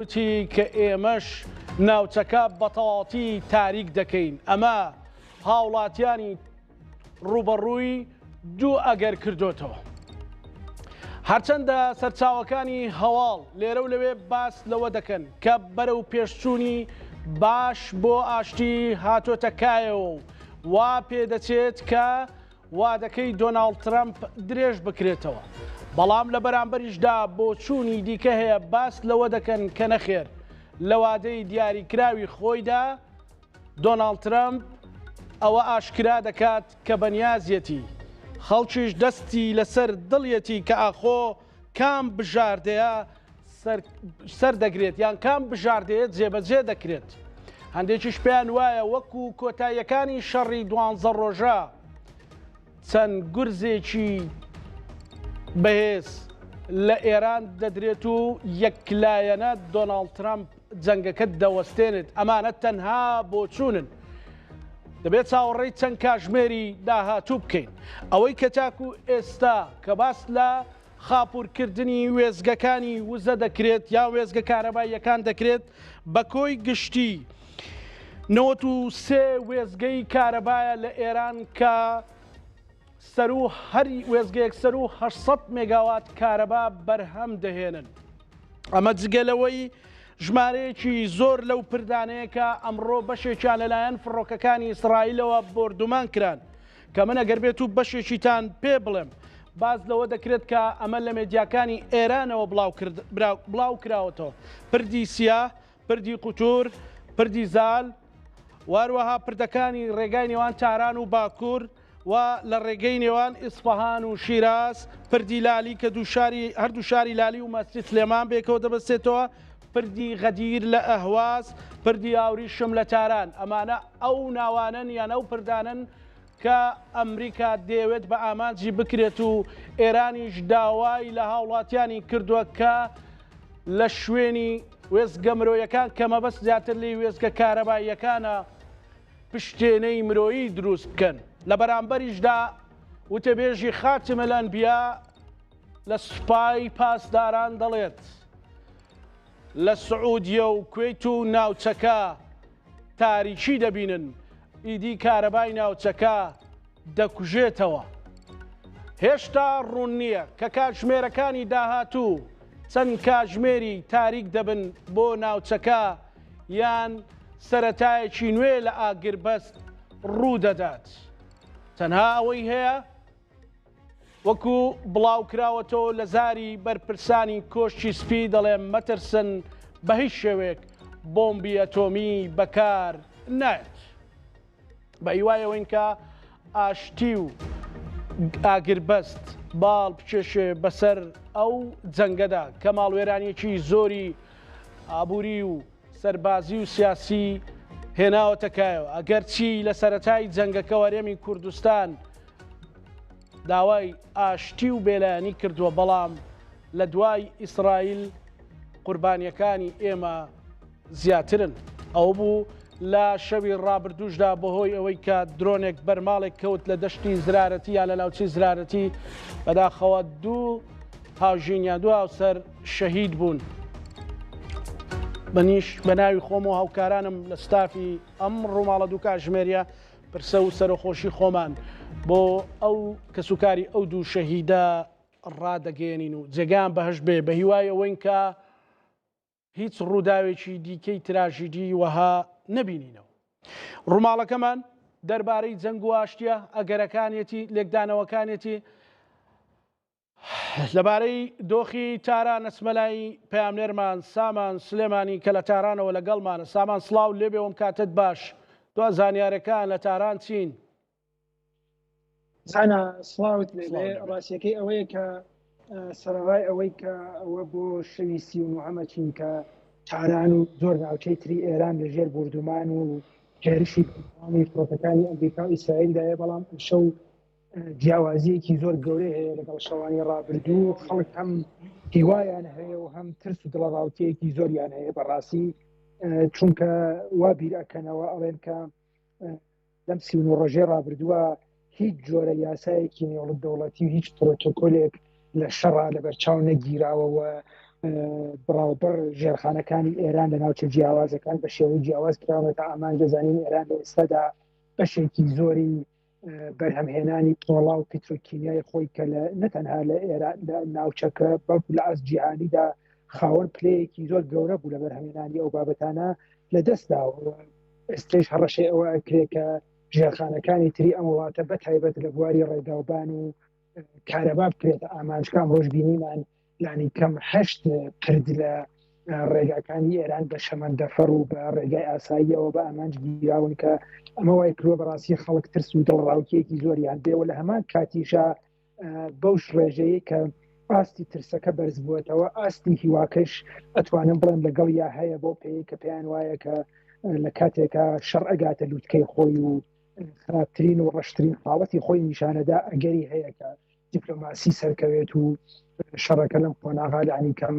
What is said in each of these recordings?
وتی کە ئێمەش ناوچەکە بەتەواوەتی تاریک دەکەین، ئەمە هاوڵاتیانی ڕووبەڕووی دوو ئەگەر کردۆتەوە. هەرچەندە سەرچاوەکانی هەواڵ لێرە و لەوێ باس لەوە دەکەن کە بەرەو پێشچوونی باش بۆ ئاشتی هاتۆتە کایەوە و وا پێدەچێت کە وادەکەی دۆناڵد ترەمپ درێژ بکرێتەوە، بەڵام لە بەرامبەریشدا بۆچوونی دیکە هەیە باس لەوە دەکەن کە نەخێر لە وادەی دیاریکراوی خۆیدا دۆناڵد ترەمپ ئەوە ئاشکرا دەکات کە بەنیازیەتی، خەڵکیش دەستی لەسەر دڵیەتی کە ئاخۆ کام بژاردەیە سەردەگرێت یان کام بژاردەیە جێبەجێ دەکرێت. هەندێکیش پێیان وایە وەکو کۆتاییەکانی شەڕی دوانزە ڕۆژە چەند گورزێکی بەهێز لە ئێران دەدرێت و یەکلایەنە دۆناڵد ترەمپ جەنگەکە دەوەستێنێت. ئەمانە تەنها بۆچوونن. دەبێت چاوەڕێی چەند کاژمێری داهاتوو بکەین. ئەوەی کە تاکو ئێستا کە باس لە خاپوورکردنی وێستگەکانی وزە دەکرێت یان وێستگە کارەباییەکان دەکرێت، بە کۆی گشتی 93 وێستگەی کارەبایە لە ئێران کە سەروو هەر وێستگەیەک سەروو 800 مێگاوات کارەبا بەرهەم دەهێنن. ئەمە جگە لەوەی ژمارەیەکی زۆر لەو پردانەیە کە ئەمڕۆ بەشێکیان لەلایەن فڕۆکەکانی ئیسرائیلەوە بۆردومان کران. کە من ئەگەر بێت و بەشێکیتان پێ بڵێم باس لەوە دەکرێت کە ئەمە لە مێدیاکانی ئێرانەوە بڵاو کراوەتەوە پردی سیا پردی قوتور پردی زال واروەها پردەکانی ڕێگای نێوان تاران و باکوور و لە ڕێگەی نێوان ئیسفەهان و شیراز پردی لالی کە دوو شاری هەردوو شاری لالی و مەسجد سلێمان بێکەوە دەبەستێتەوە پردی غەدیر لە ئەهواز، پردی ئاوریشم لە تاران، ئەمانە ئەو ناوانەن یان ئەو پردانەن کە ئەمریکا دەیەوێت بە ئامانجی بکرێت و ئێرانیش داوای لە هاوڵاتیانی کردووە کە لە شوێنی وێستگە مرۆیەکان کە مەبەست زیاتر لێی وێستگە کارەباییەکانە پشتێنەی مرۆیی دروست بکەن. لە بەرامبەریشدا وتەبێژی خاتم الانبیا لە سوپای پاسداران دەڵێت، لە سعودیە و کوەیت و ناوچەکە تاریکی دەبینن، ئیدی کارەبای ناوچەکە دەکوژێتەوە. هێشتا ڕوون نییە کە کاتژمێرەکانی داهاتوو چەند کاتژمێری تاریک دەبن بۆ ناوچەکە یان سەرەتایەکی نوێ لە ئاگربەست ڕوودەدات. تەنها ئەوەی هەیە وەکو بڵاوکراوەتەوە لە زاری بەرپرسانی کۆشکی سپی دەڵێن مەترسن بە هیچ شێوەیەک بۆمبی ئەتۆمی بەکار نایەت. بە هیوای ئەوەین کە ئاشتی و ئاگربەست باڵ بکێشێ بەسەر ئەو جەنگەدا کە ماڵوێرانیەکی زۆری ئابووری و سەربازی و سیاسی هێناوەتە کایەوە ئەگەرچی لە سەرەتای جەنگەکەوە هەرێمی کوردستان داوای ئاشتی و بێلایەنی کردووە، بەڵام لە دوای ئیسرائیل قوربانیەکانی ئێمە زیاترن. ئەوە بوو لە شەوی ڕابردووشدا بەهۆی ئەوەی کە درۆنێک بەر ماڵێک کەوت لە دەشتی زرارەتی یا لە ناوچەی زرارەتی، بەداخەوە دوو هاوژین یان دوو هاوسەر شەهید بوون. منیش بە ناوی خۆم و هاوکارانم لە ستافی ئەم ڕووماڵە دوو کاتژمێریە پرسە و سەرەخۆشی خۆمان بۆ ئەو کەسوکاری ئەو دوو شەهیدە ڕادەگەیەنین و جێگایان بەهەشت بێ، بە هیوای ئەوەین کە هیچ ڕووداوێکی دیکەی تراژیدی وەها نەبینینەوە. ڕووماڵەکەمان دەربارەی جەنگ و ئاشتیە، ئەگەرەکانیەتی، لێکدانەوەکانیەتی. لەبارەی دۆخی تاران ئەچمە لای پەیامنێرمان سامان سلێمانی کە لە تارانەوە لەگەڵمانە. سامان سڵاو لێبێ وم کاتت باش. دوا زانیارەکان لە تاران چین؟ زانا سڵاوت لێبێ. ڕاستیەکەی ئەوەیە کە سەرەڕای ئەوەی کە ئەوە بۆ شەوی 39 چین کە تاران و زۆر ناوچەی تری ئێران لەژێر بوردومان و هێرشی بەردەوامی فڕۆکەکانی ئەمریکا و ئیسرائیلدایە، بەڵام ئەمشەو جیاوازیەکی زۆر گەورەی هەیە لەگەڵ شەوانی ڕابردوو خەڵک هەم هیوایان هەیە و هەم ترس و دڵەڕاوکێیەکی زۆریان هەیە بەڕاستی چونکە وا بیر ئەکەنەوە ئەڵێن کە لەم 39 ڕۆژەی ڕابردووە هیچ جۆرە یاسایەکی نێودەوڵەتی و هیچ پرۆتۆکۆلێک لە شەڕا لەبەرچاو نەگیراوەوە. بڕاوبڕ ژێرخانەکانی ئێران لە ناوچە جیاوازەکان بە شێوەی جیاواز کراونەتە ئامانج. دەزانین ئێران لە ئێستادا بەشێکی زۆری بەرهەمهێنانی پۆڵا و پترۆکیمیای خۆی کە لە نەتەنها لە ئێران لە ناوچەکە بەڵکو لە ئاست جیهانیدا خاوەن پلەیەکی زۆر گەورە بوو لە بەرهەمهێنانی ئەو بابەتانە لە دەستداوە. ئێستەیش هەڕەشەی ئەوە ئەکرێ کە ژێرخانەکانی تری ئەم وڵاتە بە تایبەت لە بواری ڕێگاوبان و کارەبا بکرێتە ئامانج کە ئەمڕۆژ بینیمان لانی کەم هەشت پرد لە ڕێگاکانی ئێران بە شەمەندەفەر و بە ڕێگای ئاساییەوە بە ئامانج گیراون کە ئەمە وای کردووە بەڕاستی خەڵک ترس و دڵڕاوکێکی زۆریان بێ و لە هەمان کاتیشا بەوش ڕێژەیە کە ئاستی ترسەکە بەرز بووەتەوە ئاستی هیواکەش ئەتوانم بڵێم لەگەڵ یا هەیە بۆ پێی کە پێیان وایە کە لە کاتێکا شەڕ ئەگاتە لووتکەی خۆی و خراپترین و ڕەشترین حاڵەتی خۆی نیشانەدا ئەگەری هەیە کە دیپلۆماسی سەرکەوێت و شەڕەکە لەم قۆناغا لانی کەم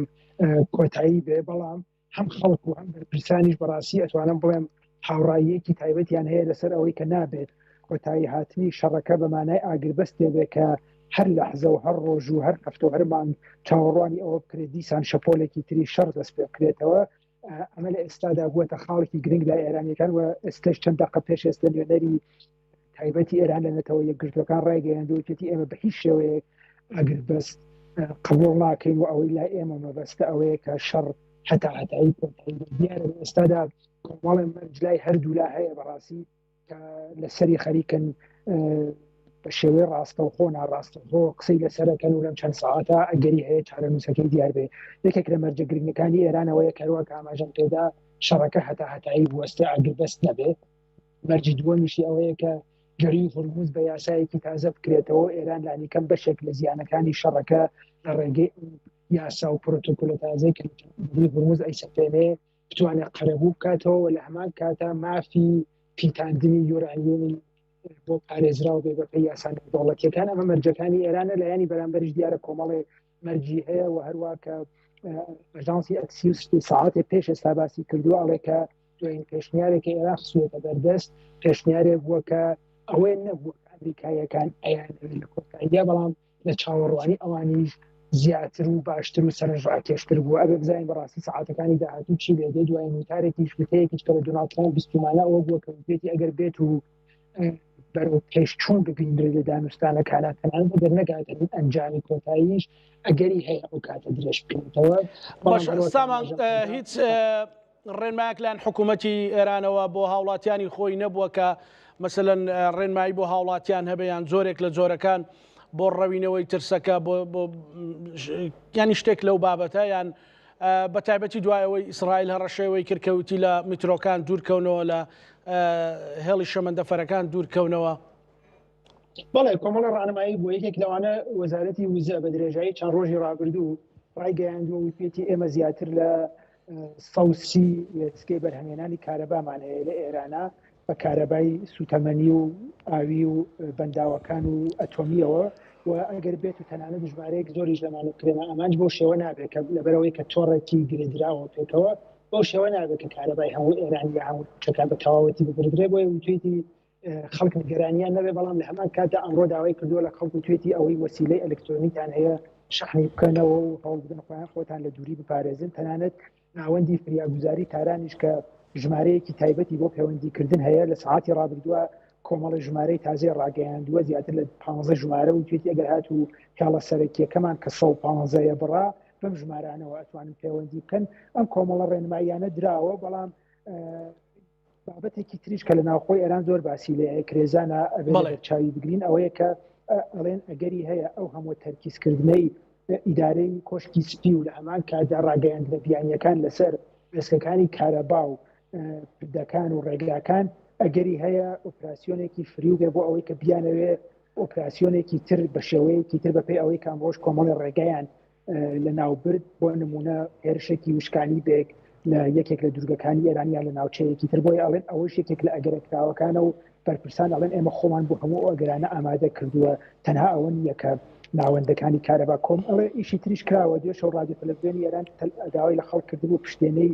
کۆتایی بێ. بەڵام هەم خەڵک و هەم بەرپرسانیش بەڕاستی ئەتوانم بڵێم هاوڕاییەکی تایبەتیان هەیە لەسەر ئەوەی کە نابێت کۆتایی هاتنی شەڕەکە بە مانای ئاگربەستێ بێ کە هەر لەحزە و هەر ڕۆژ و هەر هەفتە و هەر مانگ چاوەڕوانی ئەوە بکرێت دیسان شەپۆلێکی تری شەڕ دەست پێ بکرێتەوە. ئەمە لە ئێستادا بووەتە خاڵێکی گرنگ لای ئێرانیەکان و ئێستاش چەند دەقە پێش ئێستا نوێنەری تایبەتی ئێران لە نەتەوە یەکگرتووەکان ڕایگەیاندووە وتیەتی ئێمە بە هیچ شێوەیەک ئاگربەست قبوڵ ناکەین و ئەوەی لای ئێمە مەبەستە ئەوەیە کە شەڕ هەتا هەتایی کۆتایی بێت. دیارە لە ئێستادا کۆمەڵێ مەرج لای هەردوولا هەیە بەڕاستی کە لەسەری خەریکن بە شێوەی ڕاستەوخۆ ناڕاستەوخۆ قسەی لەسەرەکەن و لەم چەند ساعتە ئەگەری هەیە چارەنووسەکەی دیار بێ. یەکێک لە مەرجە گرنگەکانی ئێرانەوەیە کە هەروەک ئاماژەم پێدا شەڕەکە هەتا هەتایی بوەستێ ئاگربەست نەبێ. مەرجی دووەمیشی ئەوەیە کە گەرووی هورمز بە یاسایەکی تازە بکرێتەوە، ئێران لانیکەم بەشێک لە زیانەکانی شەڕەکە لە ڕێگەی ئەو یاسا و پرۆتۆکۆلە تازەی کە گەرووی هورمز ئەیسەپێنێ بتوانێت قەرەبوو بکاتەوە و لە هەمان کاتا مافی پیتاندنی یۆرانیۆمی بۆ پارێزراو بێ بەپێی یاسا نێودەوڵەتیەکان. ئەمە مەرجەکانی ئێرانە. لایەنی بەرامبەریش دیارە کۆمەڵێ مەرجی هەیە و هەروە کە ئاژانسی ئەکسیوس ساعتێ پێش ئێستا باسی کردووە ئەڵێ کە دوایین پێشنیارێک کە ئێران خستووەتە بەردەست پێشنیارێک بووە کە ئەوەی نەبوو کە ئەمریکاییەکان ئەیانەوێت لە کۆتاییدا، بەڵام لە چاوەڕوانی ئەوانیش زیاتر و باشتر و سەرنجڕاکێشتر بووە. ئەبێ بزانین بەڕاستی سەعاتەکانی داهاتوو چی لێ دێ. دوایین وتارێکیش وتەیەکیش کە لە دۆناڵد ترامپ بیستومانە ئەوە بووە کە وتویەتی ئەگەر بێت و بەرەو پێشچوون ببینرێت لە دانوستانەکانە تەنانەت ئەگەر نەگاتە ئەنجامی کۆتاییش ئەگەری هەیە ئەو کاتە درێژ بکرێتەوە. بەڵام هەروەک سامان ئاماژەم پێدا هیچ ڕێنمایەک لایەن حکوومەتی ئێرانەوە بۆ هاوڵاتیانی خۆی نەبووە کە مەسەلەن ڕێنمایی بۆ هاوڵاتیان هەبێ یان جۆرێک لە جۆرەکان بۆ ڕەوینەوەی ترسەکە بۆ ینی شتێک لەو بابەتە یان بە تایبەتی دوایەوەی ئیسرائیل هەڕەشەوەی کرد کە وتی لە میترۆکان دوورکەونەوە لە هێڵی شەمەندەفەرەکان دوورکەونەوە. بەڵێ کۆمەڵە ڕانمایی بۆ یەکێک لەوانە وەزارەتی وزە بە درێژایی چەند ڕۆژی ڕابردوو ڕایگەیاندووە وتویەتی ئێمە زیاتر لە 130 وێستگەی بەرهەمێنانی کارەبامان هەیە لە ئێرانە بە کارەبای سوتەمەنی و ئاوی و بەنداوەکان و ئەتۆمیەوە و ئەگەر بێت و تەنانەت ژمارەیەک زۆریش لەمانە بکرێنە ئامانج بەو شێوە نابێت کە لەبەرەوەی کە تۆڕێکی گرێدراوە پێکەوە بەو شێوە نابێت کە کارەبای هەموو ئێران یا هەموو چەکان بە تەواوەتی ببردرێ. بۆیە وتویەتی خەڵک نیگەرانیان نەبێ، بەڵام لە هەمان کاتدا ئەمڕۆ داوای کردووە لە خەڵک و توێتی ئەوەی وەسیلەی ئەلکترۆنیتان هەیە شەحنی بکەنەوە و هەوڵ بدەن خۆیان خۆتان لە دووری بپارێزن. تەنانەت ناوەندی فریاگوزاری تارانیش کە ژمارەیەکی تایبەتی بۆ پەیوەندیکردن هەیە لە سەعاتی ڕابردووە کۆمەڵی ژمارەی تازەی ڕاگەیاندووە زیاتر لە 15 ژمارە و توێتی ئەگەر هاتوو هێڵە سەرەکیەکەمان کە 115 بڕا بەم ژمارانەوە ئەتوانن پەیوەندی بکەن. ئەم کۆمەڵە ڕێنماییانە دراوە، بەڵام بابەتێکی تریش کە لە ناوخۆی ئێران زۆر باسی لێ کرێزانە ئەبێ چاوی بگرین ئەوەیە کە ئەڵێن ئەگەری هەیە ئەو هەموو تەرکیزکردنەی ئیدارەی کۆشکی سپی و لە هەمان کاتدا ڕاگەیاندنە بیانیەکان لەسەر وێستگەکانی کارەبا و پردەکان و ڕێگاکان ئەگەری هەیە ئۆپراسیۆنێکی فریو بێ بۆ ئەوەی کە بیانەوێ ئۆپراسیۆنێکی تر بە شێوەیەکی تر بەپێی ئەوەی کام ڕۆژ کۆمەڵی ڕێگایان لەناوبرد، بۆ نمونە هێرشێکی وشکانی بێک لە یەکێک لە دوورگەکانی ئێران یان لە ناوچەیەکی تر، بۆیە ئەڵێن ئەوەش یەکێک لە ئەگەرە کراوەکانە و بەرپرسان ئەڵێن ئێمە خۆمان بۆ هەموو ئەو ئەگەرانە ئامادە کردووە، تەنها ئەوە نییە کە ناوەندەکانی کارەبا کۆم ئەڵێ ئیشی تریش کراوە. دوێ شەو ڕادیۆ تەلەڤزیۆنی ئێران داوای لە خەڵک کردبوو پشتێنەی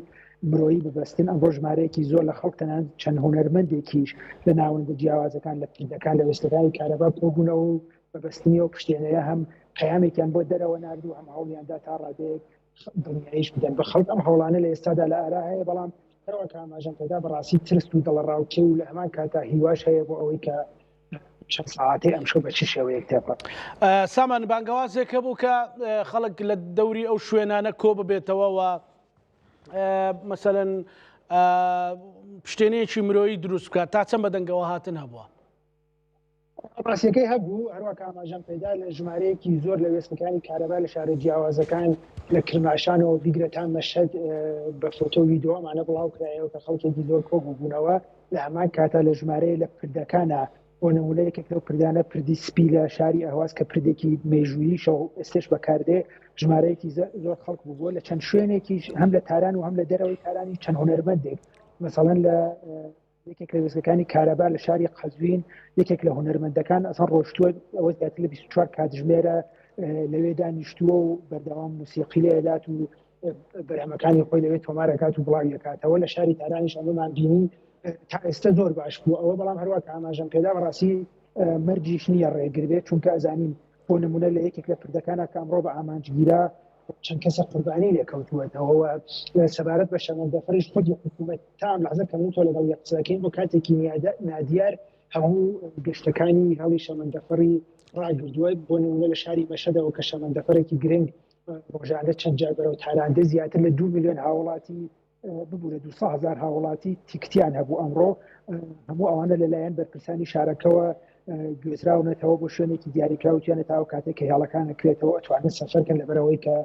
مرۆیی ببەستن، ئەمڕۆ ژمارەیەکی زۆر لە خەڵک تەنانەت چەند هونەرمەندێکیش لە ناوەندە جیاوازەکان لە پردەکان لە وێستگەکانی کارەبا کۆبوونەوە و بە بەستنی ئەو پشتێنەیە هەم پەیامێکیان بۆ دەرەوە نارد و هەم هەوڵیاندا تا ڕادەیەک دڵنیاییش بدەن بە خەڵک. ئەم هەوڵانە لە ئێستادا لە ئارا هەیە، بەڵام هەروە کە ئاماژەم پێدا بەڕاستی ترس و دڵەڕاوکێ و لە هەمان کاتا هیواش هەیە بۆ ئەوەی کە چەند سەعاتەی ئەمشەو بە چ شێوەیەک تێپەڕ. سامان، بانگەوازێک هەبوو کە خەڵک لە دەوری ئەو شوێنانە کۆ ببێتەوە و مەسەلەن پشتێنەیەکی مرۆیی دروست بکات، تا چەند بەدەنگەوە هاتن هەبووە؟ ڕاستیەکەی هەبوو، هەروە کە ئاماژەم پێدا لە ژمارەیەکی زۆر لە وێستگەکانی کارەبا لە شارە جیاوازەکان لە کرماشانەوە بیگرە تا مەشهەد بە فۆتۆ و ویدیۆ ئەمانە بڵاو کرایەوە کە خەڵکێکی زۆر کۆ بووبوونەوە. لە هەمان کاتا لە ژمارەیە لە پردەکانە، بۆ نموونە یەکێک لەو پردانە پردی سپی لە شاری ئەهواز کە پردێکی مێژووییشە و ئێستێش بەکاردێ، ژمارەیەکی زۆر خەڵک بووبووە. لە چەند شوێنێکیش هەم لە تاران و هەم لە دەرەوەی تارانی چەند هونەرمەندێک مەسەڵەن لە یەکێک لە وێستگەکانی کارەبا لە شاری قەزوین یەکێک لە هونەرمەندەکان ئەسان ڕۆشتووە، ئەوە زیاتر لە 24 کاتژمێرە لەوێ دانیشتووە و بەردەوام موسیقی لێدات و بەرهەمەکانی خۆی لەوێ تۆمارەکات و بڵاوی دەکاتەوە. لە شاری تارانیش ئەمەمان بینی، تا ئێستا زۆر باش بوو ئەوە، بەڵام هەروە کە ئاماژەم پێدا بەڕاستی مەرجیش نییە ڕێگر بێت، چونکە ئەزانین بۆ نمونە لە یەکێک لە پردەکانە کە ئەمڕۆ بە ئامانجگیرا چەند کەسە قوربانی لێکەوتووەتەوە. سەبارەت بە شەمەندەفەریش خودی حکوومەت تا ئەم لەحزە کە من تۆ لەگەڵ یەک قسەکەین بۆ کاتێکی نادیار هەموو گەشتەکانی هەڵی شەمەندەفەری ڕاگردووە. بۆ نمونە لە شاری مەشهەدەوە کە شەمەندەفەرێکی گرنگ ڕۆژانە چەند جار بەرەو تاران دێ، زیاتر لە 2 میلیۆن هاوڵاتی، ببوورە 200 هزار هاوڵاتی تیکتیان هەبوو، ئەمڕۆ هەموو ئەوانە لەلایەن بەرپرسانی شارەکەوە گوێزراونەتەوە بۆ شوێنێکی دیاریکراو توانە تاو کاتێک کە هێڵەکان کرێتەوە ئەتوانن سەفەرکەن، لەبەرەوەی کە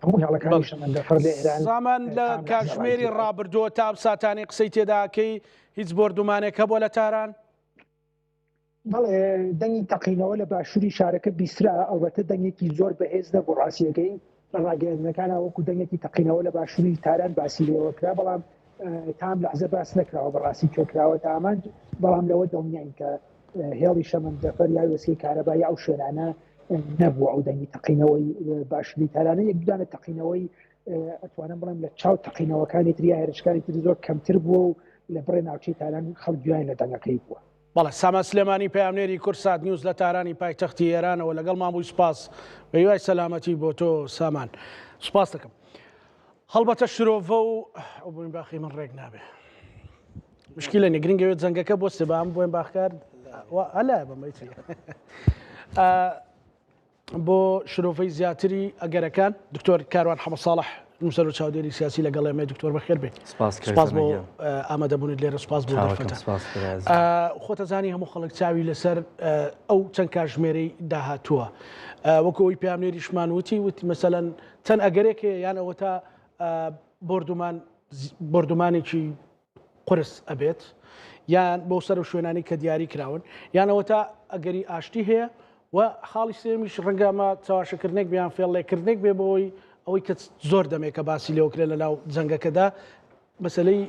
هەموو هێڵەکانی شەمەندەفەر لە ئێران سامان لە کاتژمێری ڕابردووە تا ساتانی قسەی تێداکەی هیچ بۆردومانێک هەبووە لە تاران؟ بەڵێ، دەنگی تەقینەوە لە باشووری شارەکە بیسترا، ئەڵبەتە دەنگێکی زۆر بەهێز نەبوو، ڕاستیەکەی لە ڕاگەیاندنەکانە وەکو دەنگێکی تەقینەوە لە باشووری تاران باسی لێوە کرا، بەڵام تام لەحزە باس نەکراوە بەڕاستی کوێ کراوەتە ئامانج، بەڵام لەوە دڵنیاین کە هێڵی شەمەندەفەر یا وێستگەی کارەبا یا ئەو شوێنانە نەبووە ئەو دەنگی تەقینەوەی باشووری تارانە. یەک دوانە تەقینەوەی ئەتوانم بڵێم لە چاو تەقینەوەکانی تر یا هێرشەکانی تر زۆر کەمتر بووە و لە بڕێ ناوچەی تاران خەڵک گوێیان لە دەنگەکەی بووە. بەڵێ، سامان سلێمانی پەیامنێری کوردسات نیوز لە تارانی پایتەختی ئێرانەوە لەگەڵمان بووی، سوپاس، بە هیوای سەلامەتی بۆ تۆ سامان. سوپاس دەکەم. هەڵبەتە شرۆڤە و ئەو بۆین باخی من ڕێک نابێ. مشکلە نیە گرنگەوێت جەنگەکە بۆ سێبام بۆین باخکار ئەلا بەمەی چی. بۆ شرۆڤەی زیاتری ئەگەرەکان دکتۆر کاروان حەمە ساڵح نووسەر و چاودێری سیاسی لەگەڵ ئێمە. دکتۆر بەخێر بێت، سپاس بۆ ئامادەبوونت لێرە، سپاس بۆ دەرفەتە. خۆتەزانی هەموو خەڵک چاوی لەسەر ئەو چەند کاژمێرەی داهاتووە، وەکو ئەوی پامنێریشمان وتی وتی مەسەلەن چەند ئەگەرێک هەیە، یان ئەوە تا بۆردومان بۆردومانێکی قورس ئەبێت یان بۆ سەر و شوێنانی کە دیاری کراون، یان ئەوەتا ئەگەری ئاشتی هەیە و خاڵی سێمیش ڕەنگە ئەمە چەواشەکردنێک بیان فێڵێکردنێک بێ بۆی ئەوەی کە زۆر دەمێکە باسی لێوەکرێت لە ناو جەنگەکەدا، مەسلەی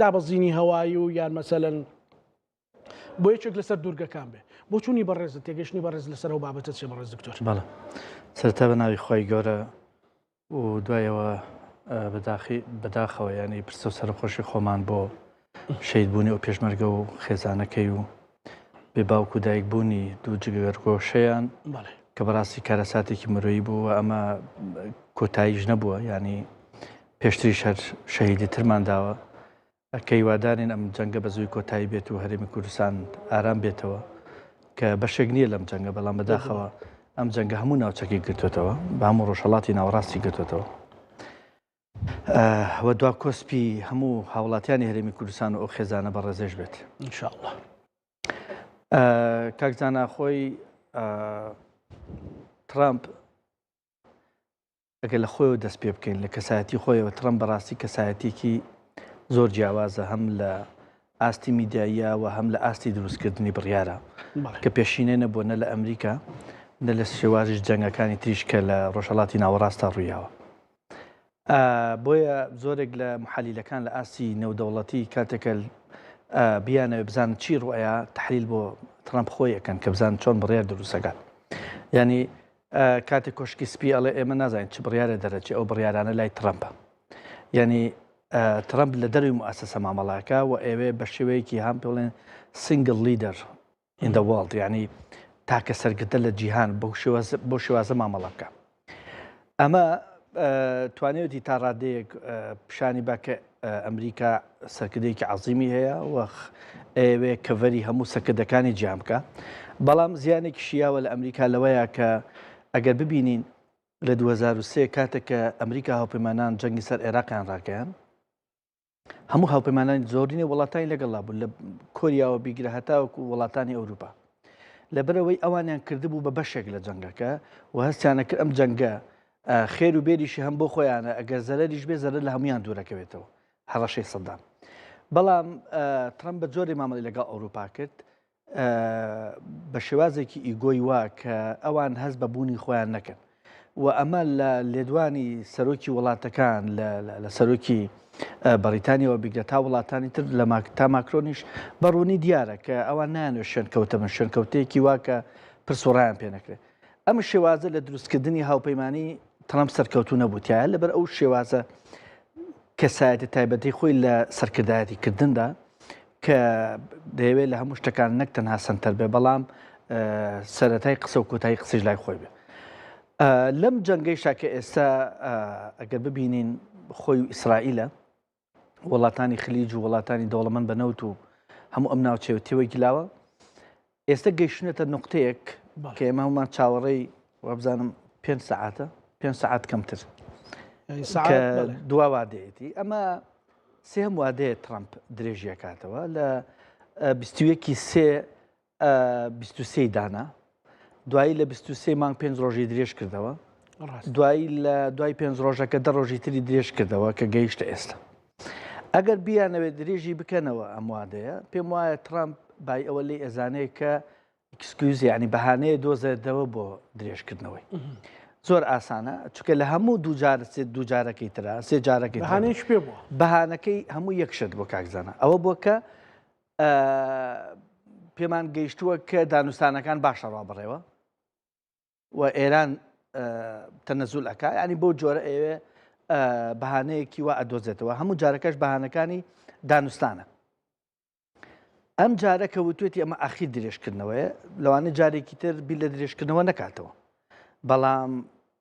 دابەزینی هەوایی و یان مەسەلەن بۆ یەکێک لەسەر دوورگەکان بێ. بۆچوونی بەڕێزت، تێگەشتنی بەڕێز لەسەر ئەو بابەتە چیە بەڕێز دکتۆر؟ بەڵێ، سەرەتا بە ناوی خوای گەورە و دوایەوە بەداخی بەداخەوە ینی پرسە و سەرخۆشی خۆمان بۆ شەید بوونی ئەو پێشمەرگە و خێزانەکەی و بێ باوک و دایک بوونی دوو جگەرگۆشەیان کە بەڕاستی کارەساتێکی مرۆیی بوو و ئەمە کۆتاییش نەبووە، ینی پێشتریش هەر شەهیدی ترمان داوە کە هیوادارین ئەم جەنگە بە زووی کۆتایی بێت و هەرێمی کوردستان ئارام بێتەوە کە بەشێک نییە لەم جەنگە، بەڵام بەداخەوە ئەم جەنگە هەموو ناوچەکەی گرتوێتەوە، بە هەموو ڕۆژهەڵاتی ناوەڕاستی گرتوێتەوە و دوا کۆسپی هەموو هاوڵاتیانی هەرێمی کوردستان و ئەو خێزانە بەڕێزێش بێت ئینشاءاللە. کاک زانا خۆی ترامپ ئەگەر لە خۆیەوە دەست پێ بکەین، لە کەسایەتی خۆیەوە، ترەمپ بەڕاستی کەسایەتیەکی زۆر جیاوازە هەم لە ئاستی میدیاییە و هەم لە ئاستی دروستکردنی بڕیارە کە پێشینە نەبووە نە لە ئەمریکا نە لە شێوازی جەنگەکانی تریش کە لە ڕۆژهەڵاتی ناوەڕاستە ڕوویاوە. بۆیە زۆرێک لە محەلیلەکان لە ئاستی نێودەوڵەتی کاتێکە بیانەوێ بزانن چی ڕوئەیە تحلیل بۆ ترەمپ خۆی ئەکەن کە بزانن چۆن بڕیار دروستەکات. ینی کاتێک کۆشکی سپی ئەڵێ ئێمە نازانین چ بڕیارە دەرەچێ، ئەو بڕیارانە لای ترەمپە. یعنی ترەمپ لە دەروی موسسە مامەڵاکە و ئەوێ بە شێوەیەکی هەم پێڵێن single leader in the world، یعنی تاکە سەرکردە لە جیهان بۆ شێوازە مامەڵە بکە. ئەمە توانیویەتی تا ڕادەیەک پیشانی با کە ئەمریکا سەرکردەیەکی عەزیمی هەیە و ئەیەوێ کەڤەری هەموو سەرکردەکانی جیان بکە. بەڵام زیانێکی شیاوە لە ئەمریکا لەوەیە کە ئەگەر ببینین لە 2003 کاتێک کە ئەمریکا هاوپەیمانان جەنگی سەر عێراقیان ڕاگەیان هەموو هاوپەیمانانی زۆرینەی وڵاتانی لەگەڵا بوون لە کۆریاوە بیگرە هەتاوەکو وڵاتانی ئەوروپا لەبەرەوەی ئەوانیان کردبوو بە بەشێک لە جەنگەکە و هەستیانە کرد ئەم جەنگە خێر و بێریشی هەم بۆ خۆیانە ئەگەر زەرەریش بێ زەرەر لە هەمویان دوورەکەوێتەوە هەڕەشەی سەدام بەڵام ترەمپ بە جۆری مامەڵی لەگەڵ ئەوروپا کرد بە شێوازێکی ئیگۆی وا کە ئەوان هەست بە بوونی خۆیان نەکەن و ئەمە لە لێدوانی سەرۆکی وڵاتەکان لە سەرۆکی بەریتانیەوە بیگرە تا وڵاتانی تر لە تا ماکرۆنیش بەڕوونی دیارە کە ئەوان نایانوێت شوێنکەوتە بن شوێنکەوتەیەکی وا کە پرس و ڕایان پێ نەکرێت ئەم شێوازە لە دروستکردنی هاوپەیمانی ترەمپ سەرکەوتوو نەبوو تایە لەبەر ئەو شێوازە کەسایەتی تایبەتی خۆی لە سەرکردایەتی کردندا کە دەیەوێت لە هەموو شتەکان نەک تەنها سەنتەر بێ بەڵام سەرەتای قسە و کۆتایی قسەش لای خۆی بێ لەم جەنگەیشا کە ئێستا ئەگەر ببینین خۆی و ئیسرائیلە وڵاتانی خلیج و وڵاتانی دەوڵەمەند بە نەوت و هەموو ئەم ناوچەیە تێوەی گلاوە ئێستا گەیشتونەتە نقطەیەک کە ئێمە هەمومان چاوەڕێی وابزانم پێ سەعاتە پێ سەعات کەمتر دوا وادەیەتی ئەمە سێم وادەیە ترامپ درێژیەکاتەوە لە بیستویەکی سێ 23 دانا دوایی لە 23 مانگ پێنج ڕۆژی درێژ کردەوە دوایی لە دوای پێنج ڕۆژەکە دە ڕۆژی تری درێژ کردەوە کە گەیشتە ئێستا ئەگەر بیانەوێت درێژی بکەنەوە ئەم وادەیە پێم وایە ترامپ بای ئەوە لی ئەزانەیە کە excuse یعنی بەهانەیە دۆزێتەوە بۆ درێژکردنەوەی زۆر ئاسانە چونکە لە هەموو دووجار سێ دووجارەکەی ترا سێ جارەکەی بەهانەیەکی پێ بووە بەهانەکەی هەموو یەک شت بۆ کاکزانە ئەوە بۆ کە پێمان گەیشتووە کە دانوستانەکان باشە ڕا بڕێوە و ئێران تەنەزول ئەک ینی بۆ جۆرە ئەوێ بەهانەیەکی وا ئەدۆزێتەوە هەموو جارەکەش بەهانەکانی دانوستانە ئەم جارە کە وتوێتی ئەمە ئاخیر درێژکردنەوەیە لەوانە جارێکی تر بیر لە درێژکردنەوە نەکاتەوە بەڵام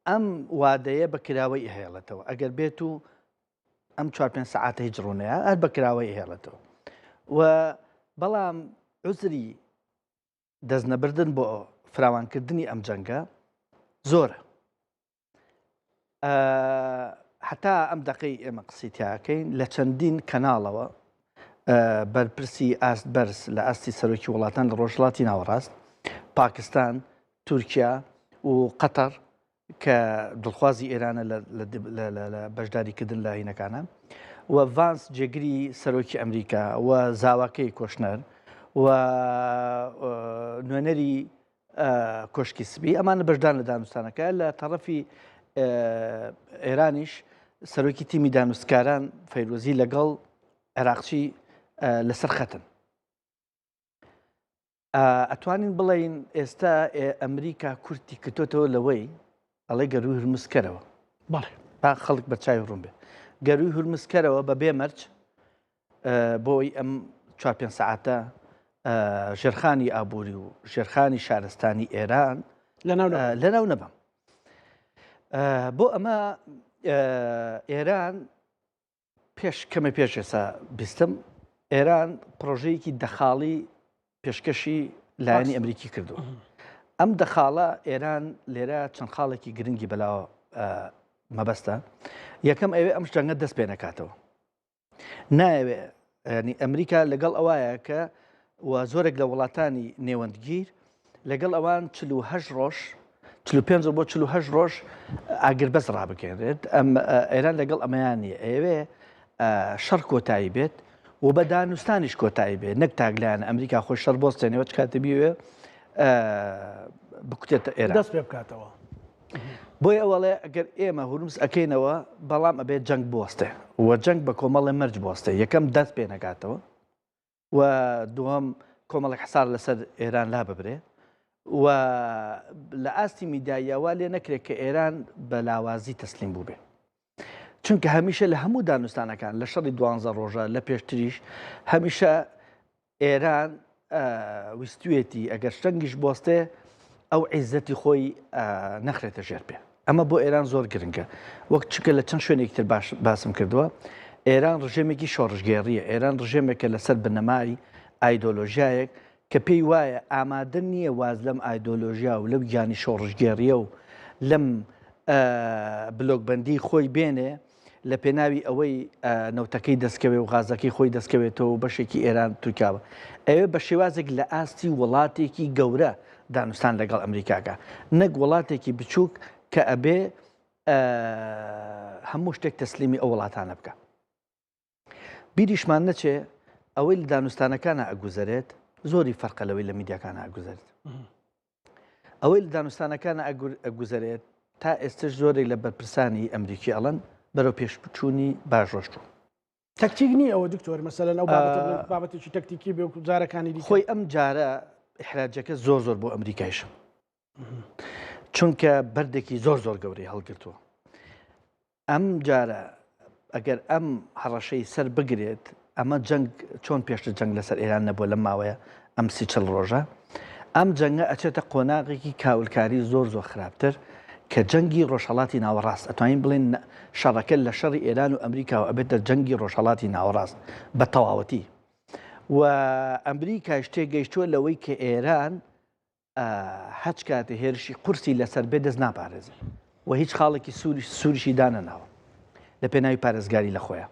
ئەم وادەیە بە کراوەی هێڵێتەوە ئەگەر بێت و ئەم چوار پێنج سەعاتە هیچ ڕوونەیە هەر بە کراوەی هێڵێتەوە و بەڵام عزری دەستنەبردن بۆ فراوانکردنی ئەم جەنگە زۆرە هەتا ئەم دەقەی ئێمە قسەی تیاکەین لە چەندین کەناڵەوە بەرپرسی ئاست بەرز لە ئاستی سەرۆکی وڵاتان لە ڕۆژهەڵاتی ناوەڕاست پاکستان تورکیا و قەتەر کە دڵخوازی ئێرانە لە بەشداریکردن لە هینەکانە و ڤانس جێگری سەرۆکی ئەمریکا و زاواکەی کۆشنەر و نوێنەری کۆشکی سپی ئەمانە بەشدان لە دانوستانەکە لە تەڕەفی ئێرانیش سەرۆکی تیمی دانوستکاران فەیروزی لەگەڵ عێراقچی لەسەر خەتن ئەتوانین بڵین ئێستا ئەمریکا کورتی کردۆتەوە لەوەی ئەڵێ گەروی هرمزکەرەوە بەڵێ با خەڵک بە چاوی ڕوون بێ گەروی هرمزکەرەوە بە بێ مەرج بۆی ئەم چوار پێنج سەعاتە ژێرخانی ئابووری و ژێرخانی شارستانی ئێران لەناو نەبم بۆ ئەمە ئێران پێش کەمە پێش ئێسا بیستم ئێران پرۆژەیەکی دەخاڵی پێشکەشی لایەنی ئەمریکی کردو ئەم دەخاڵە ئێران لێرە چەند خاڵێکی گرنگی بەلاوە مەبەستە یەکەم ئەوێ ئەم شتەنگە دەست پێ نەکاتەوە نایەوێ ینی ئەمریکا لەگەڵ ئەوایە کە و زۆرێک لە وڵاتانی نێوەندگیر لەگەڵ ئەوان 48 ڕۆژ 45 بۆ 48 ڕۆژ ئاگربەست ڕابگەێنرێت ئەم ئێران لەگەڵ ئەمەیان نیە ئەوێ شەڕ کۆتایی بێت و بە دانوستانیش کۆتایی بێت نەک تاگلایەن ئەمریکا خۆی شەڕ بۆستێنەوە چ کاتێ بیوێ بکوتێتە ئێران دەست پێ بکاتەوە. بۆیە ئەوەڵێ ئەگەر ئێمە هورمز ئەکەینەوە بەڵام ئەبێت جەنگ بوەستێ و جەنگ بە کۆمەڵێ مەرج بوەستێ یەکەم دەست پێ نەکاتەوە و دووەم کۆمەڵێک حسار لەسەر ئێران لا ببرێ و لە ئاستی میداییەوە لێ نەکرێت کە ئێران بە لاوازی تەسلیم بووبێ چونکە هەمیشە لە هەموو دانوستانەکان لە شەڕی دوانزە ڕۆژە لە پێشتریش هەمیشە ئێران ویستویەتی ئەگەر شەنگیش بۆستێ ئەو عیزەتی خۆی نەخرێتە ژێر پێ. ئەمە بۆ ئێران زۆر گرنگە وەک چکە لە چەند شوێنێکی تر باش باسم کردووە ئێران ڕژێمێکی شۆڕشگێڕیە ئێران ڕژێمێکە لەسەر بنەمای ئایدۆلۆژیایەک کە پێی وایە ئامادە نییە واز لەم ئایدۆلۆژیا و لەو گیانی شۆڕشگێڕیە و لەم بلۆکبندی خۆی بێنێ لە پێناوی ئەوەی نەوتەکەی دەستکەوێ و غازەکەی خۆی دەستکەوێتەوە و بەشێکی ئێران تورکیاوە ئەوێ بە شێوازێک لە ئاستی وڵاتێکی گەورە دانوستان لەگەڵ ئەمریکاکە نەک وڵاتێکی بچووک کە ئەبێ هەموو شتێک تەسلیمی ئەو وڵاتانە بکە. بیریشمان نەچێ ئەوەی لە دانوستانەکانە ئەگوزەرێت زۆری فەرقە لەوەی لە میدیاکانە ئەگوزەرێت. ئەوەی لە دانوستانەکانە ئەگوزەرێت تا ئێستش زۆرێک لە بەرپرسانی ئەمریکی ئەڵەن بەرەو پێشچوونی باش ڕۆشتوو. تەکتیک نییە ئەوە دکتۆر مەسەلەن ئەو بابەتێکی تەکتیکی بێ و جارەکانی دیکە. خۆی ئەم جارە ئیحراجەکە زۆر زۆر بۆ ئەمریکایشە چونکە بەردێکی زۆر زۆر گەورەی هەڵگرتووە. ئەم جارە ئەگەر ئەم هەڕەشەی سەر بگرێت ئەمە جەنگ چۆن پێشتر جەنگ لەسەر ئێران نەبووە لەم ماوەیە ئەم سی چل ڕۆژە ئەم جەنگە ئەچێتە قۆناغێکی کاولکاری زۆر زۆر خراپتر کە جەنگی ڕۆژهەڵاتی ناوەڕاست ئەتوانین بڵێن شەڕەکە لە شەڕی ئێران و ئەمریکاوە ئەبێتە جەنگی ڕۆژهەڵاتی ناوەڕاست بە تەواوەتی و ئەمریکایش تێگەیشتووە لەوەی کە ئێران هەچ کاتێ هێرشی قورسی لەسەر بێ دەست ناپارێزێ و هیچ خاڵێکی سووری سووریشی دانەناوە لە پێناوی پارێزگاری لە خۆیان.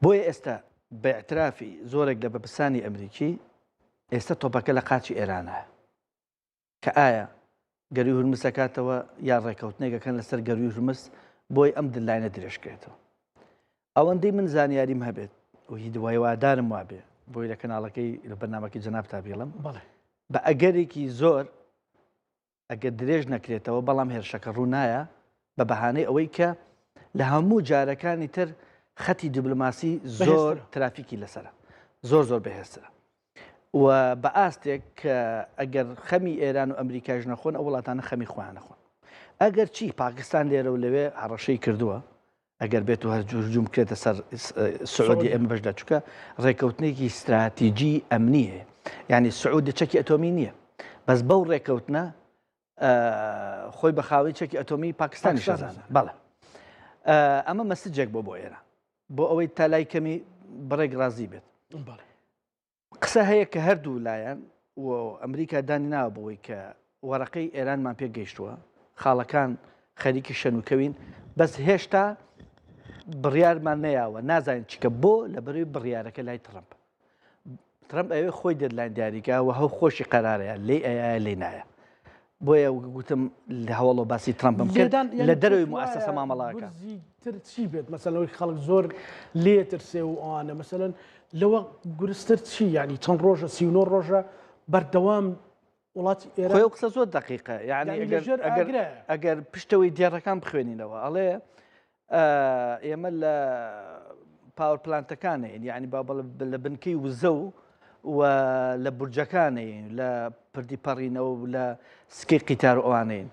بۆیە ئێستا بە اعترافی زۆرێک لە بەرپرسانی ئەمریکی ئێستا تۆپەکە لە قاچی ئێرانە کە ئایا گەروی هورمز دەکاتەوە یا ڕێکەوتنێک ئەکەن لەسەر گەروی هورمز بۆی ئەم deadline ە درێژکرێتەوە. ئەوەندەی من زانیاریم هەبێت و هیوادارم وابێ بۆی لە کەناڵەکەی لە بەرنامەکەی جەنابتا بیڵم بەڵێ بە ئەگەرێکی زۆر ئەگەر درێژ نەکرێتەوە بەڵام هێرشەکە ڕوونایە بە بەهانەی ئەوەی کە لە هەموو جارەکانی تر خەتی دیبلۆماسی زۆر ترافیکی لەسرە زۆر زۆر بەهێزترە و بە ئاستێک کە ئەگەر خەمی ئێران و ئەمریکاش نەخۆن ئەو وڵاتانە خەمی خۆیان نەخۆن ئەگەر چی پاکستان لێرە و لەوێ هەڕەشەی کردووە ئەگەر بێت و هەر هجوم بکرێتە سەر سعودی ئێمە بەشدا چکە ڕێککەوتنێکی استراتیجی ئەمنی هەیە یعنی سعودی چەکی ئەتۆمی نییە بەس بەو ڕێککەوتنە خۆی بە خاوەی چەکی ئەتۆمی پاکستانی شەزانە بەڵێ ئەمە message ێک بۆ بۆ ئێران بۆ ئەوەی تا لای کەمی بڕێک ڕازی بێت قسە هەیە کە هەردوو لایەن و ئەمریکا دانی ناوە بەوەی کە وەرەقەی ئێرانمان پێ گەیشتووە، خاڵەکان خەریکی شەنوکەوین، بەس هێشتا بڕیارمان نەیاوە، نازانین چیکە بۆ لەبەرەوەی بڕیارەکە لای ترەمپ. ترەمپ ئەوێ خۆی deadline دیاریکا و هەو خۆشی قەرارەیە لێی ئەیە لێی نایە. بۆیە گوتم لە هەوڵەوە باسی ترەمپم کرد لە دەرەوەی موئەسەسە مامەڵەکە. تر چی بێت مەسەلەن ئەوەی خەڵک زۆر لێ ترسێ و ئەوانە مەسەلەن لەوە گورستر چی یعنی چەند ڕۆژە 39 ڕۆژە بەردەوام وڵاتی ئێران خۆی قسە زۆر دقیقە یعنی ئەگەر ئەگەر پشتەوەی دێڕەکان بخوێنینەوە ئەڵێ ئێمە لە power plant ەکانین یعنی با بڵێ لە بنکەی وزە و و لە بورجەکانین لە پردی پەڕینەوە و لە سکی قیتار و ئەوانەین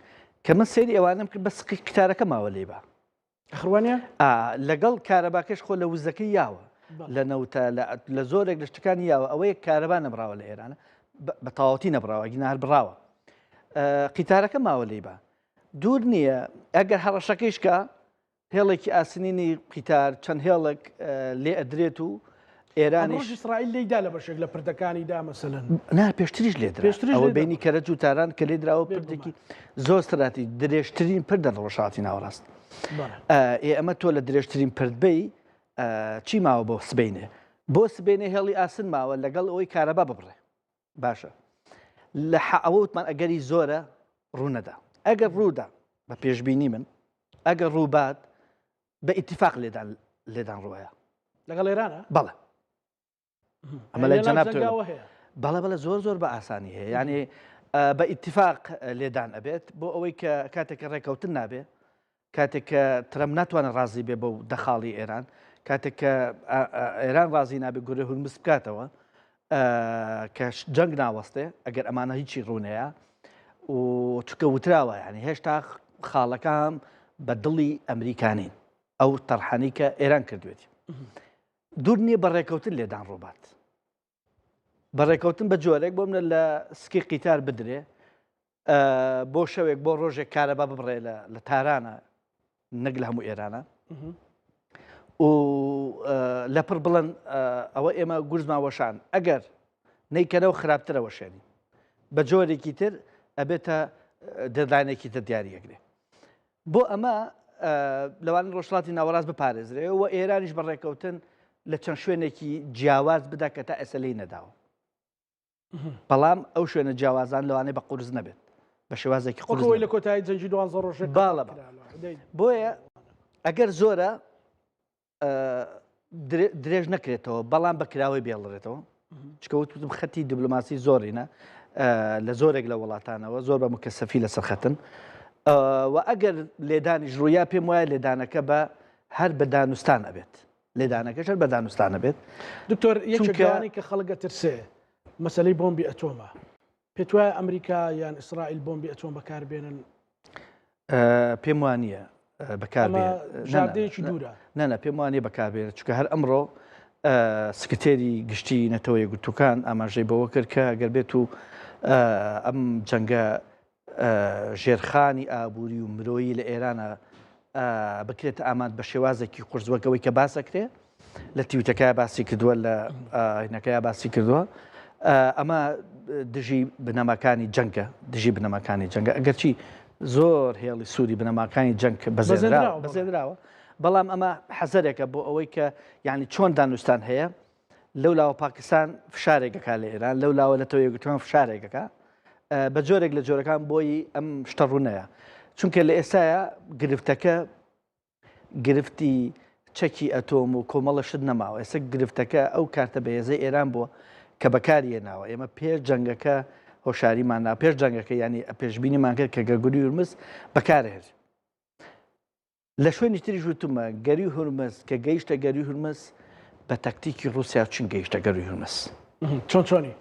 کە من سەیری ئەوانەم کرد بە سکی قیتارەکە ماوە لێ بە خروانە لەگەڵ کارەباکەش خۆ لە وزەکەی یاوە لە نەوتە لە زۆرێک لە شتەکانی یاوە ئەوەیە کارەبا نەبراوە لە ئێرانە بە تەواوەتی نەبراوە گینا هەر بڕاوە قیتارەکە ماوە لێ بە دوور نییە ئەگەر هەڕەشەکەیش کە هێڵێکی ئاسنینی قیتار چەند هێڵێک لێ ئەدرێت و ئێرانیش ئیسرائیل لێیدا لە بەشێک لە پردەکانی دا مەسەلەن. نا پێشتریش لێدرا پێشتریش ئەوە بینی کەرەج و تاران کە لێدراوە پردێکی زۆر ستراتیژ درێژترین پردە لە ڕۆژهەڵاتی ناوەڕاست ئێ ئەمە تۆ لە درێژترین پرد بی چی ماوە بۆ سبینێ بۆ سبینێ هێڵی ئاسن ماوە لەگەڵ ئەوەی کارەبا ببڕێ باشە لە ئەوە وتمان ئەگەری زۆرە ڕوونەدا ئەگەر ڕوودا بە پێشبینی من ئەگەر ڕووبات بە ئیتیفاق لێدان لێدان ڕوایە لەگەڵ ئێرانە بەڵێ ئەمە لە جەناب بەڵێ بەڵێ زۆر زۆر بە ئاسانی هەیە یعنی بە ئیتیفاق لێدان ئەبێت بۆ ئەوەی کە کاتێک ڕێکەوتن نابێ کاتێک کە ترەمپ ناتوانێت ڕازی بێ بەو دەخاڵی ئێران، کاتێک کە ئێران ڕازی نابێ گورێ هورمز بکاتەوە کە جەنگ ناوەستێ ئەگەر ئەمانە هیچی ڕوونەیە و چکە وتراوە یعنی هێشتا خاڵەکان بە دڵی ئەمریکانین ئەو تەرحانی کە ئێران کردوێتی دوور نییە بە ڕێکەوتن لێدان ڕووبات بە ڕێکەوتن بە جۆرێک بۆ منە لە سکی قیتار بدرێ. بۆ شەوێک بۆ ڕۆژێک کارەبا ببڕێ لە تارانە نەک لە هەموو ئێرانە و لەپڕ بڵێن ئەوە ئێمە گورزمان وەشان ئەگەر نەیکەرەوە خراپترە وەشێنی بە جۆرێکی تر ئەبێتە دەدانێکی تر دیاریەکرێ بۆ ئەمە لەوان ڕۆژهەڵاتی ناوەڕاست بپارێزرێ و ئێرانیش بە ڕێککەوتن لە چەند شوێنێکی جیاواز بدا کە تا ئێستا لێی نەداوە. بەڵام ئەو شوێنە جیاوازان لەوانەیە بە قورس نەبێت بە شێوازێکی قورس لە کۆتایی جەنگی دوانزە ڕۆژێک باڵە بۆیە ئەگەر زۆرە درێژ نەکرێتەوە بەڵام بە کراوەی بێڵرێتەوە چکە وتم خەتی دیبلۆماسی زۆرینە لە زۆرێک لە وڵاتانەوە زۆر بە مکەسەفی لەسەر خەتن و ئەگەر لێدانیش ڕوویا پێم وایە لێدانەکە بە هەر بە دانوستان ئەبێت لێدانەکەش هەر بە دانوستانە بێت. دکتۆر یەکێک لەوانەی کە خەڵک ئەترسێ مەسەلەی بۆمبی ئەتۆمە. پێت وایە ئەمریکا یان ئیسرائیل بۆمبی ئەتۆم بەکار بێنن؟ پێم وانییە بەکار بژاردەیەکی دوورە. نەنا پێم وانییە بەکار بێنن چونکە هەر ئەمڕۆ سکرتێری گشتی نەتەوە یەکگرتووەکان ئاماژەی بەوە کرد کە گەر بێت و ئەم جەنگە ژێرخانی ئابووری و مرۆیی لە ئێرانە بکرێتە ئامانج بە شێوازێکی قورس وەک ئەوەی کە باس ئەکرێ لە تویتەکە باسی کردووە لە ئاینەکەی باسی کردووە ئەمە دژی بنەماکانی جەنگە دژی بنەماکانی جەنگە ئەگەرچی زۆر هێڵی سووری بنەماکانی جەنگ بەزێنراوە بەڵام ئەمە حەزەرێکە بۆ ئەوەی کە یعنی چۆن دانوستان هەیە لەو لاوە پاکستان فشارێکەکە لە ئێران لەو لاوە نەتەوە یەکگرتووان فشارێکەکە بە جۆرێک لە جۆرەکان بۆی ئەم شتە ڕوونەیە چونکە لە ئێستاە گرفتەکە گرفتی چەکی ئەتۆم و کۆمەڵە شت نەماوە ئێستا گرفتەکە ئەو کارتە بەهێزەی ئێران بووە کە بەکاریە ناوە ئێمە پێش جەنگەکە هۆشاریمان نا پێش جەنگەکە ینی پێشبینیمان کرد کە گەگوری ورمز بەکارهێت لە شوێنی تریش وتومە گەروی هورمز کە گەیشتە گەروی هورمز بە تەکتیکی ڕوسیا چون گەیشتە گەروی هورمز. چۆن چۆنی؟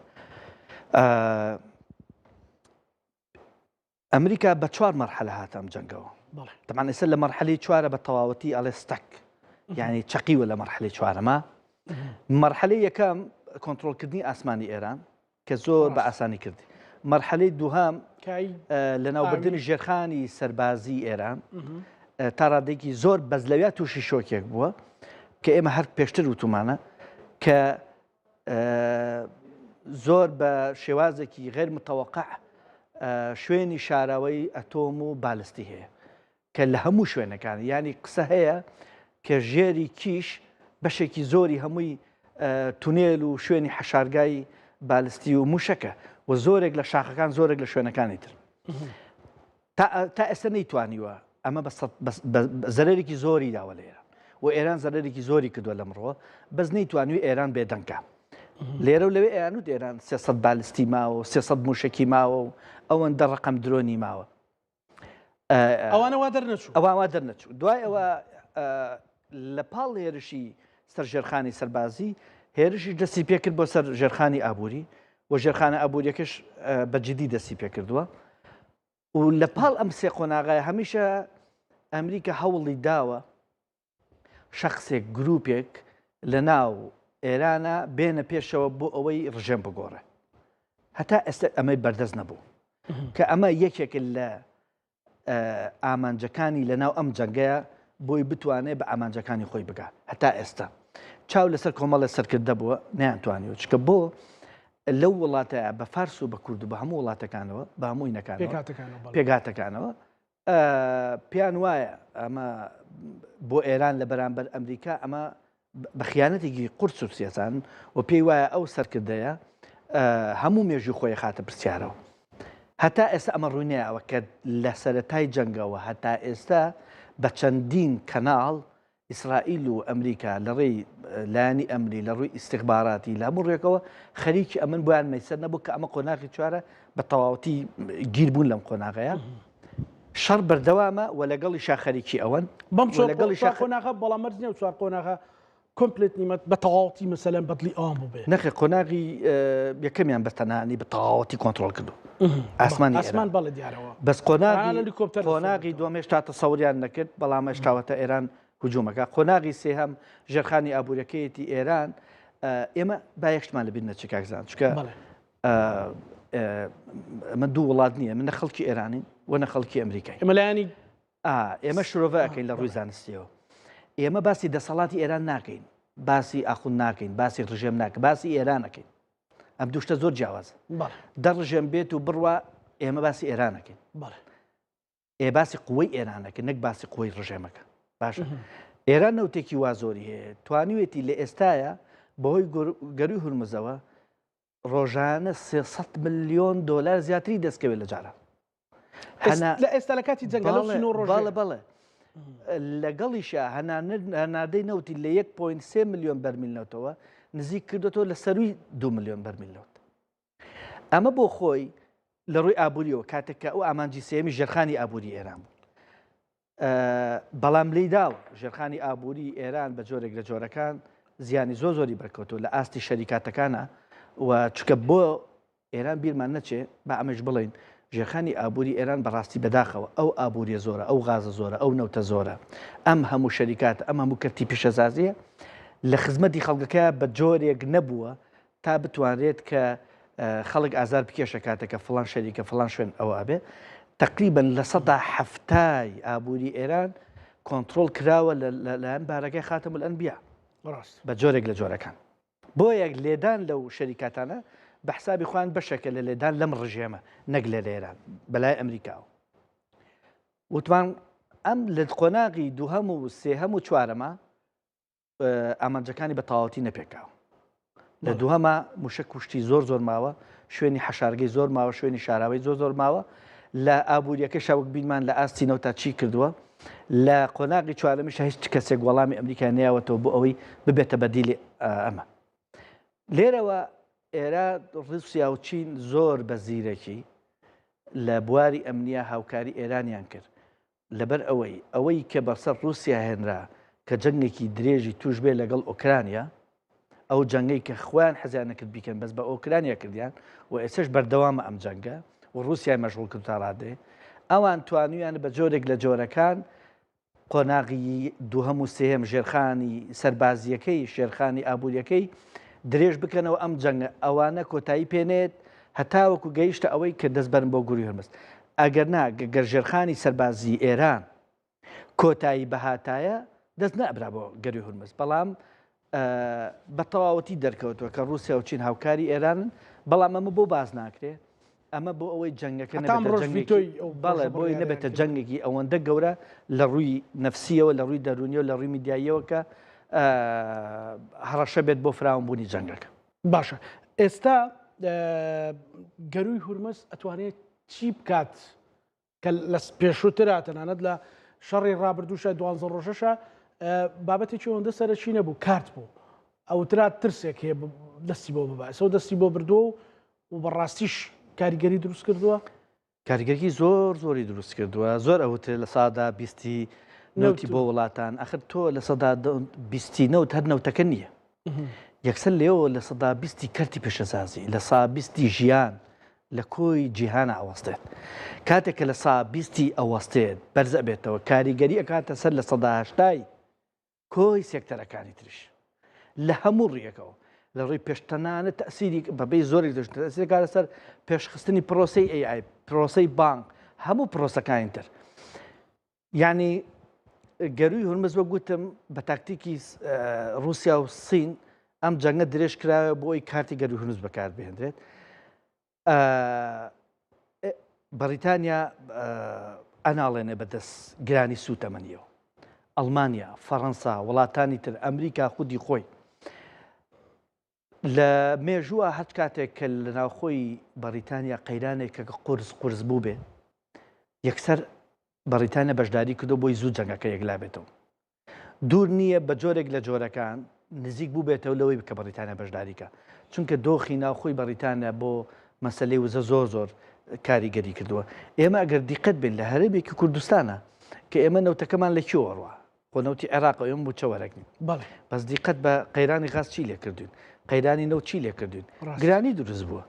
ئەمریکا بە چوار مەرحەلە هاتە ئەم جەنگەوە. تەبعەن ئێستا لە مەرحەلەی چوارە بە تەواوەتی ئەڵێ ستەک یعنی چەقیوە لە مەرحەلەی چوارەما. مەرحەلەی یەکەم کۆنترۆڵکردنی ئاسمانی ئێران کە زۆر بە ئاسانی کردی. مەرحەلەی دووهەم لەناوبردنی ژێرخانی سەربازی ئێران تا ڕادێکی زۆر بەس لەویا تووشی شۆکێک بووە کە ئێمە هەر پێشتر وتومانە کە زۆر بە شێوازێکی غێر متەوەقع شوێنی شاراوەی ئەتۆم و بالستی هەیە کە لە هەموو شوێنەکان یانی قسە هەیە کە ژێری کیش بەشێکی زۆری هەمووی تونێل و شوێنی حەشارگای بالستی و موشەکە و زۆرێک لە شاخەکان زۆرێک لە شوێنەکانی تر تا ئێستا نەیتوانیوە ئەمە بە زەرەرێکی زۆری داوە لە ئێران و ئێران زەرەرێکی زۆری کردووە لەمڕۆ بەس نەیتوانیوە ئێران بێدەنگە لێرە و لەوێ ئەیانوت ئێران 300 بالستی ماوە و 300 موشەکی ماوە و ئەوەندە ڕقم درۆنی ماوە ئەوانە وا دەرنەچوو ئەوان وا دەرنەچوو دوای ئەوە لە پاڵ هێرشی سەر ژێرخانی سەربازی هێرشی دەستی پێکرد بۆ سەر ژێرخانی ئابووری و ژێرخانە ئابووریەکەش بە جدی دەستی پێکردووە و لە پاڵ ئەم سێ قۆناغای هەمیشە ئەمریکا هەوڵی داوە شەخسێک گروپێک لە ناو ئێرانە بێنە پێشەوە بۆ ئەوەی ڕژێم بگۆڕێ هەتا ئێستا ئەمەی بەردەست نەبوو کە ئەمە یەکێک لە ئامانجەکانی لە ناو ئەم جەنگەیە بۆی بتوانێت بە ئامانجەکانی خۆی بگا هەتا ئێستا چاو لەسەر کۆمەڵە سەرکردە بووە نیانتوانیوە چکە بۆ لەو وڵاتە بە فارس و بە کورد و بە هەموو وڵاتەکانەوە بە هەمووی نەکانەوە پێکهاتەکانەوە پێیان وایە ئەمە بۆ ئێران لە بەرامبەر ئەمریکا ئەمە بە خیانەتێکی قورس و سیاسان و پێی وایە ئەو سەرکردەیە هەموو مێژوو خۆی خاتە پرسیارەوە. هەتا ئێستا ئەمە ڕووینەیەوە کە لە سەرەتای جەنگەوە هەتا ئێستا بە چەندین کەناڵ ئیسرائیل و ئەمریکا لە ڕێی لایەنی ئەمنی، لە ڕووی ئیستیخباراتی، لە هەموو ڕووێکەوە خەریکی ئەمن بۆیان مەیسەر نەبوو کە ئەمە قۆناغی چوارە بە تەواوەتی گیر بوون لەم قۆناغەیە. شەڕ بەردەوامە و لەگەڵیشا خەریکی ئەوەن. بەم چوار قۆناغە بەڵام مەرج نییە چوار قۆناغە complete نیمەت بە تەواوەتی مەسەلەن بەدڵی ئەوان بووبێ. نەخێر قۆناغی یەکەمیان بە تەنانی بە تەواوەتی کۆنترۆڵ کردو ئاسمانی ئاسمان بەڵێ دیارەوە بەس قۆناغی قۆناغی دووەم هێشتا تەسەوریان نەکرد بەڵام هێشتاوەتە ئێران هجوومەکە قۆناغی سێهەم ژێرخانی ئابووریەکەیەتی ئێران ئێمە با یەک شتمان لەبیر نەچێ کاک زان چونکە. ئەمە دوو وڵات نییە من نە خەڵکی ئێرانین و نە خەڵکی ئەمریکای ئێمە لایەنی ئێمە شرۆڤە ئەەکەین لە ڕووی زانستیەوە ئێمە باسی دەسەڵاتی ئێران ناکەین باسی ئاخوند ناکەین باسی ڕژێم ناکە باسی ئێران ئەەکەین ئەم دوو شتە زۆر جیاوازە دە ڕژێم بێت و بڕوا ئێمە باسی ئێران ئەەکەین ئێ باسی قوەی ئێرانەکە نەک باسی قوەی ڕژێمەکە باشە ئێران نەوتێکی وا زۆری هەیە توانیوێتی لە ئێستاە بەهۆی گەروی هورمزەوە ڕۆژانە 300 ملیۆن دلار زیاتری دەستکەوێت لە جاران لە ئێستا لە کاتی جەنگە بەڵێ بەڵێ لەگەڵیشە هەناردەی نەوتی لە 1.3 میلیۆن بەرمیل نەوتەوە نزیک کردوەوە لە سەروی 2 میلیۆن بەرمیل نەوت ئەمە بۆ خۆی لە ڕووی ئابووریەوە کاتێک کە ئەو ئامانجی سێمی ژێرخانی ئابووری ئێران بوو بەڵام لیداوە ژێرخانی ئابووری ئێران بە جۆرێک لە جۆرەکان زیانی زۆر زۆری بەرکەوتو لە ئاستی شەریکاتەکانە و چکە بۆ ئێران بیرمان نەچێ با ئەمەش بڵێین ژێرخانی ئابووری ئێران بەڕاستی بەداخەوە ئەو ئابووریە زۆرە ئەو غازە زۆرە ئەو نەوتە زۆرە ئەم هەموو شەریکات ئەم هەموو کەرتی پیشەسازیە لە خزمەتی خەڵکەکە بە جۆرێک نەبووە تا بتوانرێت کە خەڵک ئازار بکێشە کاتێکە فڵان شەریکە فڵان شوێن ئەوە ئەبێ تقریبا 70% ئابووری ئێران کۆنتترۆل کراوە لەلایەن بارەگای خاتم الانبیا بە جۆرێک لە جۆرەکان بۆیە لێدان لەو شەریکاتانە بە حسابی خۆیان بەشێکە لە لێدان لەم ڕژێمە نەک لە ئێران بەلای ئەمریکاوە. وتمان ئەم لە قۆناغی دووهەم و سێهەم و چوارەمە ئامانجەکانی بە تەواوەتی نەپێکاوە. لە دووهەما موشەک کوشتی زۆر زۆر ماوە، شوێنی حەشارگەی زۆر ماوە، شوێنی شاراوەی زۆر زۆر ماوە. لە ئابووریەکەشا وەک بینمان لە ئاستی نەوتا چی کردووە. لە قۆناغی چوارەمیشا هیچ کەسێک وەڵامی ئەمریکا نەیاوەتەوە بۆ ئەوەی ببێتە بەدیلی ئەمە. لێرەوە ئێرە ڕوسیا و چین زۆر بە زیرەکی لە بواری ئەمنیە هاوکاری ئێرانیان کرد. لەبەر ئەوەی ئەوەی کە بەسەر ڕووسیا هێنرا کە جەنگێکی درێژی توش بێ لەگەڵ ئۆکرانیا، ئەو جەنگەی کە خۆیان حەزیان نەکرد بیکەن بەس بە ئۆکرانیا کردیان و ئێستاش بەردەوامە ئەم جەنگە و ڕووسیای مەشغوڵ کرد تا ڕادەیە ئەوان توانیان بە جۆرێک لە جۆرەکان قۆناغی دووهەم و سێهەم ژێرخانی سەربازیەکەی ژێرخانی ئابووریەکەی درێژ بکەنەوە ئەم جەنگە ئەوانە کۆتایی پێنێت هەتاوەکو گەیشتە ئەوەی کە دەست بەرن بۆ گوری هورمز ئەگەر نا گەر ژێرخانی سەربازی ئێران کۆتایی بەهاتایە دەست نەئەبرا بۆ گەروی هورمز بەڵام بە تەواوەتی دەرکەوتووە کە ڕووسیا و چین هاوکاری ئێرانن بەڵام ئەمە بۆ باز ناکرێ ئەمە بۆ ئەوەی جەنگەکە بەڵێ بۆی نەبێتە جەنگێکی ئەوەندە گەورە لە ڕووی نفسیەوە لە ڕووی دەرونیەوە لە ڕووی میدیاییەوە کە هەڕەشە بێت بۆ فراوانبوونی جەنگەکە. باشە ئێستا گەروی هورمز ئەتوانێت چی بکات کە لە پێشووترا تەنانەت لە شەڕی ڕابردووشە دوانزە ڕۆژەشە بابەتێکی ئەوەندە سەرەکی نەبوو کارت بوو ئەوترا ترسێک هەیە دەستی بۆ بباسەوە دەستی بۆ بردووە و بەڕاستیش کاریگەری دروست کردووە کاریگەری زۆر زۆری دروست کردووە زۆر ئەوترێ لە سادا بیستی نەوتی بۆ وڵاتان ئەخر تۆ لە سەدا بیستی نەوت هەر نەوتەکە نییە یەکسەر لێەوە لە سەدا بیستی کەرتی پیشەسازی لە سا بیستی ژیان لە کۆی جیهانە ئەوەستێت کاتێک کە لە سا بیستی ئەوەستێت بەرز ئەبێتەوە کاریگەری ئەکاتە سەر لە سەدا هەشتای کۆی سێکتەرەکانی تریش لە هەموو ڕوویەکەوە لە ڕووی پێش تەنانەت تەسیری بەبێ زۆرێک دەشت تەسیرەکە لەسەر پێشخستنی پرۆسەی AI پرۆسەی بانک هەموو پرۆسەکانی تر یعنی گەروی هورمز وەک گوتم بە تاکتیکی رووسیا و سین ئەم جەنگە درێژ کراوە بۆ ئەوی کارتی گەروی هورمز بەکار بهێنرێت بەڕیتانیا ئەناڵێنێ بەدەست گرانی سوتەمەنیەوە. ئەڵمانیا، فەڕەنسا، وڵاتانی تر، ئەمریکا خودی خۆی. لە مێژووە هەچ کاتێک کە لە ناوخۆی بەڕیتانیا قەیرانێک کە قورس قورس بوو بێ یەکسەر بەڕیتانیا بەشداری کردو بۆی زوو جەنگەکە یەکلا بێتەوە. دوور نییە بە جۆرێک لە جۆرەکان نزیک بووبێتەوە لەوەی کە بەڕیتانیا بەشداری کە چونکە دۆخی ناوخۆی بەڕیتانیا بۆ مەسەلەی وزە زۆر زۆر کاریگەری کردووە ئێمە ئەگەر دیقەت بین لە هەرێمێکی کوردستانە کە ئێمە نەوتەکەمان لە کوێوە ڕوا خۆ نەوتی عێراق ئێمە مووچە وەرەگرین بەڵێ بەس دیقەت بە قەیرانی غاز چی لێ کردوین قەیرانی نەوت چی لێ کردوین گرانی دروست بووە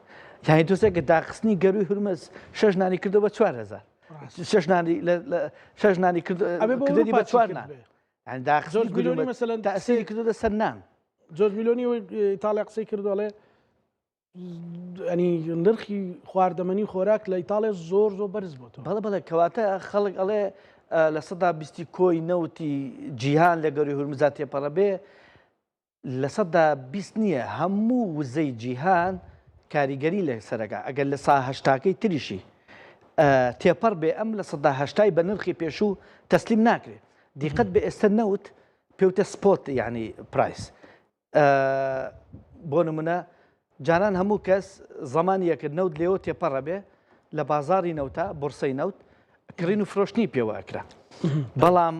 یانی تۆسێکە داخستنی گەروی هورمز شەش نانی کردو بە 4000 شەش نانی شەش نانی کرد کردنی بە چوار نان یعنی داخستنی گەروی مەسەلەن تەئسیری کردو لەسەر نان جۆرج میلۆنی ئیتاڵیا قسەی کردو ئەڵێ. ینی نرخی خواردەمەنی خۆراک لە ئیتاڵێ زۆر زۆر بەرز بۆتەوە. بەڵێ بەڵێ کەواتە خەڵک ئەڵێ 20% کۆی نەوتی جیهان لە گەروی هورمزا تێپەڕە بێ 20% نییە هەموو وزەی جیهان کاریگەری لەسەرەکە ئەگەر لە سا هەشتاکەی تریشی تێپەڕ بێ ئەم 80% بە نرخی پێشوو تەسلیم ناکرێ دیقەت بە ئێستا نەوت پێوتە spot یعنی price بۆ نمونە جاران هەموو کەس زەمانی یەکرد نەوت لێوە تێپەڕە بێ لە بازاری نەوتە بورسەی نەوت کڕین و فرۆشتنی پێوە ئەکرا بەڵام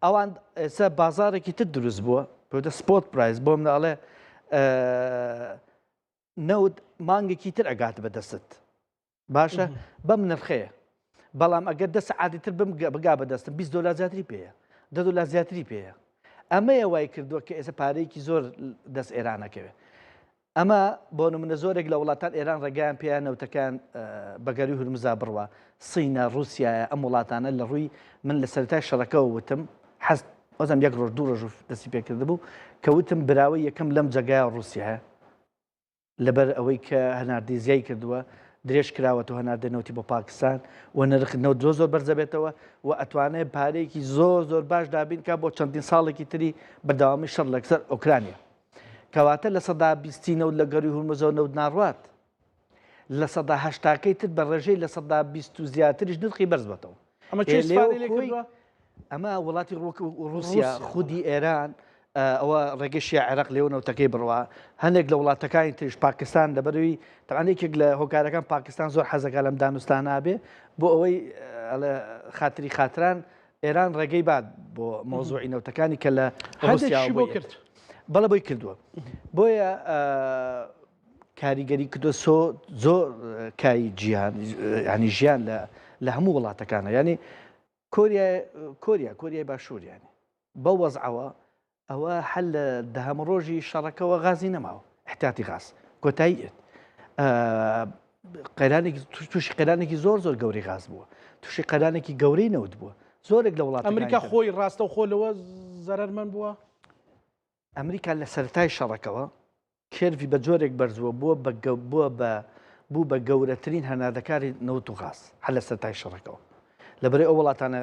ئەوان ئێستا بازارێکی تر دروست بووە پێوتە spot price بۆ منە ئەڵێ نەوت مانگێکی تر ئەگات بەدەستت باشە بەم نرخەیە بەڵام ئەگەر دە سەعاتی تر بم بگا بەدەستم 20 دلار زیاتری پێیە دە دلار زیاتری پێیە ئەمەیە وای کردووە کە ئێستا پارەیەکی زۆر دەست ئێرانەکەوێت ئەمە بۆ نمونە زۆرێک لە وڵاتان ئێران ڕێگەیان پێیان نەوتەکان بەگەری هورمزا بڕوە سینە رووسایە ئەم وڵاتانە لە ڕووی من لە سەرای شەڕەکەەوە وتم حەز وەزم یەک ڕۆژ دوو ڕۆژ دەستی پێکردبوو کە وتم براوە یەکەم لەم جەگای رووسایە لەبەر ئەوەی کە هەناردەی زیای کردووە، درێژ کراوەتەوە هەناردەی نەوتی بۆ پاکستان و نرخ نەوت زۆر زۆر بەرزەبێتەوە و ئەتوانێت پارەیەکی زۆر زۆر باش دابین کا بۆ چەندین ساڵێکی تری بەردەوامی شەڕ لەسەر ئۆکرانیا. کەواتە 20% نەوت لە گەروی هورمزەوە نەوت ناڕوات. 80% تر بە ڕێژەی 20% و زیاتریش نرخی بەرز بەتەوە. ئەمە چی ئیسفادەی لێ کردووە؟ ئەمە وڵاتی ڕووسیا خودی ئێران ئەوە ڕێگەی شیا عێراق لێوە نەوتەکەی بڕوا هەندێک لە وڵاتەکانی تریش پاکستان لەبەروی تەعاان یەکێک لە هۆکارەکان پاکستان زۆر حەزەکە لەم دانوستانە بێ بۆ ئەوەی خاتری خاتران ئێران ڕێگەی بات بۆ مۆزوعی نەوتەکانی کە لە ڕوسیا بۆ کرد بەڵە بۆی کردووە بۆیە کاریگەری کردوە سۆ زۆر کای جیهان ینی ژیان لە لە هەموو وڵاتەکانە ینی کۆریا کۆریا کۆریای باشوور ینی بە وەزعەوە ئەوە حل لە دەهەم ڕۆژی شەڕەکەوە غازی نەماوە احتیاطی غاز کۆتایی ئێت قەیرانێکی تووشی قەیرانێکی زۆر زۆر گەوری غاز بووە تووشی قەیرانێکی گەورەی نەوت بووە زۆرێک لە وڵات ئەمریکا خۆی ڕاستەوخۆ لەوە زەرەرمەند بووە ئەمریکا لە سەرەتای شەڕەکەوە curve ی بە جۆرێک بەرزووە بووە بە بووە بە بوو بە گەورەترین هەناردەکاری نەوت و غاز هەر لە سەرەتای شەڕەکەوە لەبەرەی ئەو وڵاتانە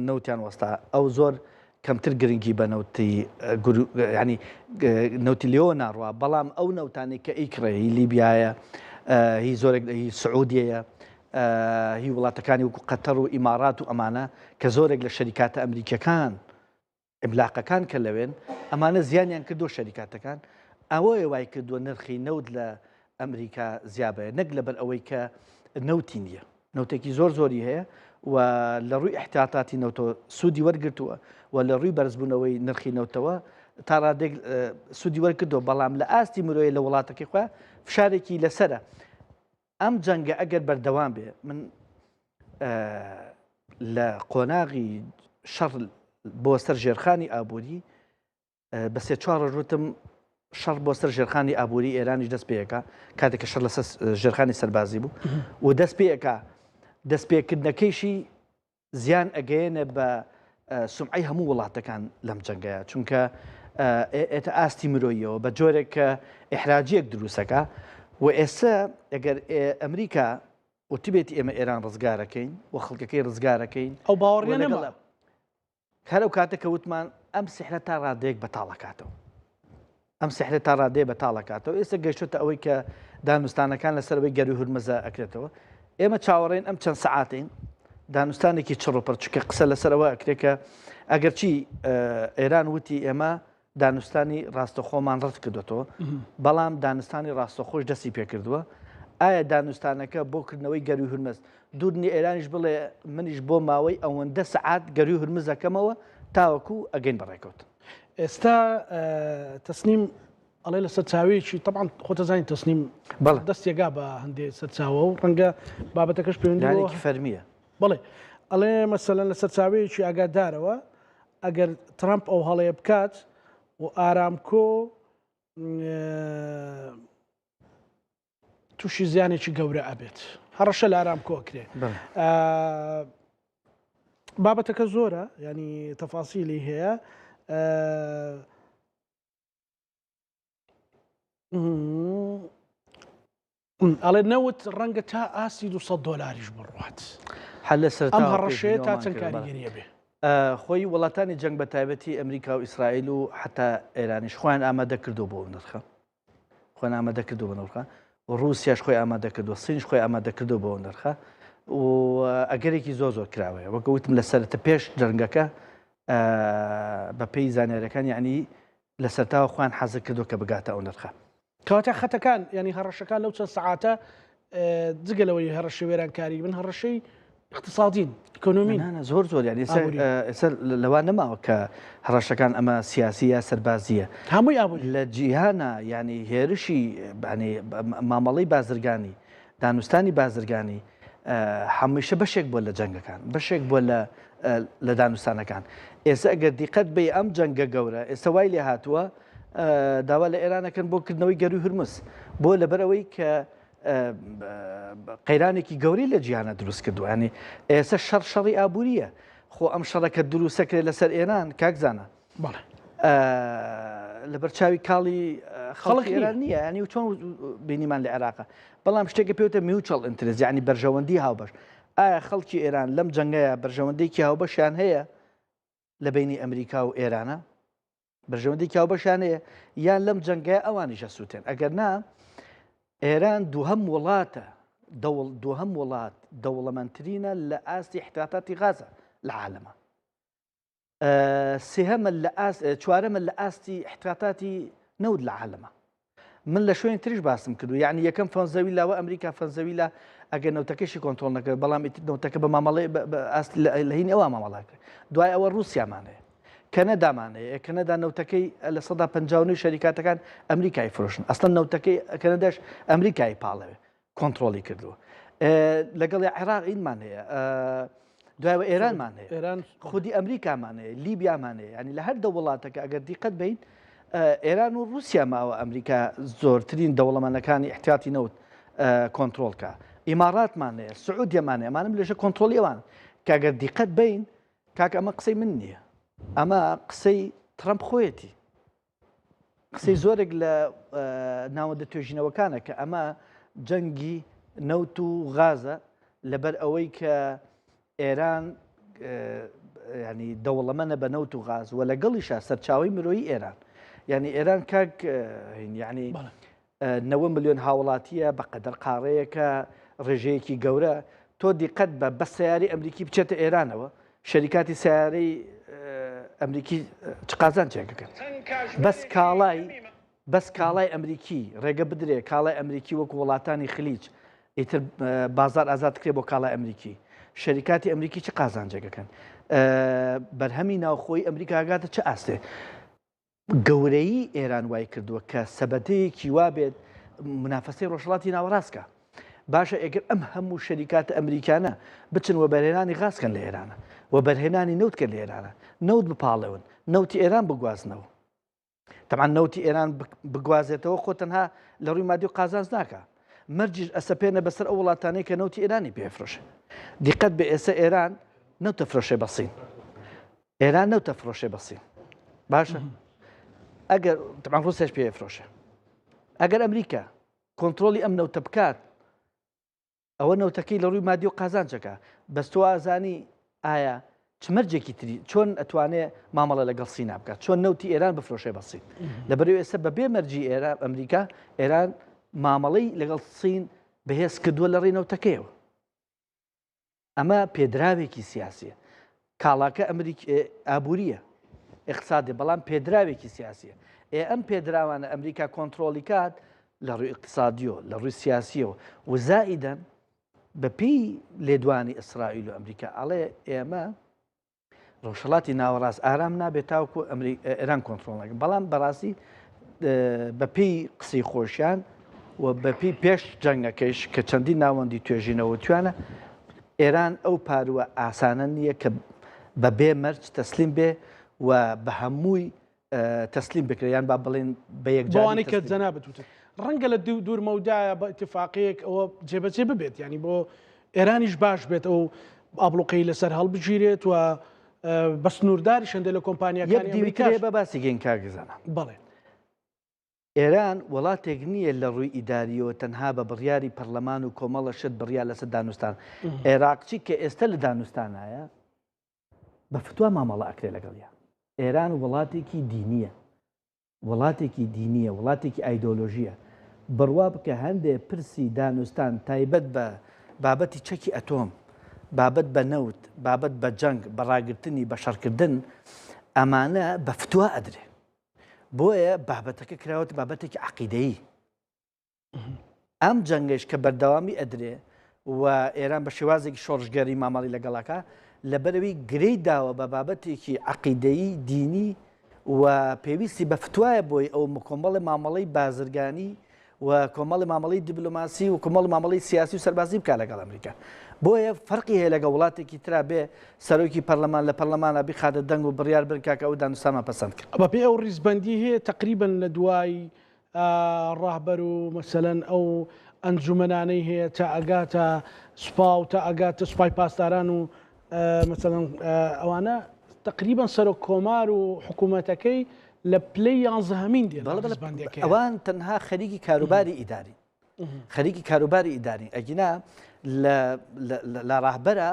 نەوتیان وەستا ئەو زۆر کەمتر گرنگی بە نەوتی ینی نەوتی لێوە ناڕوا بەڵام ئەو نەوتانی کە ئیکڕێ هی لیبیایە هی زۆرێک هی سعودیەیە هی وڵاتەکانی وەکو قەتەر و ئیمارات و ئەمانە کە زۆرێک لە شەریکاتە ئەمریکیەکان عیملاقەکان کە لەوێن ئەمانە زیانیان کردووە شەریکاتەکان ئەوەیە وای کردووە نرخی نەوت لە ئەمریکا زیابێ نەک لەبەر ئەوەی کە نەوتی نییە نەوتێکی زۆر زۆری هەیە و لە ڕووی احتیاطاتی نەوتەوە سوودی وەرگتووە و لە ڕووی بەرزبوونەوەی نرخی نەوتەوە تا ڕادێک سوودی وەرکردەوە بەڵام لە ئاستی مرۆیە لە وڵاتەکەی خۆ فشارێکی لەسرە ئەم جەنگە ئەگەر بەردەوام بێ من لە قۆناغی شەڕ بۆ سەر ژێرخانی ئابووری بە سێ چوار ڕۆژ وتم شەڕ بۆ سەر ژێرخانی ئابووری ئێرانیش دەست پێەکە کاتێک کە شەڕ لەسەر ژێرخانی سەربازی بوو و دەست پێەکە دەست پێکردنەکەیشی زیان ئەگەیەنێ بە سومعەی هەموو وڵاتەکان لەم جەنگەیە چونکە ئێتە ئاستی مرۆییەوە بە جۆرێک کە ئیحراجیەک دروستەکە و ئێستا ئەگەر ئەمریکا وتبێتی ئێمە ئێران ڕزگارەکەین و خەڵکەکەی ڕزگارەکەین ئەو باوەڕیان نەما هەر ئەو کاتە کە وتمان ئەم سحرە تا ڕادەیەک بەتاڵەکاتەوە ئەم سحرە تا ڕادەیە بەتاڵەکاتەوە ئێستا گەیشتۆتە ئەوەی کە دانوستانەکان لەسەر ئەوەی گەروی هورمزە ئەکرێتەوە ئێمە چاوەڕێن ئەم چەند سەعاتین دانوستانێکی چڕ و پڕ چونکە قسە لەسەر ئەوە ئەکرێت کە ئەگەرچی ئێران وتی ئێمە دانوستانی ڕاستەخۆمان ڕەت کردوێتەوە بەڵام دانوستانی ڕاستەخۆش دەستی پێکردووە ئایا دانوستانەکە بۆ کردنەوەی گەروی هورمز دوور نیە ئێرانیش بڵێ منیش بۆ ماوەی ئەوەندە سەعات گەروی هورمز ئەکەمەوە تاوەکو ئەگەین بە ڕێکەوتن. ئێستا تەسنیم ئەڵێ لە سەرچاوەیەکی تەبعەن خۆت ئەزانی تەسنیم بەڵێ دەستێگا بە هەندێ سەرچاوە و ڕەنگە بابەتەکەش پەیوەندی بەوە لایەنێکی فەرمییە. بەڵێ ئەڵێ مەسەلەن لە سەرچاوەیەکی ئاگادارەوە ئەگەر ترەمپ ئەو هەڵەیە بکات و ئارامکۆ تووشی زیانێکی گەورە ئەبێت هەڕەشە لە ئارامکۆ ئەکرێ بابەتەکە زۆرە ینی تەفاسیلی هەیە ئەڵێ نەوت ڕەنگە تا ئاستی 200 دۆلاریش بڕوات. هەر لە سەرەتاوە ئەم هەڕەشەیە تا پێشبینیەوەمان چەند کرد، بەڵێ. کاریگەریە بێ؟ خۆی وڵاتانی جەنگ بە تایبەتی ئەمریکا و ئیسرائیل و حتا ئێرانیش خۆیان ئامادە کردو بۆ ئەو نرخە خۆیان ئامادە کردو بە نرخە و ڕووسیاش خۆی ئامادە کردو سینش خۆی ئامادە کردو بۆ نرخە و ئەگەرێکی زۆر زۆر کراوەیە وەکە وتم لە سەرەتە پێش جەنگەکە بە پێی زانیارەکان یعنی لە سەرتاوە خۆیان حەزر کردو کە بگاتە ئەو نرخە. کەواتە خەتەکان یانی هەڕەشەکان لەو چەند سەعاتە جگە لەوەی هەڕەشەی وێرانکاری بن هەڕەشەی اقتصادین ئیکۆنۆمین زۆر زۆر یانی ئێستا لەوە نەماوە کە هەڕەشەکان ئەمە سیاسی یا سەربازیە هەمووی ئابووری لە جیهانە ینی هێرشی مامەڵەی بازرگانی دانوستانی بازرگانی هەمیشە بەشێک بووە لە جەنگەکان، بەشێک بووە لە لە دانوستانەکان. ئێستا ئەگەر دیقەت بەی ئەم جەنگە گەورە ئێستا وای لێ هاتووە داوا لە ئێران ئەکەن بۆ کردنەوەی گەروی هورمز بۆ لەبەر ئەوەی کە قەیرانێکی گەورەی لە جیهانە دروست کردووە ینی ئێستا شەڕ شەڕی ئابووریە خۆ ئەم شەڕەکە دروستەکرێت لەسەر ئێران کاک زانا لەبەر چاوی کاڵی خەڵک ئێران نییە ینی و چۆن بینیمان لە عێراقە بەڵام شتێکە پێوتە mutual interest ینی بەرژەوەندی هاوبەش ئایا خەڵکی ئێران لەم جەنگەیە بەرژەوەندێکی هاوبەشیان هەیە لە بینی ئەمریکا و ئێرانە بەرژەوەندێکی هاوبەشیان هەیە یان لەم جەنگەیە ئەوانیشە سووتێن ئەگەر نا ئێران دووهەم وڵاتە دەوڵ دووهەم وڵات دەوڵەمەندترینە لە ئاستی احتیاطاتی غازە لە عالەمە سێهەمە لە ئاست چوارەمە لە ئاستی احتیاطاتی نەوت لە عالەمە من لە شوێن تریش باسم کردو یعنی یەکەم فەنزەویلا و ئەمریکا فەنزەویلا ئەگەر نەوتەکەشی کۆنترۆڵ نەکرد بەڵام نەوتەکە بە مامەڵەی ئاست لە هین ئەوە مامەڵا کرد دوای ئەوە رووسیامان هەیە کەنەدامان هەیە کەنەدا نەوتەکەی لە سەدا 59 شەریکاتەکان ئەمریکای فرۆشن ئەسڵەن نەوتەکەی کەنەداش ئەمریکای پاڵەوێ کۆنتڕۆڵی کردووە لەگەڵی عێراق ئینمان هەیە دوایەوە ئێرانمان هەیە ئێران خودی ئەمریکامان هەیە لیبیامان هەیە ینی لە هەر دە وڵاتەکە ئەگەر دیقەت بین ئێران و رووسیا ماوە ئەمریکا زۆرترین دەوڵەمەنەکانی احتیاتی نەوت کۆنتترۆلکە ئیماراتمان هەیە سعودیەمان هەیە ئەمانم لێژە کۆنتترۆلی ئەوان کە ئەگەر دیقەت بین کاک ئەمە قسەی من نییە ئەمە قسەی ترەمپ خۆیەتی قسەی زۆرێک لە ناوەندە توێژینەوەکانە کە ئەمە جەنگی نەوت و غازە لەبەر ئەوەی کە ئێران ینی دەوڵەمەنە بە نەوت و غاز و لەگەڵیشە سەرچاوی مرۆیی ئێران یعنی ئێران کاک یعنی نەوە ملیۆن هاوڵاتییە بە قەدەر قاڕەیەکە ڕێژەیەکی گەورە تۆ دیقەت بە بە سیاری ئەمریکی بچێتە ئێرانەوە شەریکاتی سیارەی ئەمریکی چ قازانجێکەکەن بەس کاڵای بەس کاڵای ئەمریکی ڕێگە بدرێ کاڵای ئەمریکی وەکو وڵاتانی خلیج ئیتر بازار ئازاد کرێ بۆ کاڵای ئەمریکی شەریکاتی ئەمریکی چ قازانجێکەکەن بەرهەمی ناوخۆی ئەمریکاگاتە چ ئاستێ گەورەیی ئێران وای کردووە کە سەبەتەیەکی وا بێت منافەسەی ڕۆژهەڵاتی ناوەڕاست کا. باشە ئەگەر ئەم هەموو شەریکاتە ئەمریکانە بچن وەبەرهێنانی غاز کەن لە ئێرانە، وەبەرهێنانی نەوت کەن لە ئێرانە، نەوت بپاڵێون، نەوتی ئێران بگوازنەوە. تەبعەن نەوتی ئێران بگوازێتەوە خۆ تەنها لە ڕووی مادی و قازانج ناکا. مەرجیش ئەسەپێنە بەسەر ئەو وڵاتانەی کە نەوتی ئێرانی پێ ئەفرۆشێ. دیقەت بێ ئێسە ئێران نەوت ئەفرۆشێ بە سین. ئێران نەوت ئەفرۆشێ بە سین. باشە ئەگەر تەبعەن ڕووسیاش پێ ئەفرۆشێ. ئەگەر ئەمریکا کۆنترۆڵی ئەم نەوتە بکات ئەوە نەوتەکەی لە ڕووی مادی و قازانجەکە بەس تۆ ئازانی ئایا چ مەرجێکی تری چۆن ئەتوانێ مامەڵە لەگەڵ سینا بکات چۆن نەوتی ئێران بفرۆشێ بە سین لەبەرئەوەی ئێستا بەبێ مەرجی ئێران ئەمریکا ئێران مامەڵەی لەگەڵ سین بەهێز کردووە لە ڕێی نەوتەکەیەوە ئەمە پێدراوێکی سیاسیە کاڵاکە ئەمریک ئابووریە اقتصادی بەڵام پێدراوێکی سیاسیە ئێ ئەم پێدراوانە ئەمریکا کۆنتترۆلی کات لە ڕووی اقتصادیەوە لە ڕووی سیاسیەوە وزائیدەن بەپێی لێدوانی ئیسرائیل و ئەمریکا ئەڵێ ئێمە ڕۆژهڵاتی ناوەڕاست ئارام نابێت تاوکو ئێران کۆنتترۆل نەکەن بەڵام بەڕاستی بەپێی قسەی خۆشیان و بەپی پێش جەنگەکەیش کە چەندین ناوەندی توێژینەوە توانە ئێران ئەو پاروە ئاسانە نییە کە بە بێ مەرج تەسلیم بێ و بە هەمووی تەسلیم بکرێت یان با بڵێن بە یەکجاری بەوانەی کە جەنابت وتت ڕەنگە لە دوو دوور مەودایە بە ئیتفاقیەک ئەوە جێبەجێ ببێت یعنی بۆ ئێرانیش باش بێت ئەو ئابڵوقەی لەسەر هەڵبگیرێت و بە سنوورداریش هەندێک لە یەک کۆمپانیاکانی دیوی ئەمریکاش ترێ بە باسی گەین کاک زانا. بەڵێ. ئێران وڵاتێک نییە لە ڕووی ئیداریەوە تەنها بە بڕیاری پەرلەمان و کۆمەڵە شت بڕیار لەسەر دانوستان عێراقچی کە ئێستا لە دانوستانایە بە فتوا مامەڵە ئەکرێ لەگەڵیا. ئێران وڵاتێکی دینییە. وڵاتێکی دینییە، وڵاتێکی ئایدۆلۆژییە. بڕوا بکە هەندێ پرسی دانوستان تایبەت بە بابەتی چەکی ئەتۆم، بابەت بە نەوت، بابەت بە جەنگ، بە ڕاگرتنی، بە شەڕکردن، ئەمانە بە فتوا ئەدرێ. بۆیە بابەتەکە کراوەتە بابەتێکی عەقیدەیی. ئەم جەنگەیش کە بەردەوامی ئەدرێ و ئێران بە شێوازێکی شۆڕشگێڕی مامەڵی لەگەڵاکە لەبەرەوەی گرێی داوە بە بابەتێکی عەقیدەیی دینی و پێویستی بە فتوایە بۆی ئەو کۆمەڵی مامەڵەی بازرگانی و کۆمەڵی مامەڵی دیبلۆماسی و کۆمەڵی مامەڵی سیاسی و سەربازی بکە لەگەڵ ئەمریکا بۆیە فەرقی هەیە لەگە وڵاتێکی ترا بێ سەرۆکی پەرلەمان لە پەرلەمانە بخاتە دەنگ و بڕیار بن کاکە ئەو دانوستانمان پەسەند کرد. بەپێی ئەو ڕیزبەندی هەیە تەقریبەن لە دوای ڕەهبەر و مەسەلەن ئەو ئەنجومەنانەی هەیە تا ئەگاتە سوپا و تا ئەگاتە سوپای پاسداران و مەسەلەن ئەوانە تقریبا سەرۆک کۆمار و حکوومەتەکەی لە پلەی یانزەهەمین دێن بەڵێ بەڵێ ئەوان تەنها خەریکی کاروباری ئیداری خەریکی کاروباری ئیداری ئەگینا لە ڕەهبەرە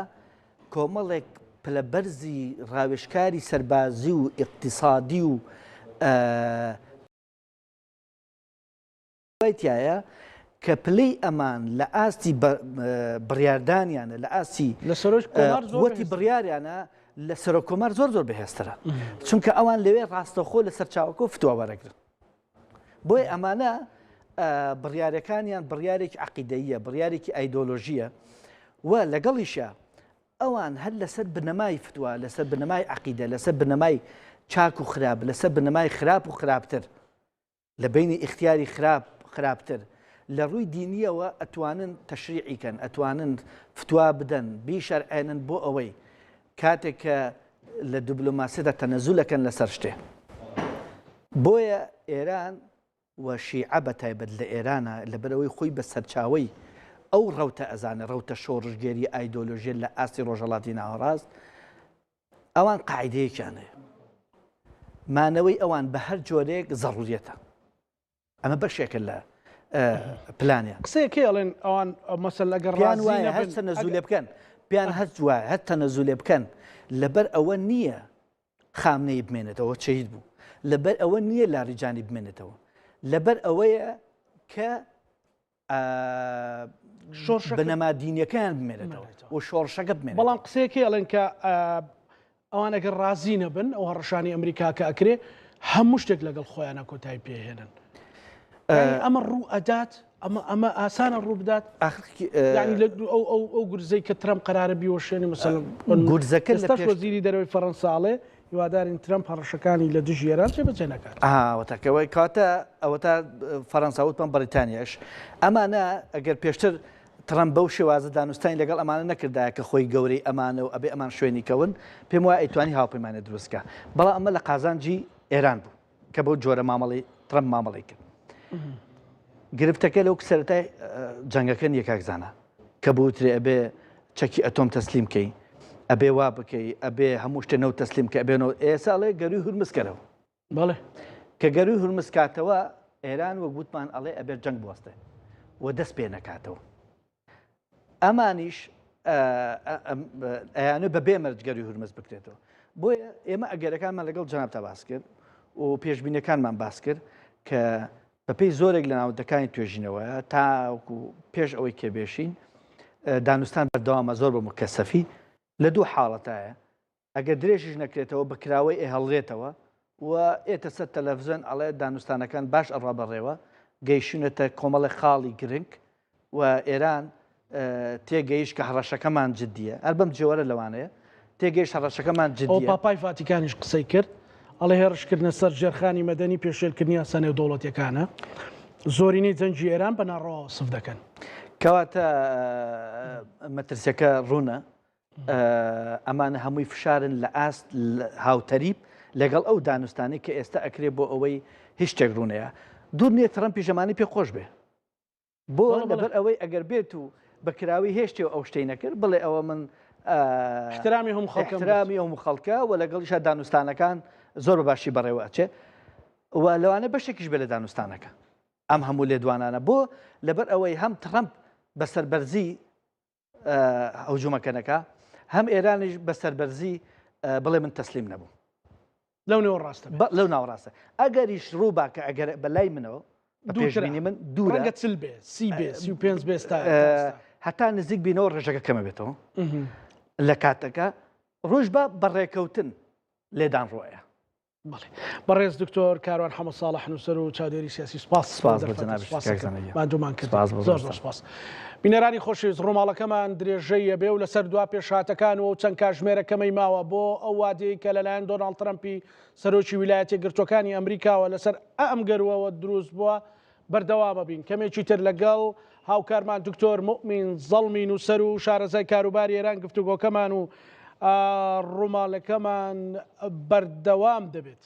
کۆمەڵێک پلە بەرزی ڕاوێژکاری سەربازی و ئیقتیسادی و وای تایە کە پلەی ئەمان لە ئاستی بڕیاردانیانە لە ئاستی لە سەرۆک کۆمار زۆر قوتی بڕیاریانە لە سەرۆک کۆمار زۆر زۆر بەهێزترە چونکە ئەوان لەوێ ڕاستەخۆ لە سەرچاوەکە و فتوا وەرەگرن بۆیە ئەمانە بڕیارەکانیان بڕیارێکی عقیدەیە بڕیارێکی ئایدۆلۆژیە و لەگەڵیشە ئەوان هەر لەسەر بنەمای فتوا، لەسەر بنەمای عەقیدە، لەسەر بنەمای چاک و خراپ، لەسەر بنەمای خراپ و خراپتر، لە بەینی ئیختیاری خراپ خراپتر، لە ڕووی دینییەوە ئەتوانن تەشریعی کەن، ئەتوانن فتوا بدەن، بیشەرعێنن بۆ ئەوەی کاتێک کە لە دبلۆماسیەتا تەنەزول ئەکەن لەسەر شتێ. بۆیە ئێران و شیعە بە تایبەت لە ئێرانە لەبەرئەوەی خۆی بە سەرچاوەی ئەو ڕەوتە ئەزانێ، ڕەوتە شۆڕشگێریە ئایدۆلۆژیە لە ئاستی ڕۆژهەڵاتی ناوەڕاست، ئەوان قاعیدەیەکیان هەیە مانەوەی ئەوان بە هەر جۆرێک زەڕوریەتە. ئەمە بەشێکە لە پلانیان. قسەیەکەی ئەڵێن ئەوان مەسەل ئەگەر پێیان ڕازی وایە هەر نەبن تەنەزولێ بکەن، پێیان هەست وایە هەر تەنەزولێ بکەن لەبەر ئەوە نییە خامنەیی بمێنێتەوە شەهید بوو لەبەر ئەوە نییە لاریجانی بمێنێتەوە لەبەر ئەوەیە کە بنەما دینیەکەیان بمێنێتەوە و شۆڕشەکە بمێنێت بەڵام قسەیەکی ئەڵێن کە ئەوان ئەگەر ڕازی نەبن ئەو هەڕەشانی ئەمریکا کە ئەکرێ هەموو شتێک لەگەڵ خۆیانە کۆتایی پێهێنن ئەمە ڕوو ئەدات ئەمە ئەمە ئاسانە ڕوو بدات یعنی لە ئەو ئەو ئەو گورزەی کە ترەمپ قەرارە بیوەشێنێ مەسەلەن گورزەکە لە ئێستاش وەزیری دەرەوەی فەرەنسا ئەڵێ هیوادارین ترەمپ هەڕەشەکانی لە دژی ئێران جێبەجێ نەکات. ئاوەتەکەوەی کاتە ئەوەتا فەرەنسا وتمان بەریتانیاش ئەمانە ئەگەر پێشتر ترەمپ بەو شێوازە دانوستانی لەگەڵ ئەمانە نەکردایە کە خۆی گەورەی ئەمانە و ئەبێ ئەمان شوێنی کەون پێم وایە ئەیتوانی هاوپەیمانێ دروست کا بەڵام ئەمە لە قازانجی ئێران بوو. کە بەو جۆرە مامەڵەی ترەمپ مامەڵەی کرد. گرفتەکە لەو سەرەتای جەنگەکە نییە کاک زانا کە بوترێ ئەبێ چەکی ئەتۆم تەسلیم کەی ئەبێ وا بکەی ئەبێ هەموو شتێ نەوت تەسلیم کە ئەبێنەوە ئێسا ئەڵێ گەروی هورمز کەرەوە بەڵێ کە گەروی هورمز کاتەوە ئێران وەک وتمان ئەڵێ ئەبێ جەنگ بوەستێ و دەست پێ نەکاتەوە ئەمانیش ئەیانوێ بە بێ مەرج گەروی هورمز بکرێتەوە. بۆیە ئێمە ئەگەرەکانمان لەگەڵ جەنابتا باس کرد و پێشبینەکانمان باس کرد کە بەپێی زۆرێک لە ناوەندەکانی توێژینەوە تاوەکو پێش ئەوەی کە بێشین دانوستان بەردەوامە زۆر بە مکەسەفی لە دوو حاڵەتایە ئەگەر درێژیش نەکرێتەوە بە کراوەی ئەیهەڵرێتەوە و ئێتە سەر تەلەفزیۆن ئەڵێ دانوستانەکان باش ئەڕوا بەڕێوە، گەیشتوونەتە کۆمەڵێک خاڵی گرنگ و ئێران تێگەیشت کە هەڕەشەکەمان جدییە. هەر بەم جۆرە لەوانەیە تێگەیشت هەڕەشەکەمان ئەوە جدییە. پاپای ڤاتیکانیش قسەی کرد، ئەڵێ هێڕشکردنە سەر ژێرخانی مەدەنی پێشێلکردنی یاسا نێودەوڵەتییەکانە، زۆرینەی جەنگی ئێران بە ناڕەوا وەسف دەکەن. کەواتە مەترسیەکە ڕوونە، ئەمانە هەمووی فشارن لە ئاست هاوتەریب لەگەڵ ئەو دانوستانەی کە ئێستا ئەکرێ بۆ ئەوەی هیچ شتێک ڕوونەیە دوور نییە ترەمپیش ئەمانەی پێ خۆش بێ بۆ لەبەر ئەوەی ئەگەر بێت و بە کراوی هێشتێ و ئەو شتەی نەکرد بڵێ ئەوە من احترامی هەم خەڵکە احترامی ئەو خەڵکە و لەگەڵیشا دانوستانەکان زۆر بە باشی بەڕێوە ئەچێ. و لەوانە بەشێکیش بێ لە دانوستانەکە ئەم هەموو لێدوانانە بۆ لەبەر ئەوەی هەم ترەمپ بە سەربەرزی هەوجومەکە نەکا هەم ئێرانیش بە سەربەرزی بڵێ من تەسلیم نەبووم. لەو نێوەڕاستە بێت. لەو ناوەڕاستە ئەگەریش ڕووبا کە ئەگەر بە لای منەوە بە پێشبینی من دوورە ڕەنگە 40 بێ 30 بێ 35 بێ تا هەتا نزیک بینەوە ڕێژەکە کەمە بێتەوە لە کاتەکە ڕۆژ بە بەڕێکەوتن لێدان ڕۆیە. بەڵێ بەڕێز دکتۆر کاروان حەمە ساڵح نووسەر و چاودێری سیاسی سپاس سپاس بۆ جەنابیشت کاک زانا گیان. ماندوومان کردی سپاس بۆ زۆر زۆر سپاس. بینەرانی خۆشەویست ڕووماڵەکەمان درێژەی ئەبێ و لەسەر دوا پێشهاتەکان و ئەو چەند کاژمێرە کەمەی ماوە بۆ ئەو وادەی کە لەلایەن دۆناڵد ترەمپی سەرۆکی ویلایەتە یەکگرتووەکانی ئەمریکاوە لەسەر ئەم گەرووەوە دروست بووە بەردەوامە بین کەمێکی تر لەگەڵ هاوکارمان دکتۆر موئمین زەڵمی نووسەر و شارەزای کاروباری ئێران گفتوگۆکەمان و ڕووماڵەکەمان بەردەوام دەبێت.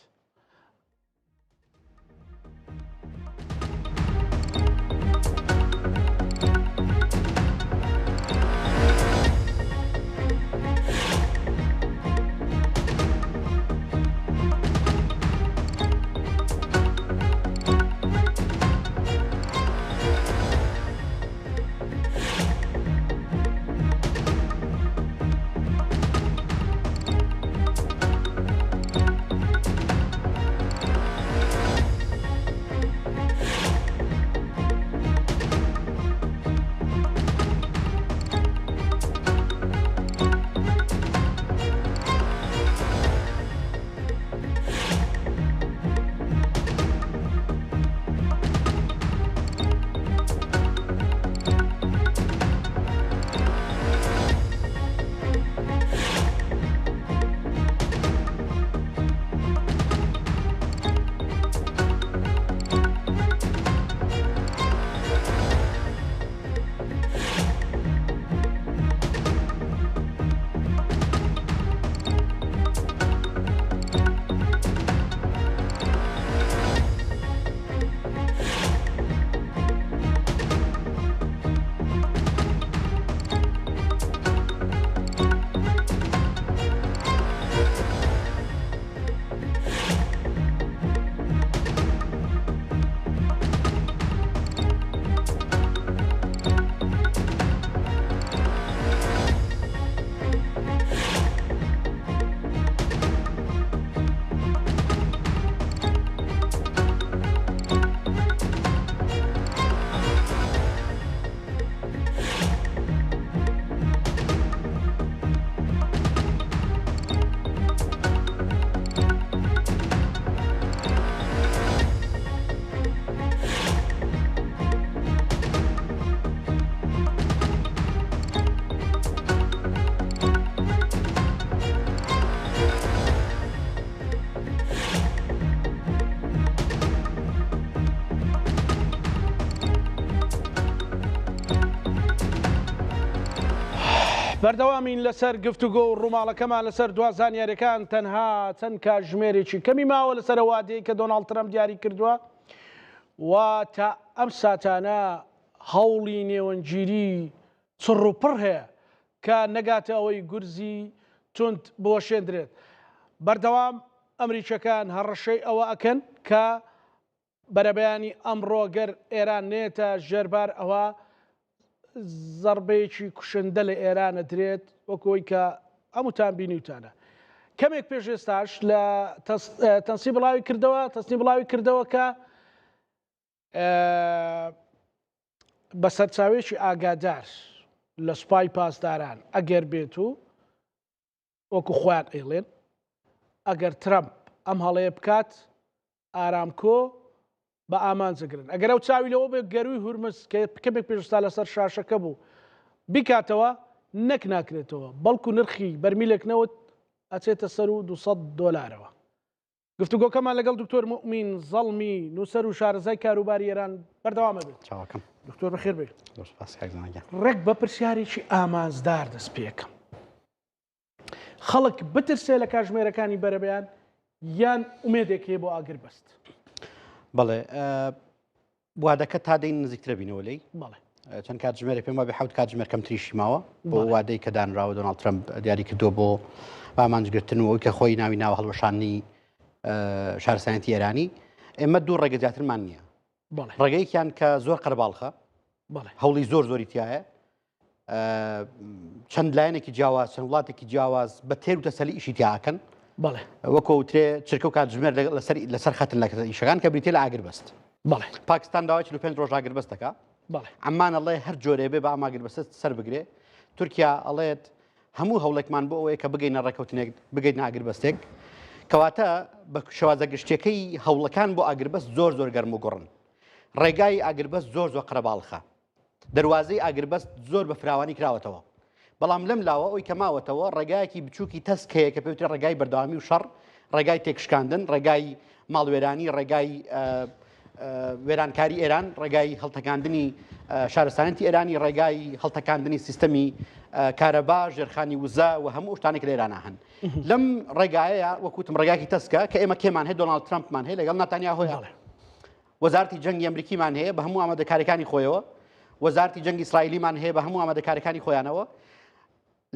بەردەوامین لەسەر گفتوگۆ و ڕووماڵەکەمان لەسەر دوا زانیاریەکان تەنها چەند کاتژمێرێکی کەمی ماوە لەسەر وادەی کە دۆناڵد ترەمپ دیاری کردووە و تا ئەم ساتانە هەوڵی نێوەندگیری چڕ و پڕ هەیە کە نەگاتە ئەوەی گورزی توند بوەشێندرێت. بەردەوام ئەمریکیەکان هەڕەشەی ئەوە ئەکەن کە بەرەبەیانی ئەمڕۆ گەر ئێران نەیەتە ژێربار ئەوا زەڕبەیەکی کوشندە لە ئێران ئەدرێت وەکو ئەوەی کە هەمووتان بینیوتانە. کەمێک پێش ئێستاش لە تەنسی بڵاوی کردەوە تەسنی بڵاوی کردەوە کە بە سەرچاوێکی ئاگادار لە سوپای پاسداران ئەگەر بێت و وەکو خۆیان ئەیڵێن ئەگەر ترەمپ ئەم هەڵەیە بکات ئارامکۆ بە ئامانجگرن ئەگەر ئەو چاوی لەوە بێت گەروی هورمز کە کەمێک پێشستا لەسەر شاشەکە بوو بیکاتەوە نەک ناکرێتەوە بەڵکو نرخی بەرمیلێک نەوت ئەچێتە سەر و 200 دۆلارەوە گفتوگۆکەمان لەگەڵ دکتۆر موئمین زەڵمی نووسەر و شارەزای کاروباری ئێران بەردەوامە بێت. چاوەکەم. دکتۆر بەخێر بێی. زۆر سپاس کاک زانا گیان. ڕێک بە پرسیارێکی ئامانجدار دەست پێکەم. خەڵک بترسێ لە کاژمێرەکانی بەرەبەیان یان ئومێدێک هەیە بۆ ئاگربەست؟ بەڵێ وادەکە تا دەین نزیکترە بینەوە لێی. بەڵێ. چەند کاتژمێرێک پێم وابێ حەوت کاتژمێر کەمتریشی ماوە بۆ وادەی کە دانراوە دۆناڵد ترەمپ دیاری کردووە بۆ ئامانجگرتن و ئەوی کە خۆی ناوی ناوە هەڵوەشاندنی شارستانیەتی ئێرانی. ئێمە دوو ڕێگە زیاترمان نییە. ڕێگەیەکیان کە زۆر قەرەباڵخە، هەوڵی زۆر زۆری تایە، چەند لایەنێکی جیاواز چەند وڵاتێکی جیاواز بە تێر و تەسەلی ئیشی تیاکەن وەکو وترێ چرکە و کاتژمێر لەسەر لەسەر خەتن لە ئیشەکان کە بریتە لە ئاگربەست پاکستان داوای 45 ڕۆژ ئاگربەست دەکا عەمان ئەڵێ هەر جۆرێ بێ بە ئەم ئاگربەستە سەر بگرێ تورکیا ئەڵێت هەموو هەوڵێکمان بۆ ئەوەیە کە بگەینە ڕێککەوتنێک بگەینە ئاگربەستێک کەواتە بە شێوازە گشتیەکەی هەوڵەکان بۆ ئاگربەست زۆر زۆر گەرم و گوڕن ڕێگای ئاگربەست زۆر زۆر قەرەباڵخە دەروازەی ئاگربەست زۆر بە فراوانی کراوەتەوە بەڵام لەم لاوە ئەوی کە ماوەتەوە ڕێگایەکی بچووکی تەسک هەیە کە پێوترێ ڕێگای بەردەوامی و شەڕ ڕێگای تێکشکاندن ڕێگای ماڵوێرانی ڕێگای وێرانکاری ئێران ڕێگای هەڵتەکاندنی شارستانەتی ئێرانی ڕێگای هەڵتەکاندنی سیستەمی کارەبا ژێرخانی وزە و هەموو شتانێک لە ئێرانە هەن لەم ڕێگایەیە وەکوتم ڕێگاکی تەسکە کە ئێمە کێمان هەیە دۆناڵد ترامپمان هەیە لەگەڵ ناتانیاهۆیە وەزارەتی جەنگی ئەمریکیمان هەیە بە هەموو ئامادەکاریەکانی خۆیەوە، وەزارەتی جەنگی ئیسرائیلیمان هەیە بە هەموو ئامادەکاریەکانی خۆیانەوە.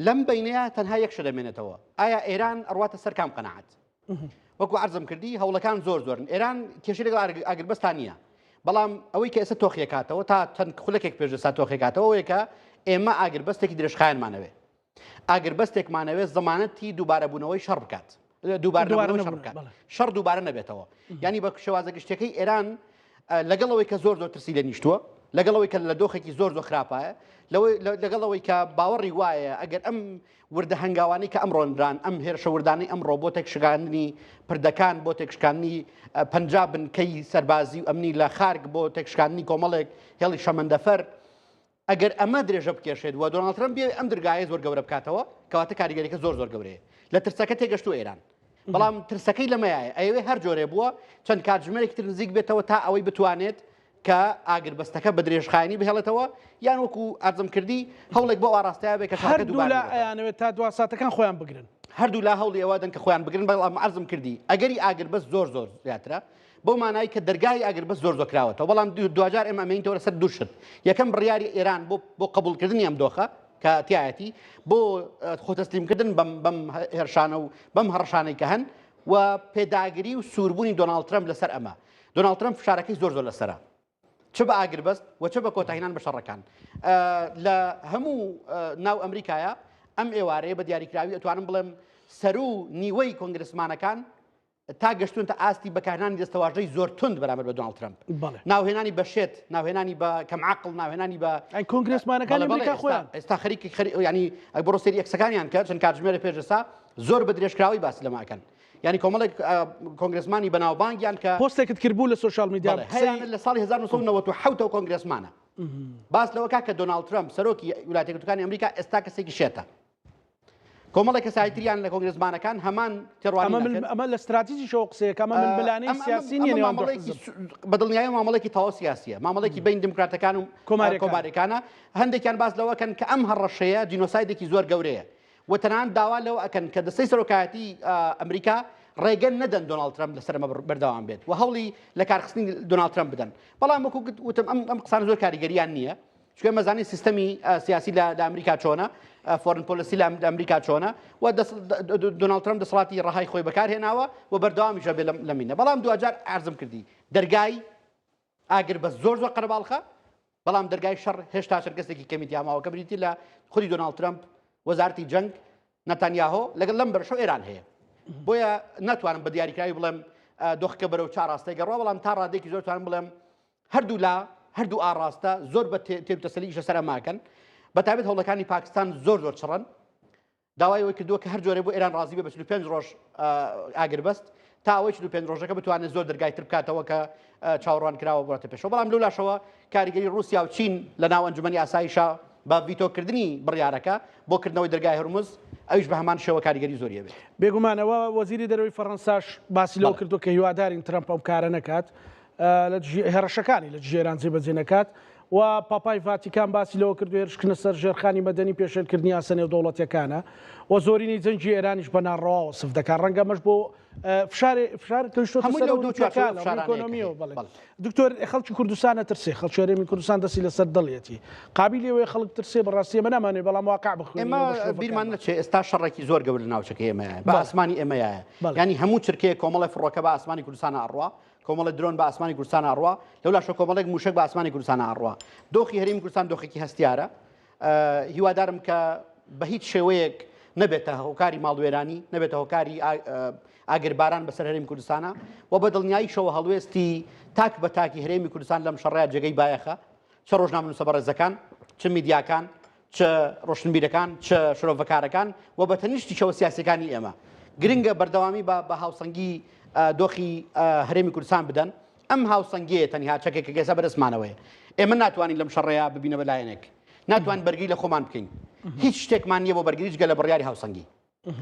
لەم بینەیە تەنها یەک شت دەمێنێتەوە، ئایا ئێران ئەڕواتە سەر کام قەناعەت؟ وەکو عەرزم کردی هەوڵەکان زۆر زۆرن. ئێران کێشەی لەگەڵ ئاگربەستا نییە، بەڵام ئەوەی کە ئێستا تۆخیەکاتەوە تا چەند خولەکێک پێش ئێستا تۆخیەکاتەوە ئەوەیە کە ئێمە ئاگربەستێکی درێژخایەنمانەوێ. ئاگربەستێکمانەوێت زەمانەتی دووبارەبوونەوەی شەڕ بکات دووبارە شەڕ بکات شەڕ دووبارە نەبێتەوە ینی بە شێوازە گشتەکەی ئێران لەگەڵ ئەوەی کە زۆر زۆر ترسی لە نیشتووە لەگەڵ ئەوەی کە لە دۆخێکی زۆر زۆر خراپایە لەگەڵ ئەوەی کە باوەڕی وایە ئەگەر ئەم وردە هەنگاوانی کە ئەمڕۆنران ئەم هێرشە وردانەی ئەمڕۆ بۆ تێکشکاندنی پردەکان بۆ تێکشکاندنی پ بنکەی سەربازی و ئەمنی لە خارک بۆ تێکشکاندنی کۆمەڵێک هێڵی شەمەندەفەر ئەگەر ئەمە درێژە بکێشێت و دۆناڵد ترەمپ بێ ئەم درگایە زۆر گەورە بکاتەوە، کەواتە کاریگەریەکە زۆر زۆر گەورەیە. لە ترسەکە تێگەشتووە ئێران. بەڵام ترسەکەی لەمەیە ئەیەوێ هەر جۆرێ بووە چەند کاتژمێرێکی تر نزیک بێتەوە تا ئەوەی بتوانێت کە ئاگربەستەکە بە درێژخایەنی بهێڵێتەوە یان وەکو عەرزم کردی هەوڵێک بۆ ئاراستەیە بێ کە شەڕەکە دووبارە هەردوولا ئەیانەوێت تا دوا ساتەکان خۆیان بگرن. هەردوولا هەوڵی ئەوە دەن کە خۆیان بگرن، بەڵام عەرزم کردی ئەگەری ئاگربەست زۆر زۆر زیاترە. بەو مانای کە دەرگای ئاگربەست زۆر زۆر کراوەتەوە، بەڵام دواجار ئێمە ئەمێنیتەوە لەسەر دوو شت، یەکەم بڕیاری ئێران بۆ بۆ قبوڵکردنی ئەم دۆخە کە تیایەتی، بۆ خۆتەسلیمکردن بەم بەم هێرشانە و بەم هەڕەشانەی کە هەن و پێداگری و سووربوونی دۆناڵد ترەمپ لەسەر ئەمە. دۆناڵد ترەمپ فشارەکەی زۆر زۆر لەسەرە. چ بە ئاگربەست و چ بە کۆتایهێنان بە شەڕەکان لە هەموو ناو ئەمریکایە ئەم ئێوارەیە بە دیاریکراوی ئەتوانم بڵێم سەرو نیوەی کۆنگرسمانەکان تا گەشتونتە ئاستی بەکارهێنانی دەستەواژەی زۆر توند بەرامبەر بە دۆناڵد ترەمپ ناوهێنانی بە شێت ناوهێنانی بە کەم عقل ناوهێنانی بە ئەی کۆنگرسمانەکانی ئەمریکا خۆیان ئێستا خەریکی خەری ینی ئەگ بڕۆ سەیری ئێکسەکانیان کە چەند کاتژمێرە پێش ئێستا زۆر بە درێژکراوی باس لەماکەن ینی کۆمەڵێک کۆنگرسمانی بەناوبانگیان کە پۆستێکت کردبوو لە social media هەیانە لە ساڵی 1997 کۆنگرسمانە باس لەوە کا کە دۆناڵد ترەمپ سەرۆکی ویلایەتە یەکگرتووەکانی ئەمریکا ئێستا کەسێکی شێتە کۆمەڵێک کەسایی تریان لە کۆنگرسمانەکان هەمان تێڕوانین ئەمە لە ستراتیجیشەوە قسەیەکە ئەمە ململانێی سیاسی نییە نێوان دوو حزب. بە دڵنیایی مامەڵێکی تەواو سیاسیە مامەڵێکی بین دیموکراتەکان و کۆماریەکانە هەندێکیان باس لەوە کەن کە ئەم هەڕەشەیە جینۆسایدێکی زۆر گەورەیە و تەنانەت داوا لەوە ئەکەن کە دەستەی سەرۆکایەتی ئەمریکا ڕێگە نەدەن دۆناڵد ترەمپ لەسەر ئەمە بەردەوام بێت و هەوڵی لە کارخستنی دۆناڵد ترەمپ بدەن بەڵام وەکو وتم ئەم ئەم قسانە زۆر کاریگەریان نییە چونکە ئێمە زانین سیستەمی سیاسی لە ئەمریکا چۆنە foreign policy لە ئەمریکا چۆنە و دۆناڵد ترەمپ دەسەڵاتی ڕەهای خۆی بەکارهێناوە و بەردەوامیشە بێ لەمینە بەڵام دواجار عەرزم کردی دەرگای ئاگر بە زۆر زۆر قەرەباڵخە بەڵام دەرگای شەڕ هێشتا چەند کەسێکی کەمی تیاماوە کە بریتی لە خودی دۆناڵد ترەمپ وەزارتی جەنگ نەتانیاهۆ لەگەڵ لەم بەرشەو ئێران هەیە بۆیە ناتوانم بە دیاریکراوی بڵێم دۆخەکە بەرەو چا ڕاستەی گەڕوا بەڵام تا ڕادێکی زۆر توانم بڵێم هەردوو لا هەردوو ئاڕاستە زۆر بە تێروتەسەلی ئیشە سەر ئەماکەن بە تایبەت هەوڵەکانی پاکستان زۆر زۆر چڕن داوای ئەوەی کردووە کە هەر جۆرێ بۆ ئێران ڕازی بێ بە 45 ڕۆژ ئاگربەست تا ئەوەی 45 ڕۆژەکە بتوانێت زۆر دەرگای تر بکاتەوە کە چاوەڕوان کراوە بڕاتە پێشەوە بەڵام لەو لاشەوە کاریگەری ڕووسیا و چین لە ناو ئەنجومەنی ئاسایشە بە ڤیتۆکردنی بڕیارەکە بۆ کردنەوەی دەرگای هورمز ئەویش بە هەمان شێوە کاریگەری زۆری هەبێت. بێگومان ئەوە وەزیری دەرەوەی فەڕەنساش باسی لەوە کردووە کە هیوادارین ترەمپ ئەم کارە نەکات لە دژی هەڕەشەکانی لە دژی ئێران جێبەجێ نەکات و پاپای ڤاتیکان باسی لەوە کردو هێرشکردنە سەر ژێرخانی مەدەنی پێشێلکردنی یاسا نێودەوڵەتیەکانە و زۆرینەی جەنگی ئێرانیش بە ناڕەوا وەسف دەکات ڕەنگە ئەمەش بۆ فشار فشار کەوتۆتە سەر ئەوروپیەکان لە ڕووی ئیکۆنۆمیەوە بەڵێ دکتۆر خەڵکی کوردستان ئەترسێ خەڵکی هەرێمی کوردستان دەستی لەسەر دڵیەتی قابیلی ئەوەیە خەڵک ترسێ بەڕاستی ئێمە نامانەوێ بەڵام واقع بخوێنینەوە ئێمە بە بیرمان شرۆڤەکانمان. نەچێ ئێستا شەڕێکی زۆر گەورە لە ناوچەکەی ئێمەیە بە بەڵێ ئاسمانی ئێمەیە بەڵێ یانی هەموو چرکەیەک کۆمەڵێ فڕۆکە بە ئاسمانی کوردستانە ئەڕوا. کۆمەڵێک درۆن بە ئاسمانی کوردستان ئەڕوا، لەولاشەوە کۆمەڵێک مووشەک بە ئاسمانی کوردستان ئەڕوا. دۆخی هەرێمی کوردستان دۆخێکی هەستیارە. هیوادارم کە بە هیچ شێوەیەک نەبێتە هۆکاری ماڵوێرانی، نەبێتە هۆکاری ئاگرباران بەسەر هەرێمی کوردستانە و بە دڵنیاییشەوە هەڵوێستی تاک بە تاکی هەرێمی کوردستان لەم شەڕەیە جێگەی بایەخە، چ ڕۆژنامەنووسە بەڕێزەکان، چ میدیاکان، چ ڕۆشنبیرەکان، چ شرۆڤەکارەکان و بە تەنیشتیشەوە سیاسیەکانی ئێمە. گرنگە بەردەوامی بە هاوسەنگی دۆخی هەرێمی کوردستان بدەن. ئەم هاوسەنگییە تەنها چەکێکە کە ئێستا بەدەستمانەوەیە. ئێمە ناتوانین لەم شەڕەیا ببینە بە لایەنێک. ناتوانین بەرگری لە خۆمان بکەین. هیچ شتێکمان نییە بۆ بەرگری جگە لە بڕیاری هاوسەنگی.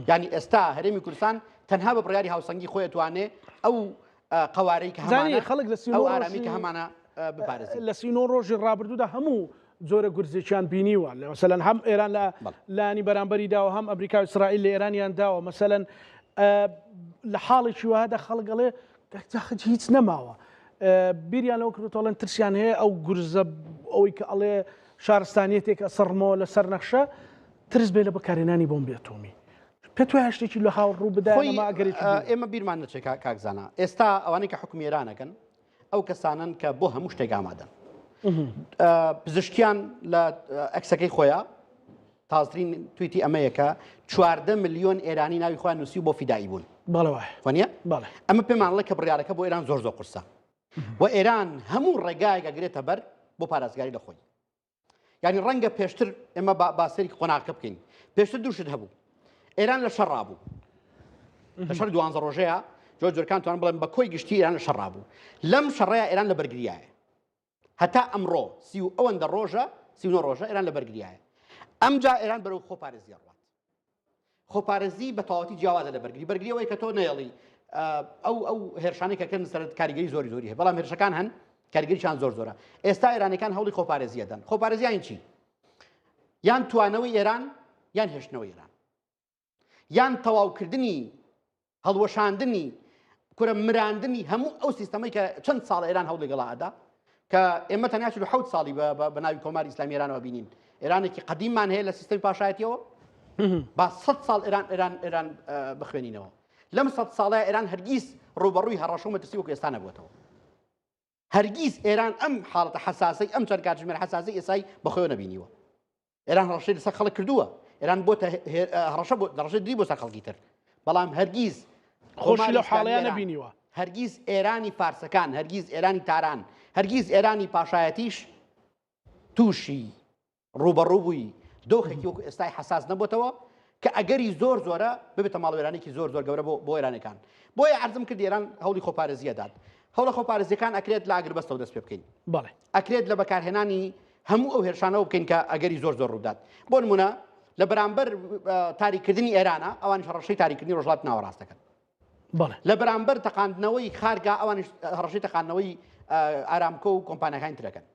یانی ئێستا هەرێمی کوردستان تەنها بە بڕیاری هاوسەنگی خۆی ئەتوانێ ئەو قەوارەی کە هەمانە، خەڵک لە ئەو ئارامی کە هەمانە بپارێزین. لە 39 ڕۆژی ڕابردوودا هەموو جۆرە گورزێکیان بینیوە، مەسەلەن هەم ئێران لە لایەنی بەرامبەری داوە، هەم ئەمریکا و ئیسرائیل لە ئێرانیان داوە. مەسەلەن لە حاڵێکی وەهادا خەڵک ئەڵێ هیچ نەماوە. بیریان لەوە کردووەتەوە ئەڵێن ترسیان هەیە ئەو گورزە ئەوەی کە ئەڵێ شارستانیەتێک ئەسڕمەوە لەسەر نەخشە ترس بێ لە بەکارهێنانی بۆمبی ئەتۆمی. پێت وایە شتێکی لە هاوڕ ڕوو بدایە خۆی ئەمە ئەگەرێکی دوورە؟ ئێمە بیرمان نەچێت کاک زانا ئێستا ئەوانەی کە حوکمی ئێران ئەکەن ئەو کەسانەن کە بۆ هەموو شتێک ئامادەن. پزیشکیان لە ئەکسەکەی خۆیان تازترین تویتی ئەمەیە کە 14 ملیۆن ئێرانی ناوی خۆیان نووسی بۆ فیدایی بوون. بەڵێ وایە. وانییە؟ بەڵێ. ئەمە پێمان ئەڵێ کە بڕیارەکە بۆ ئێران زۆر زۆر قورسە و ئێران هەموو ڕێگایەک ئەگرێتە بەر بۆ پارێزگاری لە خۆی. یعنی ڕەنگە پێشتر ئێمە با سەیری قۆناغەکە بکەین پێشتر دوو شت هەبوو ئێران لە شەڕا بوو لە شەڕ دوانزە ڕۆژەیە جۆر جۆرکان توان بڵێن بە کۆی گشتی ئێران لە شەڕا بوو لەم شەڕەیە ئێران لە بەرگریایە هەتا ئەمڕۆ سی و ئەوەندە ڕۆژە 39 ڕۆژە ئێران لە بەرگریایە ئەمجا ئێران بەرەو خۆپارێزی ڕوات خۆپارێزی بە تەواوەتی جیاوازە لە بەرگری. بەرگری ئەوەیە کە تۆ نەیەڵی ئەو ئەو هێرشانەی کە کردن سەرت کاریگەری زۆری زۆری هەیە، بەڵام هێرشەکان هەن کاریگەریشان زۆر زۆرە. ئێستا ئێرانەکان هەوڵی خۆپارێزی ئەدەن. خۆپارێزیان چی؟ یان توانەوەی ئێران یان هێشتنەوەی ئێران یان تەواوکردنی هەڵوەشاندنی کورە مراندنی هەموو ئەو سیستەمەی کە چەند ساڵ ئێران هەوڵی گەڵا ئەدا کە ئێمە تەنیا 47 ساڵی بە ناوی کۆماری ئیسلامی ئێرانەوە بینین ئێرانێکی قەدیممان هەیە لە سیستەمی پاشایەتیەوە با 100 ساڵ ئێران ئێران ئێران بخوێنینەوە لەم 100 ساڵەیە ئێران هەرگیز ڕوبەڕووی هەڕەشە و مەترسی وەکو ئێستا نەبووەتەوە هەرگیز ئێران ئەم حاڵەتە حەساسەی ئەم چەند کاتژمێر حەساسی ئێسای بەخۆیەوە نەبینیوە ئێران هەڕەشەی لەسەر خەڵک کردووە ئێران بۆتە هەڕەشە بۆ دەڕەشە دری بۆ سەر خەڵکی تر بەڵام هەرگیز خۆشی لە حاڵیان نەبینیوە هەرگیز ئێرانی فارسەکان هەرگیز ئێرانی تاران هەرگیز ئێرانی پاشایەتیش تووشی ڕوبەڕوو بووی دۆخێکی وەکو ئێستای حساس نەبووتەوە کە ئەگەری زۆر زۆرە ببێتە ماڵوێرانێکی زۆر زۆر گەورە بۆ بۆ ئێرانەکان بۆیە عرضم کرد ئێران هەوڵی خۆپارێزیە دات هەوڵە خۆپارێزیەکان ئەکرێت لە ئاگربەستەوە دەست پێ بکەین بەڵێ ئەکرێت لە بەکارهێنانی هەموو ئەو هێرشانەوە بکەین کە ئەگەری زۆر زۆر ڕوودات. بۆ نمونە لە بەرامبەر تاریککردنی ئێرانە ئەوانیش هەڕەشەی تاریککردنی ڕۆژهەڵاتی ناوەڕاست دەکەن. لە بەرامبەر تەقاندنەوەی خارگا ئەوانیش هەڕەشەی تەقاندنەوەی ئارامکۆ و کۆمپانیاکانی ترەکەن.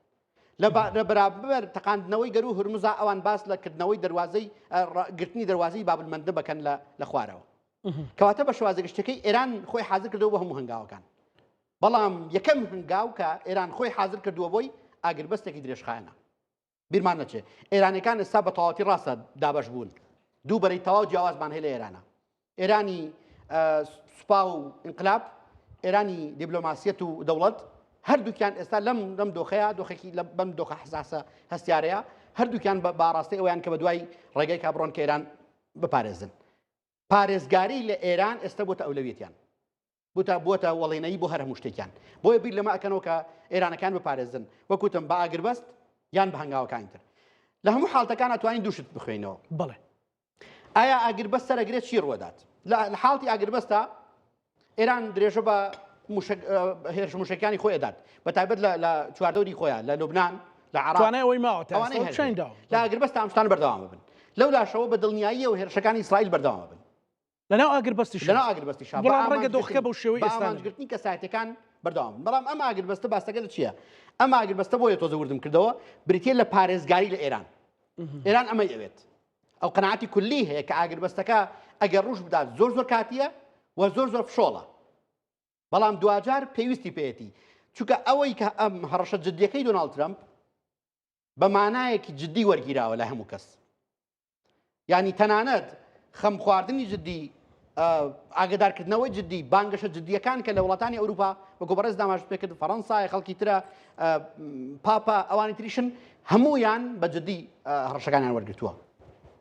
لە بەرامبەر تەقاندنەوەی گەروو هورمزا ئەوان باس لە کردنەوەی دەروازەی گرتنی دەروازەی بابلمەندە بکەن لە خوارەوە. کەواتە بە شێوازە گشتەکەی ئێران خۆی حاضر کردەوە بۆ هەموو هەنگاوەکان. بەڵام یەکەم هەنگاو کە ئێران خۆی حازر کردووە بۆی ئاگربەستێکی درێژخایەنە. بیرمان نەچێ ئێرانەکان ئێستا بە تەواوەتی ڕاستە دابەش بوون. دوو بەرەی تەواو جیاوازمان هەیە لە ئێرانە. ئێرانی سوپا و ئینقلاب، ئێرانی دیبلۆماسیەت و دەوڵەت، هەردووکیان ئێستا لەم لەم دۆخەیە دۆخێکی لە بەم دۆخە حساسە هەستیارەیە هەردووکیان بە باڕاستەی ئەویان کە بە دوای ڕێگەی کا بڕۆن کە ئێران بپارێزن. پارێزگاری لە ئێران ئێستا بۆتە ئەولەویەتیان. بوتە بووەتە وەڵێنەیی بۆ هەر هەموو شتێکیان بۆیە بیر لەمە ئەکەنەوە کە ئێرانەکان بپارێزن وەک وتم بە ئاگربەست یان بە هەنگاوەکانی تر لە هەموو حاڵتەکان ئەتوانین دوو شت بخوێنەوە بەڵێ ئایا ئاگربەست سەرەگرێت چی ڕوەدات لە حاڵتی ئاگربەستا ئێران درێژە بە هێرش موشەکانی خۆی ئەدات بە تایبەت لە چواردەوری خۆیان لە لوبناان لە عراق توانای ئەوەی ماوە تا ئەوانەی لە ئاگربەست ئەم شتانە بەردەوام بن لەو لاشەوە بە دڵنیاییەوە هێرشەکانی ئیسرائیل بەردەوام بن لەناو ئاگربەستیشا. لەناو ئاگربەستیشا. بەڵام ڕەنگە دۆخەکە بەو شێوەی ئێستا نەبێت. بە ئامانجگرتنی کەسایەتیەکان بەردەوام بن. بەڵام ئەم ئاگربەستە باسەکە لە چییە؟ ئەم ئاگربەستە بۆیە تۆزە وردم کردەوە، بریتییە لە پارێزگاری لە ئێران. ئێران ئەمەی ئەوێت. ئەو قەناعەتی کولی هەیە کە ئاگربەستەکە ئەگەر ڕووش بدات زۆر زۆر کاتییە و زۆر زۆر فشۆڵە. بەڵام دواجار پێویستی پێیەتی. چونکە ئەوەی کە ئەم هەڕەشە جدییەکەی دۆناڵد ترەمپ بە مانایەکی جدی وەرگیراوە لای هەموو کەس. یانی تەنانەت خەم خواردنی جدی ئاگدارکردنەوەی جدی، بانگەشە جدیەکان کە لە وڵاتانی ئەوروپا وەکو بەڕێز ئاماژەت پێکرد، فەڕەنسایە، خەڵکی ترە، پاپا، ئەوانی تریشن، هەمویان بە جدی هەڕەشەکانیان وەرگتووە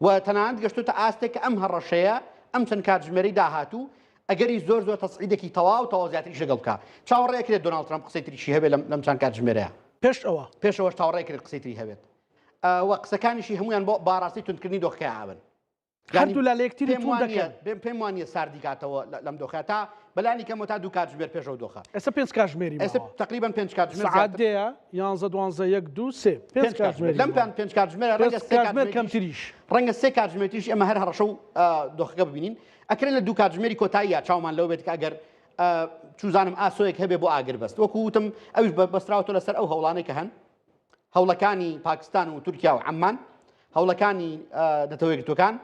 و تەنانەت گەشتوتە ئاستێک کە ئەم هەڕەشەیە ئەم چەند کاتژمێرەی داهاتوو ئەگەری زۆر زۆر تەسعیدێکی تەواو تەواو زیاتریش لەگەڵ بکا. چاوەڕێ ئەکرێت دۆناڵد ترەمپ قسەی تریشی هەبێت لەم چەند کاتژمێرەیە. پێش ئەوە. پێش ئەوەش چاوەڕێ ئەکرێت قسەی تری هەبێت و قسەکانیشی هەمویان بۆ باڕاستی توندکردنی دۆخەکەی ئابن. هەردوولا لە یەکتری توند دەکەن. پێم وانییە ساردی کاتەوە لەم دۆخە تا بەلانی کەمەوە تا دوو کاتژمێر پێش ئەو دۆخە. ئێستا پێنج کاتژمێری ماوە. ئێستا تەقریبەن پێنج کاتژمێر زیاتر. سەعات دەیە، یانزە، دوانزە، یەک، دوو، سێ. پێنج کاتژمێری لەم پێنج کاتژمێرە ڕەنگە سێ کاتژمێر کەمتریش. ڕەنگە سێ کاتژمێرتریش ئێمە هەر هەڕەشە و دۆخەکە ببینین. ئەکرێت لە دوو کاتژمێری کۆتاییە چاومان لەوە بێت کە ئەگەر چوزانم ئاسۆیەک هەبێ بۆ ئاگربەست وەکو وتم ئەویش بەستراوەتەوە لەسەر ئەو هەوڵانەی کە هەن هەوڵەکانی پاکستان و تورکیا و عەممان، هەوڵەکانی نەتەوە یەکگرتووەکان،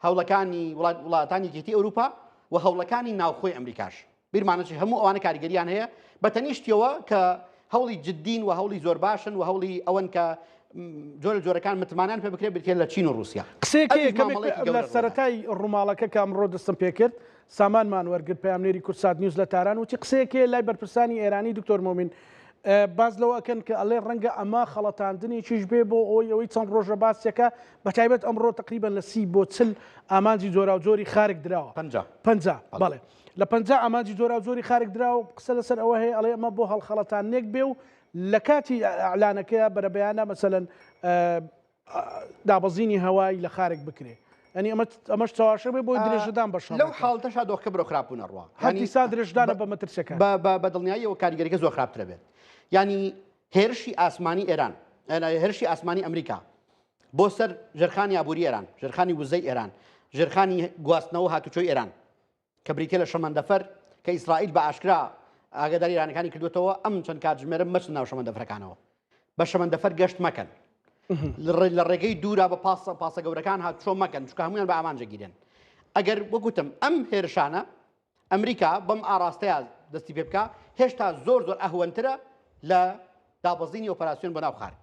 هەوڵەکانی وڵاتانی یەکێتی ئەوروپا و هەوڵەکانی ناوخۆی ئەمریکاش. بیرمان نەچێت هەموو ئەوانە کاریگەریان هەیە بە تەنیشتیەوە کە هەوڵی جدین و هەوڵی زۆر باشن و هەوڵی ئەوەن کە جۆرە جۆرەکان متمانیان پێ بکرێت بریتیە لە چین و ڕووسیا. قسەیەک هەیە کەمێک لە سەرەتای ڕووماڵەکە کە ئەمڕۆ دەستم پێکرد سامانمان وەرگرت پەیامنێری کوردسات نیوز لە تاران وتی قسەیەک هەیە لای بەرپرسانی ئێرانی دکتۆر مۆمین باس لەوە ئەکەن کە ئەڵێ ڕەنگە ئەمە خەڵەتاندنێکیش بێ بۆ ئەوەی ئەوەی چەند ڕۆژە باسیەکە بە تایبەت ئەمڕۆ تقریبا لە 30 بۆ 40 ئامانجی جۆراوجۆری خارک دراوە 50 50 بەڵێ لە 50 ئامانجی جۆراوجۆری خارک دراوە قسە لەسەر ئەوە هەیە ئەڵێ ئەمە بۆ هەڵخەڵەتانێک بێ و لە کاتی ئەعلانەکەیە بەرەبەیانە مەسەلەن دابەزینی هەوای لە خارک بکرێ ئەنی ئەمە ئەمەش چاواشە بێ بۆی درێژەدان بە شەڕ لەو حاڵتەشا دۆخەکە بەرەو خراپبوون ئەڕوا هەردیسان درێژدانە بە مەترسیەکان بە دڵنیاییەوە کاریگەریەکە زۆر خراپترە بێت ینی هێرشی ئاسمانی ئێران هێرشی ئاسمانی ئەمریکا بۆ سەر ژێرخانی ئابووری ئێران ژێرخانی وزەی ئێران ژێرخانی گواستنەوە هاتوچۆی ئێران کە بریتیە لە شەمەندەفەر کە ئیسرائیل بە ئاشکرا ئاگاداری ئێرانەکانی کردوێتەوە ئەم چەند کاتژمێرە مەچن ناو شەمەندەفەرەکانەوە بە شەمەندەفەر گەشت مەکەن لە ڕێگەی دوورا بە پاسە پاسە گەورەکان هاتوچۆ مەکەن چونکە هەمویان بە ئامانجە گیرێن ئەگەر وەکوتم ئەم هێرشانە ئەمریکا بەم ئاراستەیە دەستی پێ بکە هێشتا زۆر زۆر ئەهوەنترە لە دابەزینی ئۆپەراسیۆن بۆ ناو خارک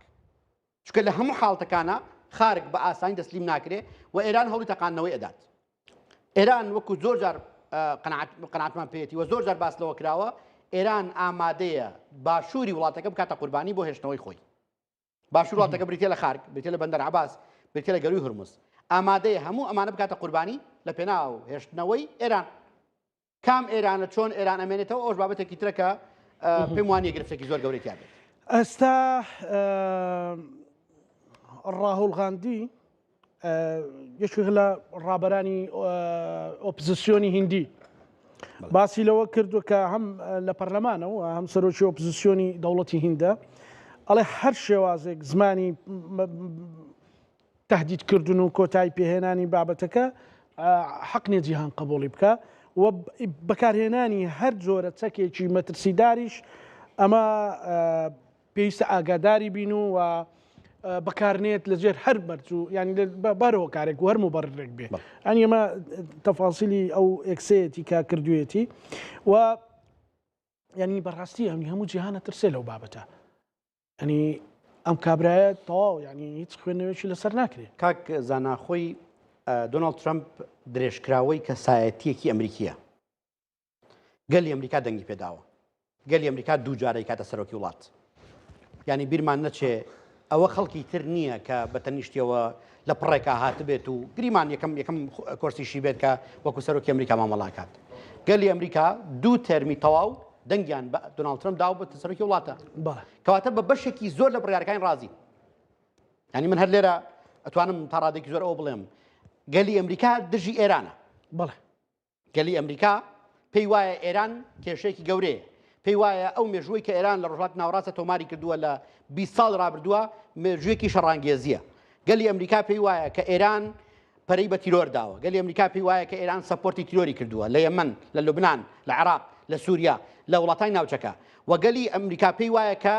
چونکە لە هەموو حاڵتەکانە خارک بە ئاسانی دەسلیم ناکرێ و ئێران هەوڵی تەقاندنەوەی ئەدات. ئێران وەکو زۆر جار قەناعەتمان پێیەتی و زۆر جار باس لەوە کراوە ئێران ئامادەیە باشووری وڵاتەکە بکاتە قوربانی بۆ هێشتنەوەی خۆی. باشوور وڵاتەکە بریتە لە خارک، بریتە لە بەندەر عەباس، بریتە لە گەرووی هورمز. ئامادەیە هەموو ئەمانە بکاتە قوربانی لە پێناو هێشتنەوەی ئێران. کام ئێرانە چۆن ئێران ئەمێنێتەوە ئەوش بابەتێکی ترە کە پێم وانیە گرفتێکی زۆر گەورەی تیا بێت. ئێستا ڕاهول غاندی یەکێک لە ڕابەرانی ئۆپزسیۆنی هیندی باسی لەوە کردو کە هەم لە پەرلەمانەوە هەم سەرۆکی ئۆپزسیۆنی دەوڵەتی هیندە ئەڵێ هەر شێوازێک زمانی تەهدید کردن و کۆتایی پێهێنانی بابەتەکە حەق نیە جیهان قبوڵی بکا و بەکارهێنانی هەر جۆرە چەکێکی مەترسیداریش ئەمە پێویستە ئاگاداری بین و بەکارنێت لە ژێر هەر مەرج و ینی بەرەوە کارێک و هەر مبەڕێک بێ ئەنی ئەمە تەفاسیلی ئەو ئێکسەیەتی کە کردوێتی و ینی بەڕاستی ئەمنی هەموو جیهانە ترسێ لەو بابەتە یانی ئەم کابرایە تەواو یانی هیچ خوێندنەوەیەکی لەسەر ناکرێ. کاک زانا خۆی دۆناڵد ترەمپ درێژکراوەی کەسایەتیەکی ئەمریکیە گەلی ئەمریکا دەنگی پێداوە گەلی ئەمریکا دوو جارەی کاتە سەرۆکی وڵات ینی بیرمان نەچێ ئەوە خەڵکی تر نییە کە بە تەنیشتیەوە لە پڕێکا هاتبێت و گریمان یەکەم یەکەم کۆرسیشی بێت کە وەکو سەرۆکی ئەمریکا مامەڵاکات گەلی ئەمریکا دوو تەرمی تەواو دەنگیان بە دۆناڵد ترەمپ داوە بۆتە سەرۆکی وڵاتە کەواتە بە بەشێکی زۆر لە بڕیارەکانی ڕازی ینی من هەر لێرە ئەتوانم تا ڕادێکی زۆر ئەوە بڵێم گەلی ئەمریکا دژی ئێرانە بەڵێ گەلی ئەمریکا پێی وایە ئێران کێشەیەکی گەورەیە پێی وایە ئەو مێژووی کە ئێران لە ڕۆژهەڵاتی ناوەڕاستە تۆماری کردووە لە 20 ساڵ ڕابردووە مێژوویەکی شەڕانگێزیە گەلی ئەمریکا پێی وایە کە ئێران پەرەی بە تیرۆر داوە. گەلی ئەمریکا پێی وایە کە ئێران support ی تیرۆری کردووە لە یەمەن، لە لوبنان، لە عێراق، لە سووریا، لە وڵاتانی ناوچەکە و گەلی ئەمریکا پێی وایە کە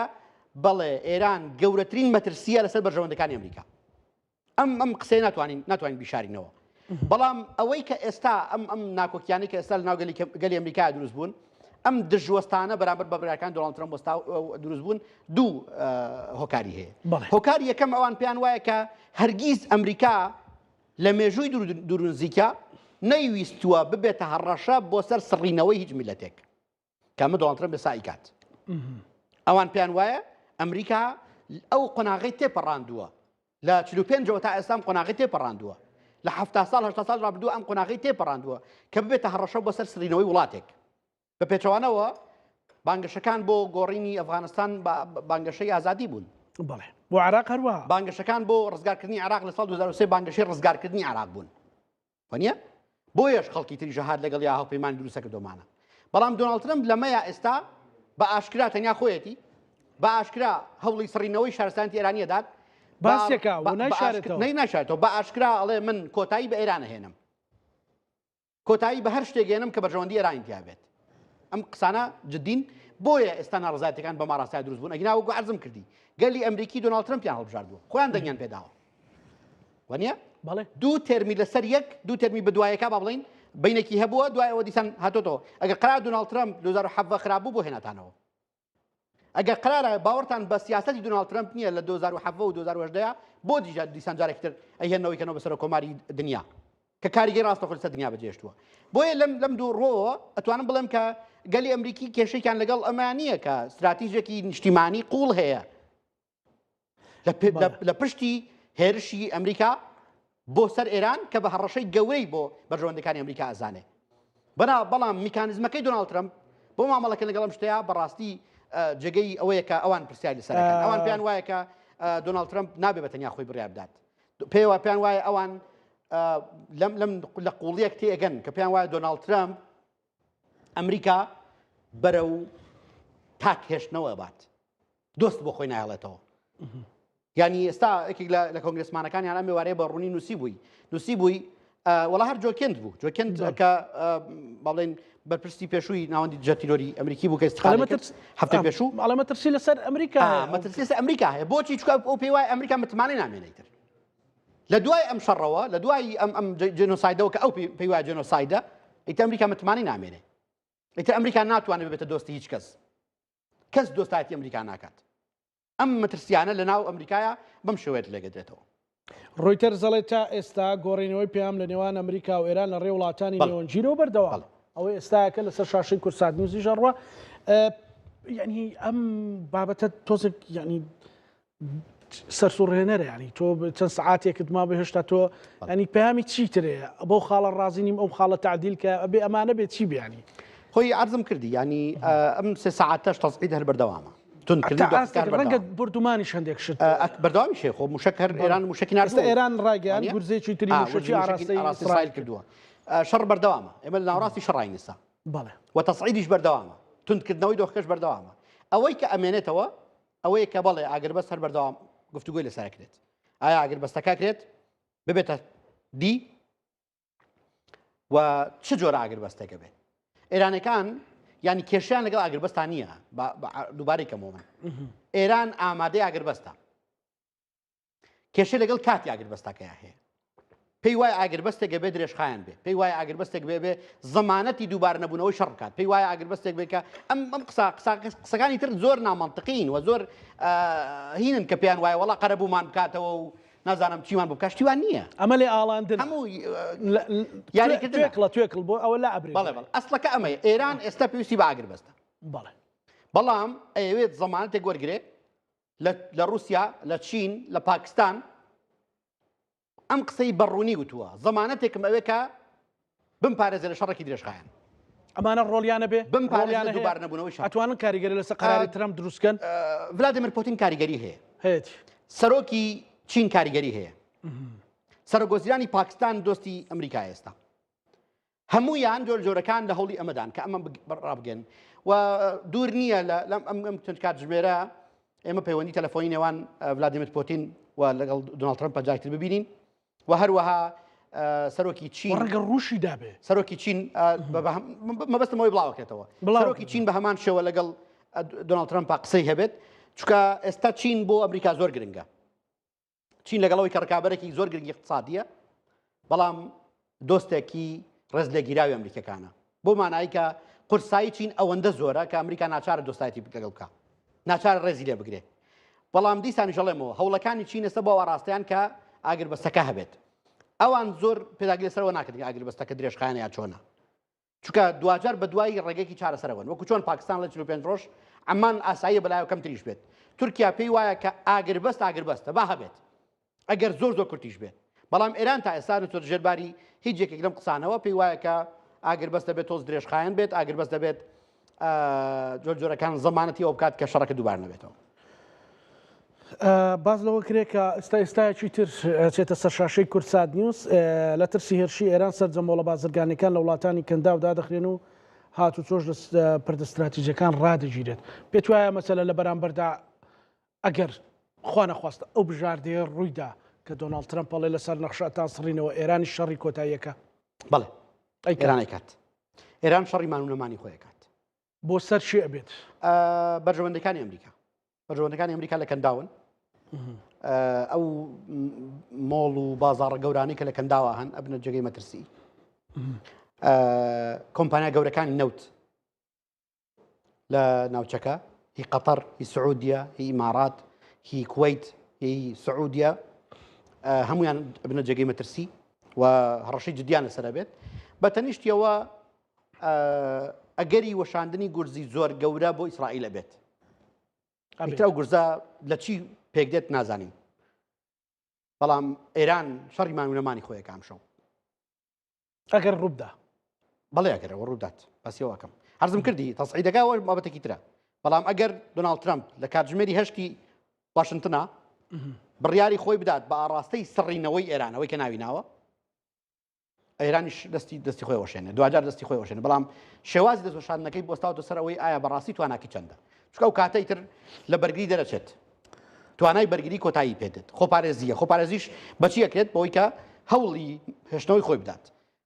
بەڵێ ئێران گەورەترین مەترسییە لەسەر بەرژەوەندەکانی ئەمریکا. ئەم ئەم قسەیە ناتوانین ناتوانین بیشارینەوە. بەڵام ئەوەی کە ئێستا ئەم ئەم ناکۆکیانەی کە ئێستا لە ناو گەلی گەلی ئەمریکا دروست بوون ئەم دژوەستانە بەرامبەر بە بڕیارەکانی دۆناڵد ترەمپ وەستا دروست بوون دوو هۆکاری هەیە. هۆکاری یەکەم ئەوان پێیان وایە کە هەرگیز ئەمریکا لە مێژووی دوور نزیکە نەیویستووە ببێتە هەڕەشە بۆ سەر سڕینەوەی هیچ میلەتێک کە ئەمە دۆناڵد ترەمپ ئێستا ئەیکات. ئەوان پێیان وایە ئەمریکا ئەو قۆناغەی تێپەڕاندووە لە 45ەوە تا ئێستا ئەم قۆناغی تێپەڕاندووە لە 70 ساڵ 80 ساڵ ڕابردوو ئەم قۆناغی تێپەڕاندووە کە ببێتە هەڕەشە بۆ سەر سڕینەوەی وڵاتێک. بە پێچەوانەوە بانگەشەکان بۆ گۆڕینی ئەفغانستان بانگەشەی ئازادی بوون. بەڵێ بۆ عراق هەروە بانگەشەکان بۆ ڕزگارکردنی عراق لە ساڵ 2003 بانگەشەی ڕزگارکردنی عراق بوون. وەنیە؟ بۆیەش خەڵکی تریش هات لەگەڵ یا هاوپەیمانی دروستە کردۆمانە. بەڵام دۆناڵد ترەمپ لەمەیا ئێستا بە ئاشکرا تەنیا خۆیەتی، بە ئاشکرا هەوڵی سڕینەوەی شارستانیەتی ئێرانی ئەدات، باسێکە و نایشارێتەوە. نەی نایشارێتەوە، بە ئاشکرا ئەڵێ من کۆتایی بە ئێران ئەهێنم. کۆتایی بە هەر شتێک ئێنم کە بەرژەوەندی ئێرانی تیا بێت. ئەم قسانە جدین، بۆیە ئێستا ناڕەزایەتیەکان بەم ئاراستەیە دروست بوون، ئەگینا وەکو عەرزم کردی گەلی ئەمریکی دۆناڵد ترەمپیان هەڵبژاردووە، خۆیان دەنگیان پێداوە. وەنیە؟ بەڵێ. دوو تێرمی لەسەر یەک، دوو تێرمی بەدوایەکا با بڵێین بینێکی هەبووە، دوای ئەوە دیسان هاتۆتەوە. ئەگەر قەرار دۆناڵد ترەمپ 2017 خراپ بوو بۆ هێناتانەوە. ئەگەر قەرارە باوەڕتان بە سیاسەتی دۆناڵد ترەمپ نییە لە 2017 و 2018 بۆ دیجا دیسان جارێکی تر ئەیهێننەوەی کەنەوە بە سەرۆک کۆماری دنیا کە کاریگەی ڕاستەخۆ لەسەر دنیا بەجێشتووە. بۆیە لەم لەم دوو ڕۆوە ئەتوانم بڵێم کە گەلی ئەمریکی کێشێکیان لەگەڵ ئەمە نییە کە ستراتیژێکی نیشتیمانی قوڵ هەیە لە پشتی هێرشی ئەمریکا بۆ سەر ئێران کە بە هەڕەشەی گەورەی بۆ بەرژەوەندەکانی ئەمریکا ئەزانێ بەنا بەڵام میکانیزمەکەی دۆناڵد ترەمپ بۆ مامەڵەکە لەگەڵ ئەم شتەیە بەڕاستی جێگەی ئەوەیە کە ئەوان پرسیار لەسەر ئەوان پێیان وایە کە دۆناڵد ترەمپ نابێ بە تەنیا خۆی بڕیار بدات پێوە پێیان وایە ئەوان لەم لەم لە قوڵیەک تێگەن کە پێیان وایە دۆناڵد ترەمپ ئەمریکا بەرەو تاک هێشتنەوە بات دۆست بۆ خۆی نایڵێتەوە یعنی ئێستا یەکێک لە کۆنگرسمانەکان یان ئەم ێوارەیە بە ڕوونی نووسی بووی نووسی بووی وەڵا هەر جۆکێنت بوو جۆکێنت کە بەڵێن بەرپرسی پێشووی ناوەندی دژە تیرۆری ئەمریکی بوو کە استقالەی کرد هەفتەی پێشوو ئەڵێ مەترسی لەسەر ئەمریکا مەترسی لەسەر ئەمریکا هەیە بۆچی چونکە ئەو پێی وایە ئەمریکا متمانەی نامێنێت تر لە دوای ئەم شەڕەوە لە دوای ئەم ئەم جێنۆسایدەوە کە ئەو پێی وایە جێنۆسایدە ئیتر ئەمریکا متمانەی نامێنێ ئیتر ئەمریکا ناتوانێت ببێتە دۆستی هیچ کەس کەس دۆستایەتی ئەمریکا ناکات. ئەم مەترسیانە لە ناو ئەمریکایە بەم شێوەیە لێگەدرێتەوە. ڕۆیتەرز دەڵێت تا ئێستا گۆڕینەوەی پەیام لە نێوان ئەمریکا و ئێران لە ڕێی وڵاتانی نێوەندگیرەوە بەردەوامە. ئەوەی ئێستاکە لەسەر شاشەی کوردسات نیوزیش ئەڕوا. یعنی ئەم بابەتە تۆزێک یعنی سەرسوڕهێنەرە یعنی تۆ چەند سعاتێکت مابێ هێشتا تۆ ینی پەیامی چی ترەیە بەو خاڵە ڕازی نیم ئەو خاڵە تعدیل کە ئەبێ ئەمانە بێت چی بیانی خۆی عرضم کردی ینی ئەم سێ ساعتەش تەزعید هەر بەردەوامە ڕەنگە بردومانیش هەندێک شت بەردەوامی شێ خۆ موشک هەر ئێران موشکی ناردووە ئێران ڕایگەیان گورزێکی تری موشکی ئاراستەی ئیسرائیل کردووە شەڕ بەردەوامە ئێمە لە ناوەڕاستی شەڕاین ئێستا بەڵێ و تەسعیدیش بەردەوامە توندکردنەوەی دۆخەکەش بەردەوامە ئەوەی کە ئەمێنێتەوە ئەوەیە کە بەڵێ ئاگربەست هەر بەردەوام گفتوگۆی لەسەر کرێت ئایا ئاگربەستەکە کرێت ببێتە دی و چ جۆرە ئاگربەستێکە بێت ئێرانەکان ینی کێشیان لەگەڵ ئاگربەستان نییە دووبارەی کەمەوە من ئێران ئامادەی ئاگربەستە کێشەی لەگەڵ کاتی ئاگربەستەکەیا هەیە. پێی وایە ئاگربەستێک ئەبێ درێژخایەن بێ، پێی وایە ئاگربەستێک بێ بێ زەمانەتی دووبارە نەبوونەوەی شەڕ بکات، پێی وایە ئاگربەستێک بێ کە ئەم ئەم قسە قسە قسەکانی تر زۆر نامەنتقین و زۆر هینن کە پێیان وایە وەڵا قەرەبوومان بکاتەوە و نازانم چیمان بۆ بکات شتی وان نییە. ئەمە لێ ئاڵاندنە. هەموو یاریکردنە. توێکڵە توێکڵ بۆ ئەوە لا ئەبرێ. بەڵێ بەڵێ ئەسڵەکە ئەمەیە ئێران ئێستا پێویستی بە ئاگربەستە. بەڵێ. بەڵام ئەیەوێت زەمانەتێک وەرگرێ لە ڕووسیا، لە چین، لە پاکستان ئەم قسەی بە ڕوونی وتووە، زەمانەتێکم ئەوێ کە بمپارێزێ لە شەڕێکی درێژخایەن. ئەمانە ڕۆڵیانە بێ؟ بمپارێزێ لە دووبارە نەبوونەوەی شەڕ. ئەتوانن کاریگەری لەسەر قەراری ترەمپ دروست کەن؟ ڤلادیمیر پوتین کاریگەری هەیە. هەیەتی. سەرۆکی چین کاریگەری هەیە. سەرۆکوەزیرانی پاکستان دۆستی ئەمریکایە ئێستا. هەموویان جۆر جۆرەکان لە هەوڵی ئەمەدان کە ئەمە ڕابگەن و دوور نییە لە لەم ئەم ئەم چەند کاتژمێرە ئێمە پەیوەندی تەلەفۆنی نێوان ڤلادیمیر پۆتین و لەگەڵ دۆناڵد ترەمپ جارێکی تر ببینین و هەروەها سەرۆکی چین ڕەنگە ڕووشی دابێ سەرۆکی چین مەبەستم ئەوەی بڵاوکرێتەوە سەرۆکی چین بە هەمان شێوە لەگەڵ دۆناڵد ترەمپ قسەی هەبێت چونکە ئێستا چین بۆ ئەمریکا زۆر گرنگە چین لەگەڵ ئەوەی کە ڕکابەرێکی زۆر گرنگی اقتصادیە بەڵام دۆستێکی ڕێز لێگیراوی ئەمریکەکانە بۆ مانایی کە قورسایی چین ئەوەندە زۆرە کە ئەمریکا ناچارە دۆستایەتی لەگەڵ بکە ناچارە ڕێزی لێ بگرێ بەڵام دیسانیش ئەڵێمەوە هەوڵەکانی چین ئێستا بۆ ئاراستەیان کە ئاگربەستەکە هەبێت. ئەوان زۆر پێداگری لەسەرەوە ناکەن کە ئاگربەستەکە درێژخایەنە یا چۆنە. چونکە دواجار بەدوای ڕێگەیەکی چارەسەرەوەن. وەکو چۆن پاکستان ڵێ 45 ڕۆژ، عەمان ئاساییە بەلایەوە کەمتریش بێت. تورکیا پێی وایە کە ئاگربەست ئاگربەستە، با هەبێت. ئەگەر زۆر زۆر کورتیش بێت. بەڵام ئێران تا ئێستا نەچۆتە ژێر باری هیچ یەکێک لەم قسانەوە، پێی وایە کە ئاگربەست دەبێت تۆز درێژخایەن بێت، ئاگربەست دەبێت جۆر جۆرەکان زەمانەتی ئەوە بکات کە شەڕەکە دووبارە نەبێتەوە. باس لەوە کرێ کە ئێستا ئێستایەکی تر چێتە سەر شاشەی کوردسات نیوز لە ترسی هێرشی ئێران سەرجەم مۆڵە بازرگانیەکان لە وڵاتانی کەنداو دادەخرێن و هاتوچۆش لە پردە ستراتیژەکان ڕادەگیرێت. پێت وایە مەسەلە لە بەرامبەردا ئەگەر خوا نەخواستە ئەو بژاردەیە ڕوویدا کە دۆناڵد ترەمپ ئەڵێ لەسەر نەخشە ئەتان سڕینەوە ئێرانیش شەڕی کۆتاییەکە؟ بەڵێ ئێران ئەیکات. ئێران شەڕی مان و نەمانی خۆی ئەکات. بۆ سەر چی ئەبێت؟ بەرژەوەندەکانی ئەمریکا. بەرژەوەندەکانی ئەمریکا لە کەنداون. ئەو مۆڵ و بازاڕە گەورانەی کە لە کەنداوە هەن ئەبنە جێگەی مەترسی. کۆمپانیا گەورەکانی نەوت لە ناوچەکە هی قەتەر هی سعودیە هی ئیمارات هی کوەیت هی سعودیە هەمویان بنە جێگەی مەترسی و هەڕەشەی جدیان لەسەر بێت بە تەنیشتیەوە ئەگەری وەشاندنی گورزی زۆر گەورە بۆ ئیسرائیل ئەبێت ئەبێت ئەو گورزە لە چی پێک دێت نازانین بەڵام ئێران شەڕی مانونەمانی خۆیەکە ئەمشەو ئەگەر ڕووبدا. بەڵێ ئەگەر ئەوە ڕوودات باسی ئەوە ئەکەم. عەرزم کردی تەسعیدەکە ئەوە بابەتێکی ترە. بەڵام ئەگەر دۆناڵد ترەمپ لە کاتژمێری هەشتی واشنتنا بڕیاری خۆی بدات بە ئاڕاستەی سڕینەوەی ئێران ئەوەی کە ناوی ناوە ئێرانیش دەستی دەستی خۆی وەشێنێ دواجار دەستی خۆی وەشێنێ بەڵام شێوازی دەستوەشاندنەکەی بۆستاوتە سەر ئەوەی ئایا بەڕاستی تواناکی چەندە چونکە ئەو کاتەی تر لە بەرگری دەرەچێت توانای بەرگری کۆتایی پێدێت خۆپارێزیە خۆپارێزیش بەچی ئەکرێت بەوەی کە هەوڵی هێشتنەوەی خۆی بدات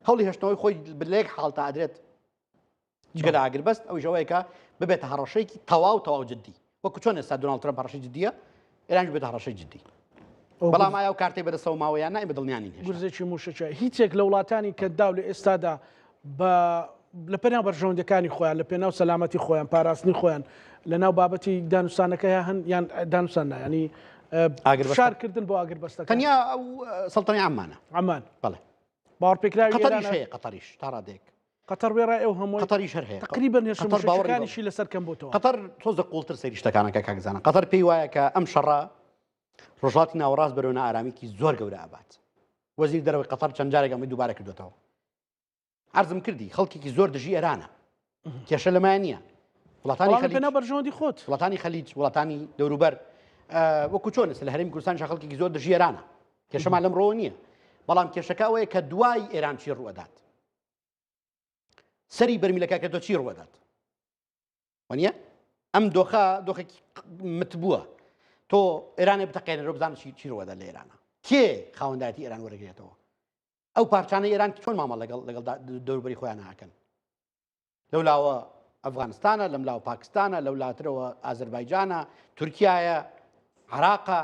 هەوڵی هێشتنەوەی خۆی لە یەک حاڵتا ئەدرێت جگە لە ئاگربەست ئەویش ئەوەیە کە ببێتە هەڕەشەیەکی تەواو تەواو جدی وەکو چۆن ئێستا دۆناڵد ترەمپ هەڕەشەی جدیە ئێرانیش بێتە هەڕەشەی جدی بەڵام ئایا ئەو کارتەی بەدەستەوە ماوە یان نا ئێمە دڵنیا نین هێشتا. گورزێکی مووشەکیە هیچێک لە وڵاتانی کەنداو لە ئێستادا بە لە پێناو بەرژەوەندیەکانی خۆیان لە پێناو سەلامەتی خۆیان پاراستنی خۆیان لە ناو بابەتی دانوستانەکە هەن یان دانوستان نا ینی فشارکردن بۆ ئاگربەستەکە تەنیا ئەو سەڵتەنەی عەممانە عەمان بەڵێ باوەڕپێکراوی قەتەریش هەیە قەتەریش تا ڕادەیەک قەتەر وێڕای ئەو هەمووی قەتەریش هەر هەیە تقریبا هێرشە مووشەکیەکانیشی لەسەر کەم بۆتەوە. قەتەر تۆزە قوڵتر سەیری شتەکانەکە کاک زانا قەتەر پێی وایە کە ئەم شەڕە ڕۆژهەڵاتی ناوەڕاست بەرەو نائارامیکی زۆر گەورە ئەبات وەزیر دەرەوەی قەتەر چەند جارێک ئەمەی دووبارە کردوێتەوە عەرزم کردی خەڵکێکی زۆر دژی ئێرانە کێشە لەمایە نییە وڵاتانی خەلیج بەرژەوەندی خۆت وڵاتانی خەلیج وڵاتانی دەوروبەر وەکو چۆن لە هەرێمی کوردستان خەڵکێکی زۆر دژی ئێرانە کێشەمان لەم ڕۆوە نییە بەڵام کێشەکە ئەوەیە کە دوای ئێران چی ڕوئەدات سەری بەرمیلەکە کە تۆ چی ڕوەدات وانە ئەم دۆخە دۆخێکی متبووە تۆ ئێرانێ بتەقێنەرەوە بزانە چی چی ڕوەدات لە ئێرانە کێ خاوەندایەتی ئێران وەرەگرێتەوە ئەو پارچانە ئێران چۆن مامە لەگەڵ لەگەڵ دەوروبەری خۆیان ناکەن لەو لاوە ئەفغانستانە لەم لاوە پاکستانە لەو لاترەوە ئازربایجانە تورکایە عراقە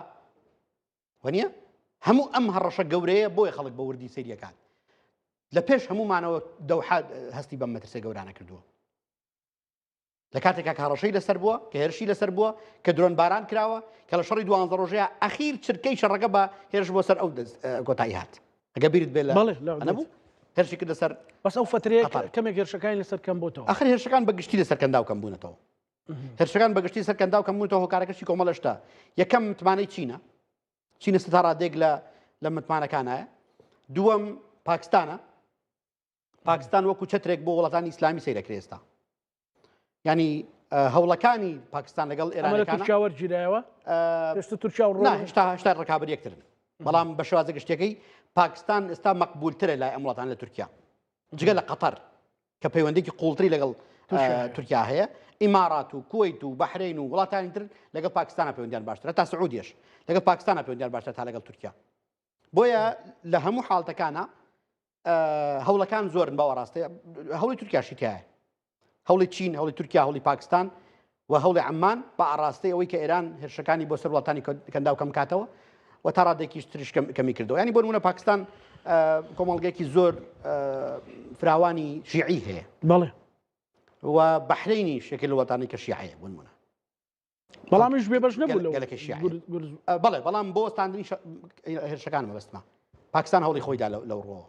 وەنیە هەموو ئەم هەڕەشە گەورەیە بۆیە خەڵک بە وردی سەیریەکات لە پێش هەمومانەوە دەوحە هەستی بەم مەترسیە گەورانە کردووە لە کاتێکا کە هەڕەشەی لەسەر بووە کە هێرشی لەسەر بووە کە درۆن باران کراوە کە لە شەڕی دوانزە ڕۆژەیە ئەخیر چرکەی شەڕەکە بە هێرش بۆ سەر ئەو کۆتایی هات ئەگە بیرت بێ لە نەبوو هێرشی کردە سەر بەس ئەو فترەیە کەمێک هێرشەکانی لەسەر کەم بۆتەوە ئەخر هێرشەکان بە گشتی لەسەر کەنداو کەم بوونەتەوە هێرشەکان بە گشتی سەر کەنداو کەم بوونەتەوە هۆکارەکەشی کۆمەڵە شتە یەکەم متمانەی چینە چینە تا ڕادێک لە لە متمانەکانایە دووەم پاکستانە پاکستان وەکو چەترێک بۆ وڵاتانی ئیسلامی سەیرەکرێ ئێستا ینی هەوڵەکانی پاکستان لەگەڵ ئێران تورکیا وەرگیرایەوە پێشتر تورکیا و هێشتا هێشتا ڕکابەر یەکترن بەڵام بە شێوازە گشتیەکەی پاکستان ئێستا مەقبولترە لای ئەم وڵاتان لە تورکیا جگە لە قەتەر کە پەیوەندێکی قوڵتری لەگەڵ تورکیا هەیە ئیمارات و کوەیت و بەحرین و وڵاتانی تر لەگەڵ پاکستانە پەیوەندیان باشترە تا سعودیش لەگەڵ پاکستانە پەیوەندیان باشترە تا لەگەڵ تورکیا بۆیە لە هەموو حاڵتەکانە هەوڵەکان زۆرن بەوە ڕاستە هەوڵی تورکیاشی تایە هەوڵی چین هەوڵی تورکیا هەوڵی پاکستان و هەوڵی عمان بە ئاراستەی ئەوەی کە ئێران هێرشەکانی بۆ سەر وڵاتانی کەنداو کەم کاتەوە و تا ڕادێکیش تریش کەمی کردەوە ینی بۆ نمونە پاکستان کۆمەڵگەیەکی زۆر فراوانی شیعی هەیە بەڵێ و بەحرینی شێکی لە وڵاتانی کە شیعەیە بۆ نمونە بەڵامیش بێبەش نەبوو لەو گەلەکە شیعە بەڵێ بەڵام بۆ وەستاندنی هێرشەکان مەبەستمە. پاکستان هەوڵی خۆیدا لەو ڕووەوە.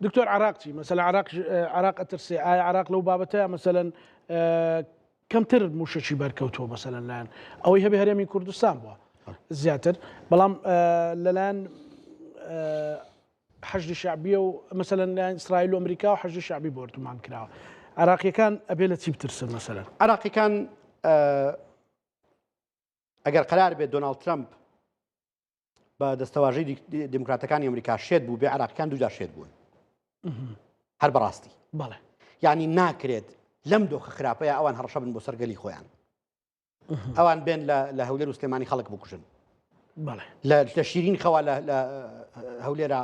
دکتۆر عراق چی مەسەلەن عراق عراق ئەترسێ ئایا عراق لەو بابەتە مەسەلەن کەمتر موشەکی بەرکەوتووە مەسەلەن لایەن ئەوەی هەبێ هەرێمی کوردستان بووە زیاتر بەڵام لەلایەن حەشدی شعبیە و مەسەلەن لایەن ئیسرائیل و ئەمریکا و حەشدی شعبی بۆردومان کراوە عراقیەکان ئەبێ لە چی بترسن مەسەلەن عراقیەکان ئەگەر قەرار بێت دۆناڵد ترەمپ بە دەستەواژەی دیموکراتەکانی ئەمریکا شێت بوو بێ عراقیان دووجار شێت بوون هەر بەڕاستی بەڵێ یعنی ناکرێت لەم دۆخە خراپەیە ئەوان هەڕەشە بن بۆ سەرگەلی خۆیان ئەوان بێن لە هەولێر و سلێمانی خەڵک بکوژن لە شیرین خەوا لە هەولێرە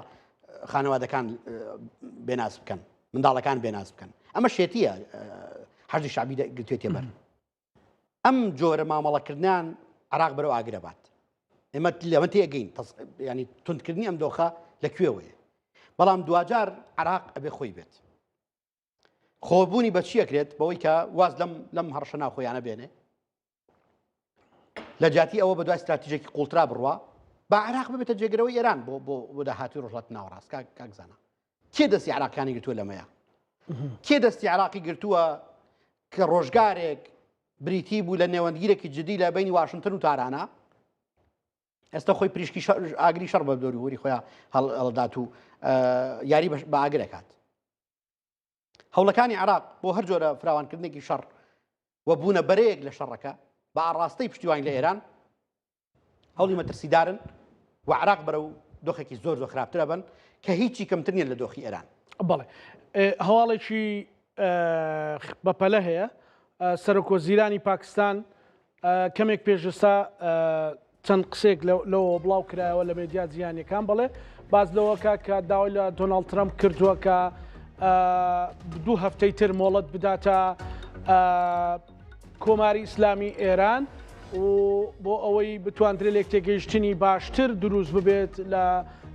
خانەوادەکان بێناز بکەن منداڵەکان بێناز بکەن ئەمە شێتیە حەشدی شعبی گرتوێتێ بەر ئەم جۆرە مامەڵەکردنیان عراق بەرەو ئاگرە بات ئێمە لەمە تێگەین ینی تونندکردنی ئەم دۆخە لە کوێوەیە بەڵام دواجار عراق ئەبێ خۆی بێت خۆبوونی بە چیەکرێت بەوەی کە واز لەم لەم هەڕشە ناوخۆیانە بێنێ لە جیاتی ئەوە بە دوای استراتیژێکی قوڵترا بڕوا با عراق ببێتە جێگرەوەی ئێران بۆ بۆ بۆ داهاتوی ڕۆژهەڵاتی ناوەڕاست کاک زانا کێ دەستی عراقیانی گرتووە لەمەیە کێ دەستی عراقی گرتووە کە ڕۆژگارێک بریتی بوو لە نێوەندگیرێکی جدی لە بینی واشنتن و تارانە ئێستا خۆی پریشکی ئاگری شەڕ بە دەوری وری خۆیان هەڵدات و یاری بە ئاگرەکات هەوڵەکانی عراق بۆ هەر جۆرە فراوانکردنێکی شەڕ و بوونە بەرەیەک لە شەڕەکە بە ئاڕاستەی پشتیوانی لە ئێران هەوڵی مەترسیدارن و عراق بەرەو دۆخێکی زۆر زۆر خراپترە بن کە هیچی کەمتر نیە لە دۆخی ئێران. بەڵێ هەواڵێکی بەپەلە هەیە سەرۆکوەزیرانی پاکستان کەمێک پێش ئێستا چەند قسێک لەوە بڵاو کرایەوە لە مێدیا جیهانیەکان بەڵێ باس لەوەکە کە داوای لە دۆناڵد ترەمپ کردووە کە دوو هەفتەی تر مۆڵەت بداتە کۆماری ئیسلامی ئێران و بۆ ئەوەی بتواندرێت لێکتێگەیشتنی باشتر دروست ببێت لە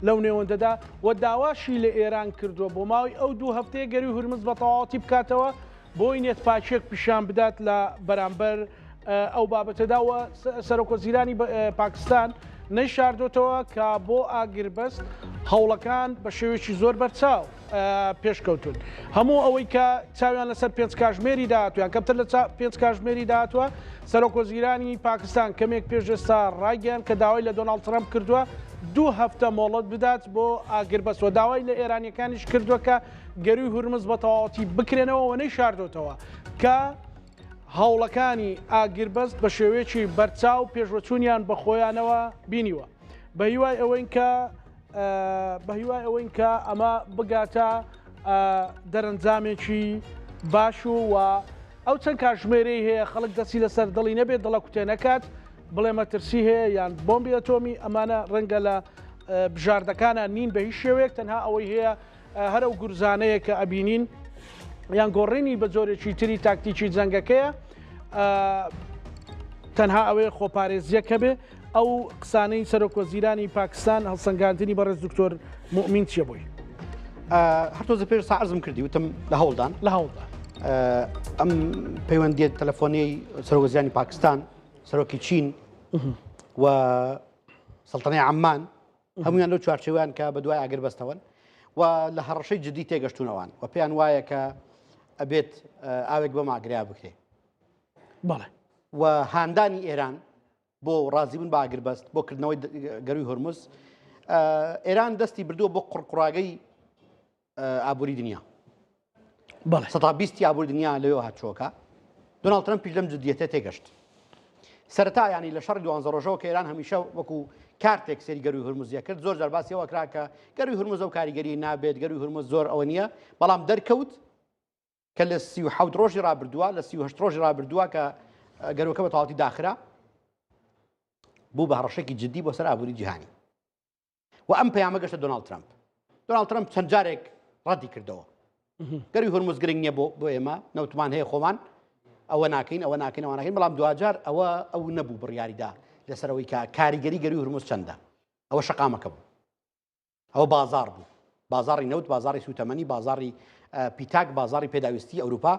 لەو نێوەندەدا و داواشی لە ئێران کردووە بۆ ماوەی ئەو دوو هەفتەیە گەروی هورمز بە تەواوەتی بکاتەوە بۆی نێتپاکیەک پیشان بدات لە بەرامبەر ئەو بابەتەدا و سەرۆکوەزیرانی پاکستان نەیشاردۆتەوە کە بۆ ئاگربەست هەوڵەکان بە شێوەیەکی زۆر بەرچاو پێشکەوتون. هەموو ئەوەی کە چاویان لەسەر پێنج کاژمێری داهاتویان کەمتر لە پێنج کاژمێری داهاتوە سەرۆکوەزیرانی پاکستان کەمێک پێش ئێستا ڕایگەیان کە داوای لە دۆناڵد ترەمپ کردووە دوو هەفتە مۆڵەت بدات بۆ ئاگربەست و داوای لە ئێرانیەکانیش کردووە کە گەروی هورمز بە تەواوەتی بکرێنەوە و نەیشاردۆتەوە کە هەوڵەکانی ئاگربەست بە شێوەیەکی بەرچاو پێشوەچوونیان بە خۆیانەوە بینیوە. بە هیوای ئەوەین کە بە هیوای ئەوەین کە ئەمە بگاتە دەرەنجامێکی باش و و ئەو چەند کاتژمێرەی هەیە خەڵک دەستی لەسەر دڵی نەبێت دڵە کوتێ نەکات بڵێ مەترسی هەیە یان بۆمبی ئەتۆمی ئەمانە ڕەنگە لە بژاردەکانە نین بە هیچ شێوەیەک تەنها ئەوەی هەیە هەر ئەو گورزانەیە کە ئەبینین یان گۆڕینی بە جۆرێکی تری تاکتیکی جەنگەکەیە تەنها ئەوەیە خۆپارێزیەکە بێ ئەو قسانەی سەرۆک وەزیرانی پاکستان هەڵسەنگاندنی بەڕێز دکتۆر موئمین چیە بۆی؟ هەر تۆزە پێش سا عەرزم کردی وتم لە هەوڵدان لە هەوڵدان ئەم پەیوەندیە تەلەفۆنیەی سەرۆک وەزیرانی پاکستان سەرۆکی چین و سەڵتەنەی عەممان هەمویان لەو چوارچێوەیان کە بە دوای ئاگربەستەوەن و لە هەڕەشەی جدی تێگەشتونەوان و پێیان وایە کە ئەبێت ئاوێک بەم ئاگریا بکرێ بەڵێ و هاندانی ئێران بۆ ڕازیبوون بە ئاگربەست بۆ کردنەوەی گەروی هورمز ئێران دەستی بردووە بۆ قڕقڕاگەی ئابووری دنیا سەتا بیستی ئابووری دنیا لەوێ هاتچۆکە دۆناڵد ترەمپیش لەم جدیەتە تێگەشت سەرەتا ینی لە شەڕی دوانزە ڕۆژەوە کە ئێران هەمیشە وەکو کارتێک سەری گەروی هورمزیە کرد زۆر جار باسی ئەوە کرا کە گەروی هورمز ئەو کاریگەری نابێت گەروی هورمز زۆر ئەوە نییە بەڵام دەرکەوت کە لە 37 ڕۆژی ڕابردووە لە 38 ڕۆژی ڕابردووە کە گەروەکە بە تەواوەتی داخرا بوو بە هەڕەشێکی جدی بۆ سەر ئابووری جیهانی و ئەم پەیامە گەشتە دۆناڵد ترەمپ. دۆناڵد ترەمپ چەند جارێک ڕەدی کردەوە. گەروی هورمز گرنگ نییە بۆ بۆ ئێمە، نەوتمان هەیە خۆمان ئەوە ناکەین ئەوە ناکەین ئەوە ناکەین بەڵام دواجار ئەوە ئەو نەبوو بڕیاریدا لەسەر ئەوەی کە کاریگەری گەروی هورمز چەندە. ئەوە شەقامەکە بوو. ئەوە بازاڕ بوو. بازاڕی نەوت، بازاڕی سوتەمەنی، بازاڕی پیتاک، بازاڕی پێداویستی ئەوروپا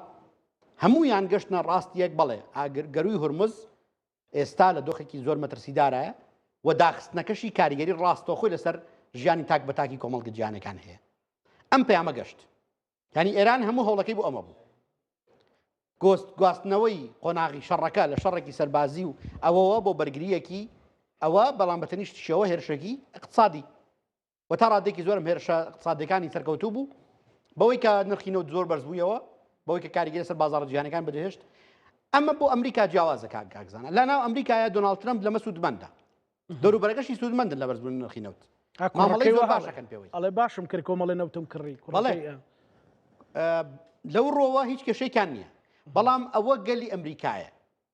هەمویان گەشتنە ڕاستیەک بەڵێ ئاگر گەروی هورمز ئێستا لە دۆخێکی زۆر مەترسیدارایە و داخستنەکەشی کاریگەری ڕاستەوخۆی لەسەر ژیانی تاک بە تاکی کۆمەڵگە جیهانەکان هەیە. ئەم پەیامە گەشت. یانی ئێران هەموو هەوڵەکەی بۆ ئەمە بوو. گۆست گواستنەوەی قۆناغی شەڕەکە لە شەڕێکی سەربازی و ئەوەوە بۆ بەرگرییەکی ئەوە، بەڵام بە تەنیشتیشەوە هێرشێکی ئیقتسادی. و تا ڕادەیەکی زۆرم هێرشە اقتصادیەکانی سەرکەوتوو بوو بەوەی کە نرخی نەوت زۆر بەرز بوویەوە بەوەی کە کاریگەری سەر بازاڕە جیهانەکان بەجێهێشت. ئەمە بۆ ئەمریکا جیاوازە کاک کاکزانە لە ناو ئەمریکایە دۆناڵد ترەمپ لەمە سوودمەندە دەوروبەرەکەشی سوودمەندن لە بەرزبوونی نرخی نەوت. مامەڵەی زۆر باشەکەن پێوەی. ئەڵێ باشم کرد کۆمەڵی نەوتم کڕی. بەڵێ لەو ڕۆوە هیچ کێشەیەکیان نییە، بەڵام ئەوە گەلی ئەمریکایە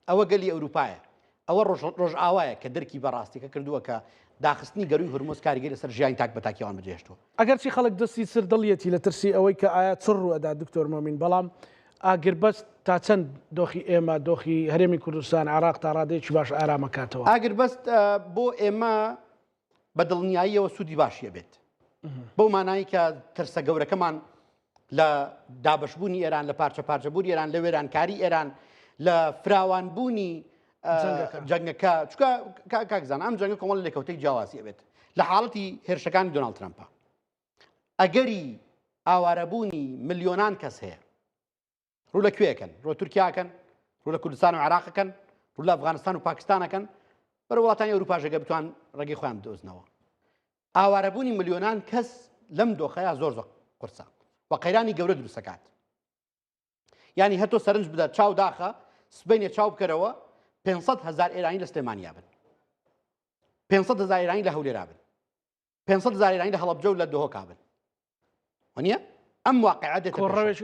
ئەوە گەلی ئەوروپایە، ئەوە ڕۆژئاوایە کە دەرکی بە ڕاستیەکە کردووە کە داخستنی گەرووی هورمز کاریگەری لەسەر ژیانی تاک بە تاکی ئەوان بەجێهێشتووە. ئەگەرچی خەڵک دەستی سر دڵیەتی لە ترسی ئەوەی کە ئایا چ ڕووئەدات دکتۆر مۆمین، بەڵام ئاگربەست تا چەند دۆخی ئێمە، دۆخی هەرێمی کوردستان، عێراق تا ڕادەیەکی باش ئارام ئەکاتەوە؟ ئاگربەست بۆ ئێمە بە دڵنیاییەوە سوودی باشی ئەبێت، بەو مانای کە ترسە گەورەکەمان لە دابەشبوونی ئێران، لە پارچە پارچەبوونی ئێران، لە وێرانکاری ئێران، لە فراوانبوونی جەنگەکە، چونکە کاک زانا ئەم جەنگە کۆمەڵ لێکەوتەی جیاوازی ئەبێت لە حاڵەتی هێرشەکانی دۆناڵد ترەمپە ئەگەری ئاوارەبوونی ملیۆنان کەس هەیە. ڕوو لە کوێ ئەکەن؟ ڕوو لە تورکیا ئەکەن، ڕوو لە کوردستان و عێراق ئەکەن، ڕوو لە ئەفغانستان و پاکستان ئەکەن، بەرەو وڵاتانی ئەوروپاش ئەگەر بتوان ڕێگەی خۆیان بدۆزنەوە. ئاوارەبوونی ملیۆنان کەس لەم دۆخەیا زۆر زۆر قورسە و قەیرانی گەورە دروست دەکات. یعنی هەر تۆ سەرنج بدە، چاو داخە، سبەینێ چاو بکەرەوە 500 هەزار ئێرانی لە سلێمانیا بن، 500 هەزار ئێرانی لە هەولێرا بن، 500 هەزار ئێرانی لە هەڵەبجە و لە دهۆکا بن. وەنیە؟ ئەم واقعە دێتە کۆڕەوێک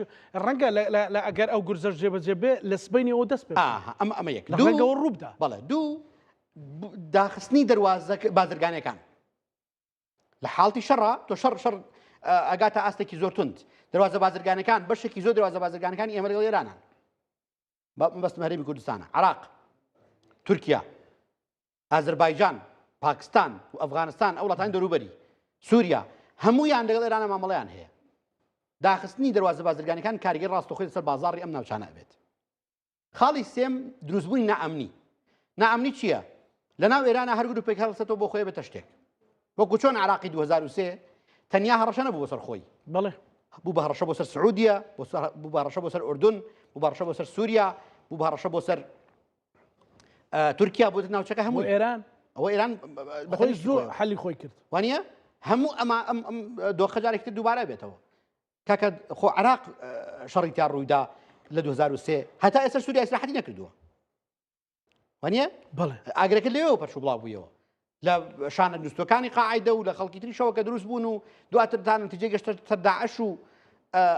ڕەنگە لە ئەگەر ئەو گورزەش جێبەجێ بێ لە سبەینەوە دەست پێ ئەمە ئەمە یەک دوو ڕەنگەوە ڕوو بدا. بەڵێ دوو داخستنی دەروازە بازرگانەکان لە حاڵتی شەڕە تۆ شەڕ شەڕ ئەگاتە ئاستێکی زۆر تند دەروازە بازرگانەکان بەشێکی زۆر دەروازە بازرگانەکانی ئێمە لەگەڵ ئێرانن بەستم هەرێمی کوردستانە عراق تورکیا ئازەربایجان، پاکستان و ئەفغانستان، ئەو وڵاتانی دەوروبەری، سووریا، هەموویان لەگەڵ ئێرانە مامەڵەیان هەیە. داخستنی دەروازە بازرگانیەکان کاریگەری ڕاستەوخۆی لەسەر بازاڕی ئەم ناوچانە ئەبێت. خاڵی سێم دروستبوونی نائەمنی. نائەمنی چییە؟ لە ناو ئێرانە هەر گروپێک هەڵسێتەوە بۆ خۆی بێتە شتێک. وەکو چۆن عراقی 2003 تەنیا هەڕەشە نەبوو بۆ سەر خۆی. بەڵێ. بوو بە هەڕەشە بۆ سەر سعودیە، بوو بە هەڕەشە بۆ سەر ئوردن، بوو بە هەڕەشە بۆ سەر سووریا، بوو بە هەڕەشە بۆ سەر تورکیا بۆ ناوچەکە هەموو ئێران ئەوە ئێران بەخۆی زۆر حەلی خۆی کرد وانە هەموو ئەمە ئەم ئەم دۆخە جارێکی دووبارە بێتەوە کاکە خۆ عراق شەڕی تا ڕوویدا لە 2003 هەتا ئێستا سووریا ئیسراحەتی نەکردووە وانە بەڵێ ئاگرەکە لێەوە پەرش و بڵاو بوویەوە لە شانە نووسەکانی قاعدە و لە خەڵکی تریشەوە کە دروست بوون و دواتر تا نتیجە گەشتە سەر داعش و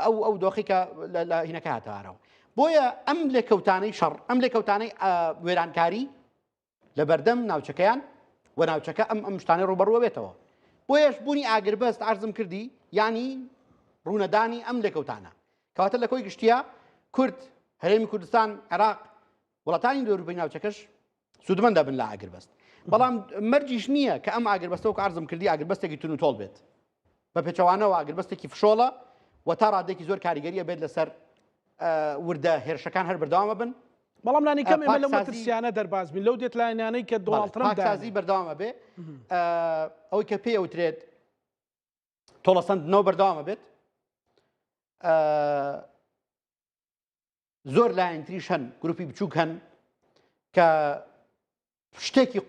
ئەو ئەو دۆخی کە لە هینەکە هاتەوارەوە بۆیە ئەم لێکەوتانەی شەڕ ئەم لێکەوتانەی وێرانکاری لە بەردەم ناوچەکەیان و ناوچەکە ئەم ئەم شتانە ڕوبەڕوە بێتەوە بۆیەش بوونی ئاگربەست عرضم کردی ینی ڕوونەدانی ئەم لێکەوتانە کەواتە لە کۆی گشتیە کورد هەرێمی کوردستان عێراق وڵاتانی دەوروبەری ناوچەکەش سوودمەند دەبن لە ئاگربەست بەڵام مەرجیش نییە کە ئەم ئاگربەستە وەک عرضم کردی ئاگربەستێکی تون و تۆڵ بێت بە پێچەوانەوە ئاگربەستێکی فشۆڵە و تا ڕادێکی زۆر کاریگەریە بێت لەسەر وردە هێرشەکان هەر بەردەوامە بن بەڵام لانی کەم ئێمە لەو مەترسیانە دەرباز بین لەو دێتلاینانەی کە دۆناڵد ترەمپ پاکسازی بەردەوامە بێ ئەوەی کە پێی ئەوترێت تۆڵەسەندنەوە بەردەوامە بێت زۆر لایەنتریش هەن گروپی بچووک هەن کە شتێکی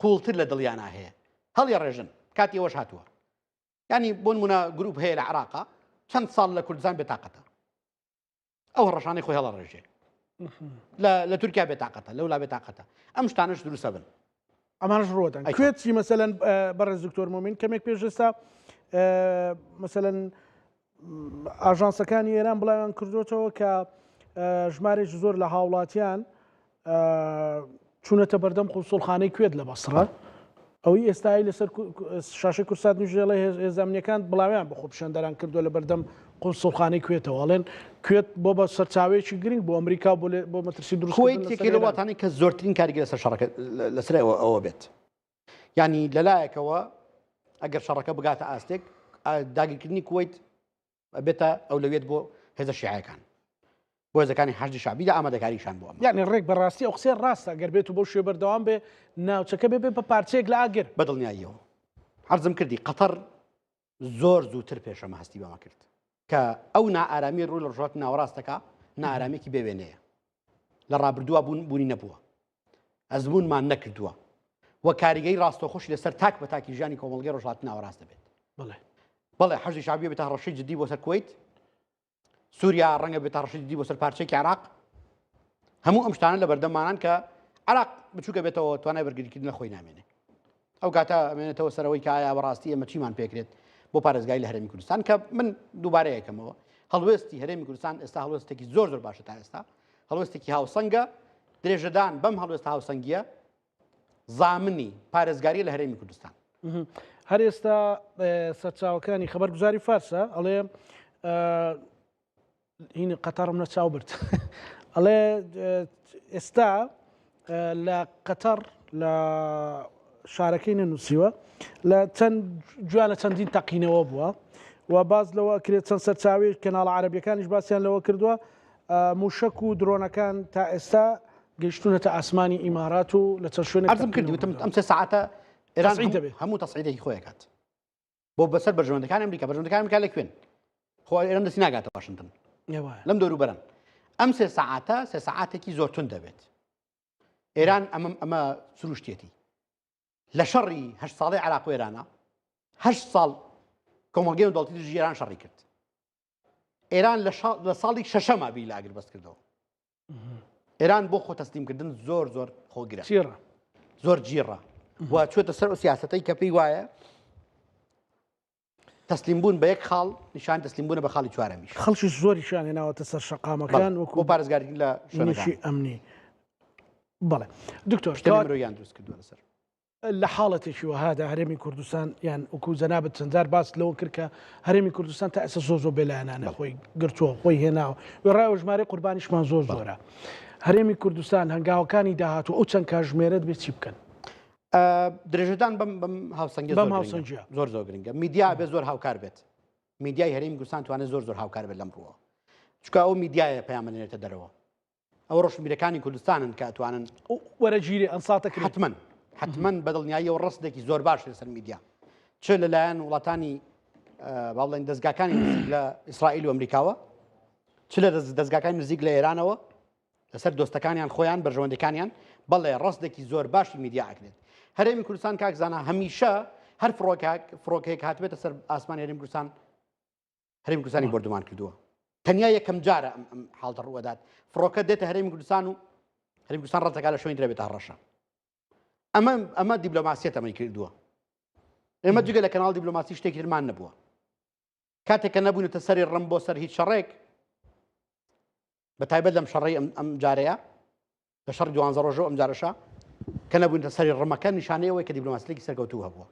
قوڵتر لە دڵیانە هەیە هەڵی ڕێژن کاتی ئەوەش هاتووە ینی بۆ نمونە گروپ هەیە لە عراقا چەند ساڵ لە کوردستان بێتاقەتە ئەو هەڕەشانەی خۆی هەڵە ڕێژێ لە تورکیا بێتاقەتە لەولا بێتاقەتە ئەم شتانش دروستە بن ئەمانش ڕۆدەن کوێت چی مەسەلەن بەڕێز دکتۆر مۆمین کەمێک پێش ئێستا مەسەلەن ئاژانسەکانی ئێران بڵاویان کردوێتەوە کە ژمارێکی زۆر لە هاوڵاتیان چوونەتە بەردەم قونسوڵخانەی کوێت لە بەسڕە ئەوەی ئێستای لەسەر شاشەی کورسات نوژێڵە هێزامنیەکان بڵاویان بە خۆپیشاندەران کردووە لە بەردەم قونسوڵخانەی کوێتەوە ئەڵێن کوێت بۆ بە سەرچاوەیەکی گرنگ بۆ ئەمریکا بۆ بۆ مەترسی دروست کوەیت یەکێک لە وڵاتانی کە زۆرترین کاریگەری لەسەر شەڕەکە لەسەر ئەوە بێت ینی لەلایەکەوە ئەگەر شەڕەکە بگاتە ئاستێک داگیرکردنی کوەیت ئەبێتە ئەولەویەت بۆ هێزە شیعەکان بۆ هێزەکانی حەشدی شەعبی لە ئامادەکاریشان بۆ ئەمە. یانی ڕێک بەڕاستی ئەو قسەیە ڕاستە گەر بێت و بەو شێوە بەردەوام بێ ناوچەکە بێ بێ بە پارچەیەک لە ئاگر. بە دڵنیاییەوە عەرزم کردی قەتەر. زۆر زووتر پێشەمە هەستی بەمە کرد کە ئەو نائارامی ڕوو لە ڕۆژهەڵاتی ناوەڕاست دەکا نائارامیەکی بێ وێنەیە لە ڕابردووە بوون بوونی نەبووە ئەزمونمان نەکردووە و کاریگەی ڕاستەوخۆشی لەسەر تاک بە تاکی ژیانی کۆمەڵگەی ڕۆژهەڵاتی ناوەڕاست دەبێت بەڵێ بەڵێ حەشدی شەعبی بێتە هەڕەشەی جدی بۆ سەر کوەیت سووریا ڕەنگە بێتە هەڕەشەی جدی بۆ سەر پارچەیەکی عێراق هەموو ئەم شتانە لە بەردەممانان کە عێراق بچووکە بێتەوە توانای بەرگریکردن لە خۆی نامێنێ ئەو کاتە ئەمێنێتەوە سەرەوەی کە ئایا بەڕاستی ئێمە چیمان پێکرێت بۆ پارێزگای لە هەرێمی کوردستان کە من دووبارە یەکەمەوە هەڵوێستی هەرێمی کوردستان ئێستا هەڵوێستێکی زۆر زۆر باشە تا ئێستا هەڵوێستێکی هاوسەنگە درێژەدان بەم هەڵوێست هاوسەنگیە زامنی پارێزگاری لە هەرێمی کوردستان. هەر ئێستا سەرچاوەکانی خەبەرگوزاری فارسە ئەڵێ هین قەتەڕم لە چاو برد ئەڵێ ئێستا لە قەتەڕ لە شارەکەی نەنووسیوە لە چەند جوان لە چەندین تەقینەوە بووە و باز لەوە کرێت چەند سەرچاوی کەناڵ عربیەکانیش باسییان لەوە کردووە موشک و درۆنەکان تا ئێستا گەیشتونەتە ئاسمانی ئیمارات و لە چەند شوێنێک عەرزم کردی وتم ئەم سێ سەعاتە ئێران هەموو تەسعیدێکی خۆی ئەکات بۆ بەسەر بەرژەوەندەکانی ئەمریکا بەرژەوەندەکانی ئەمریکا لە کوێن خۆ ئێران دەستی ناگاتە واشنتن لەم دەوروبەرن ئەم سێ سەعاتە سێ سەعاتێکی زۆر تون دەبێت ئێران ئەمە ئەمە سروشتێتی لە شەڕی هە ساڵی عراق و ئێرانە هە ساڵ کۆمەڵگەی و دەڵتی دژی ئێران شەڕی کرد ئێران لە ساڵی شەشەما بی لە ئاگربەست کردەوە ئێران بۆ خۆ تەسلیمکردن زۆر زۆر خۆگرە چیڕە زۆر جیڕە و چێتە سەر ئەو سیاستەی کە پێی وایە تەسلیم بوون بە یەک خاڵ نیشان تەسلیم بوونە بە خاڵی چوارەمیش خەڵکی زۆریشان هێناوەتە سەر شەقامەکان وەکو بۆ پارێزگاری لە شوێنەکانی ئەمنی بەڵێ دکتۆر مرۆیان دروست کردووە لەسەر لە حاڵەتێکی وەهادا هەرێمی کوردستان یان وەکو جەنابت چەند جار باست لەوە کرد کە هەرێمی کوردستان تا ئێستا زۆر زۆر بێلایەنانە خۆی گرتووە خۆی هێناوە وێڕای ئەو ژمارەی قوربانیشمان زۆر زۆرە هەرێمی کوردستان هەنگاوەکانی داهاتوو ئەو چەند کاژمێرەت بێت چی بکەن؟ درێژەدان بەم بەم هاوسەنگی بەم هاوسەنگیە زۆر زۆر گرنگە میدیا بێ زۆر هاوکار بێت میدیای هەرێمی کوردستان توانێت زۆر زۆر هاوکار بێت لەم ڕووە چونکە ئەو میدیایە پەیامە دەنێرێتە دەرەوە ئەوە ڕۆشنبیرەکانی کوردستانن کە ئەتوانن وەرەگیرێ ئەنساتە کرد حتمما حتمما بەدڵنیاییەوە ڕستێکی زۆر باش لەسەر میدیا چ لەلایەن وڵاتانی با بڵێن دەستگاکانی نزیک لە ئیسرائیل و ئەمریکاوە چ لە دەستگاکانی نزیک لە ئێرانەوە لەسەر دۆستەکانیان خۆیان بەرژەوەندەکانیان بەڵێ ڕستێکی زۆر باشی میدیا ئەکرێت هەرێمی کوردستان کاک زانا هەمیشە هەر فڕۆکێک فڕۆکێک هاتبێتە سەر ئاسمان هەرێمی کوردستان هەرێمی کوردستانی بۆردومان کردووە تەنیا یەکەم جارە ئەم ئەم حاڵتە ڕووەدات فڕۆکە دێتە هەرێمی کوردستان و هەرێمی کوردستان ڕەتەکە لە شوێنی درەبێتە هەڕەشە ئەمە ئەمە دیبلۆماسیەت ئەمەی کردووە ئێمە جگە لە کەناڵ دیبلۆماسی شتێکی ترمان نەبووە کاتێک کە نەبوونەتە سەری ڕم بۆ سەر هیچ شەڕێک بە تایبەت لەم شەڕەی ئەم ئەم جارەیە لە شەڕی دوانزە ڕۆژە ئەم جارەشە کە نەبوونەتە سەری ڕمەکە نیشانەی ئەوەی کە دیبلۆماسیەتێکی سەرکەوتوو هەبووە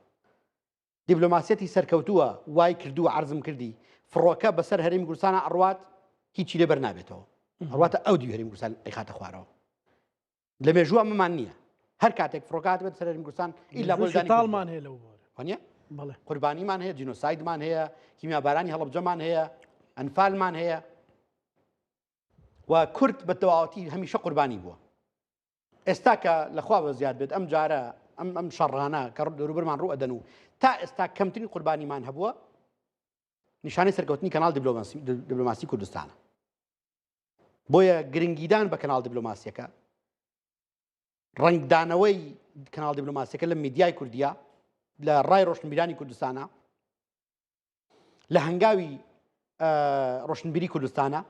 دیبلۆماسیەتی سەرکەوتووە وای کردووە عەرزم کردی فڕۆکە بەسەر هەرێمی کوردستانە ئەڕوات هیچی لێ بەرنابێتەوە ئەڕواتە ئەو دیو هەرێمی کوردستان ئەیخاتە خوارەوە لە مێژوو ئەمەمان نییە هەر کاتێک فڕۆکات بێت سەر هەرێمی کوردستان ئیلا بۆ دانی تاڵمان هەیە لەو بوارە وانیە بەڵێ قوربانیمان هەیە جینۆسایدمان هەیە کیمیابارانی هەڵەبجەمان هەیە ئەنفالمان هەیە و کورد بە تەواوەتی هەمیشە قوربانی بووە ئێستا کە لە خوا بەزیاد بێت ئەم جارە ئەم ئەم شەڕانە کە دەوروبەرمان ڕوو ئەدەن و تا ئێستا کەمترین قوربانیمان هەبووە نیشانەی سەرکەوتنی کەناڵ دیبلۆماسی کوردستانە بۆیە گرنگیدان بە کەناڵ دیبلۆماسیەکە ڕەنگدانەوەی کەناڵ دیبلۆماسیەکە لە میدیای کوردیا لە ڕای ڕۆشنبیرانی کوردستانە لە هەنگاوی ڕۆشنبیری کوردستانە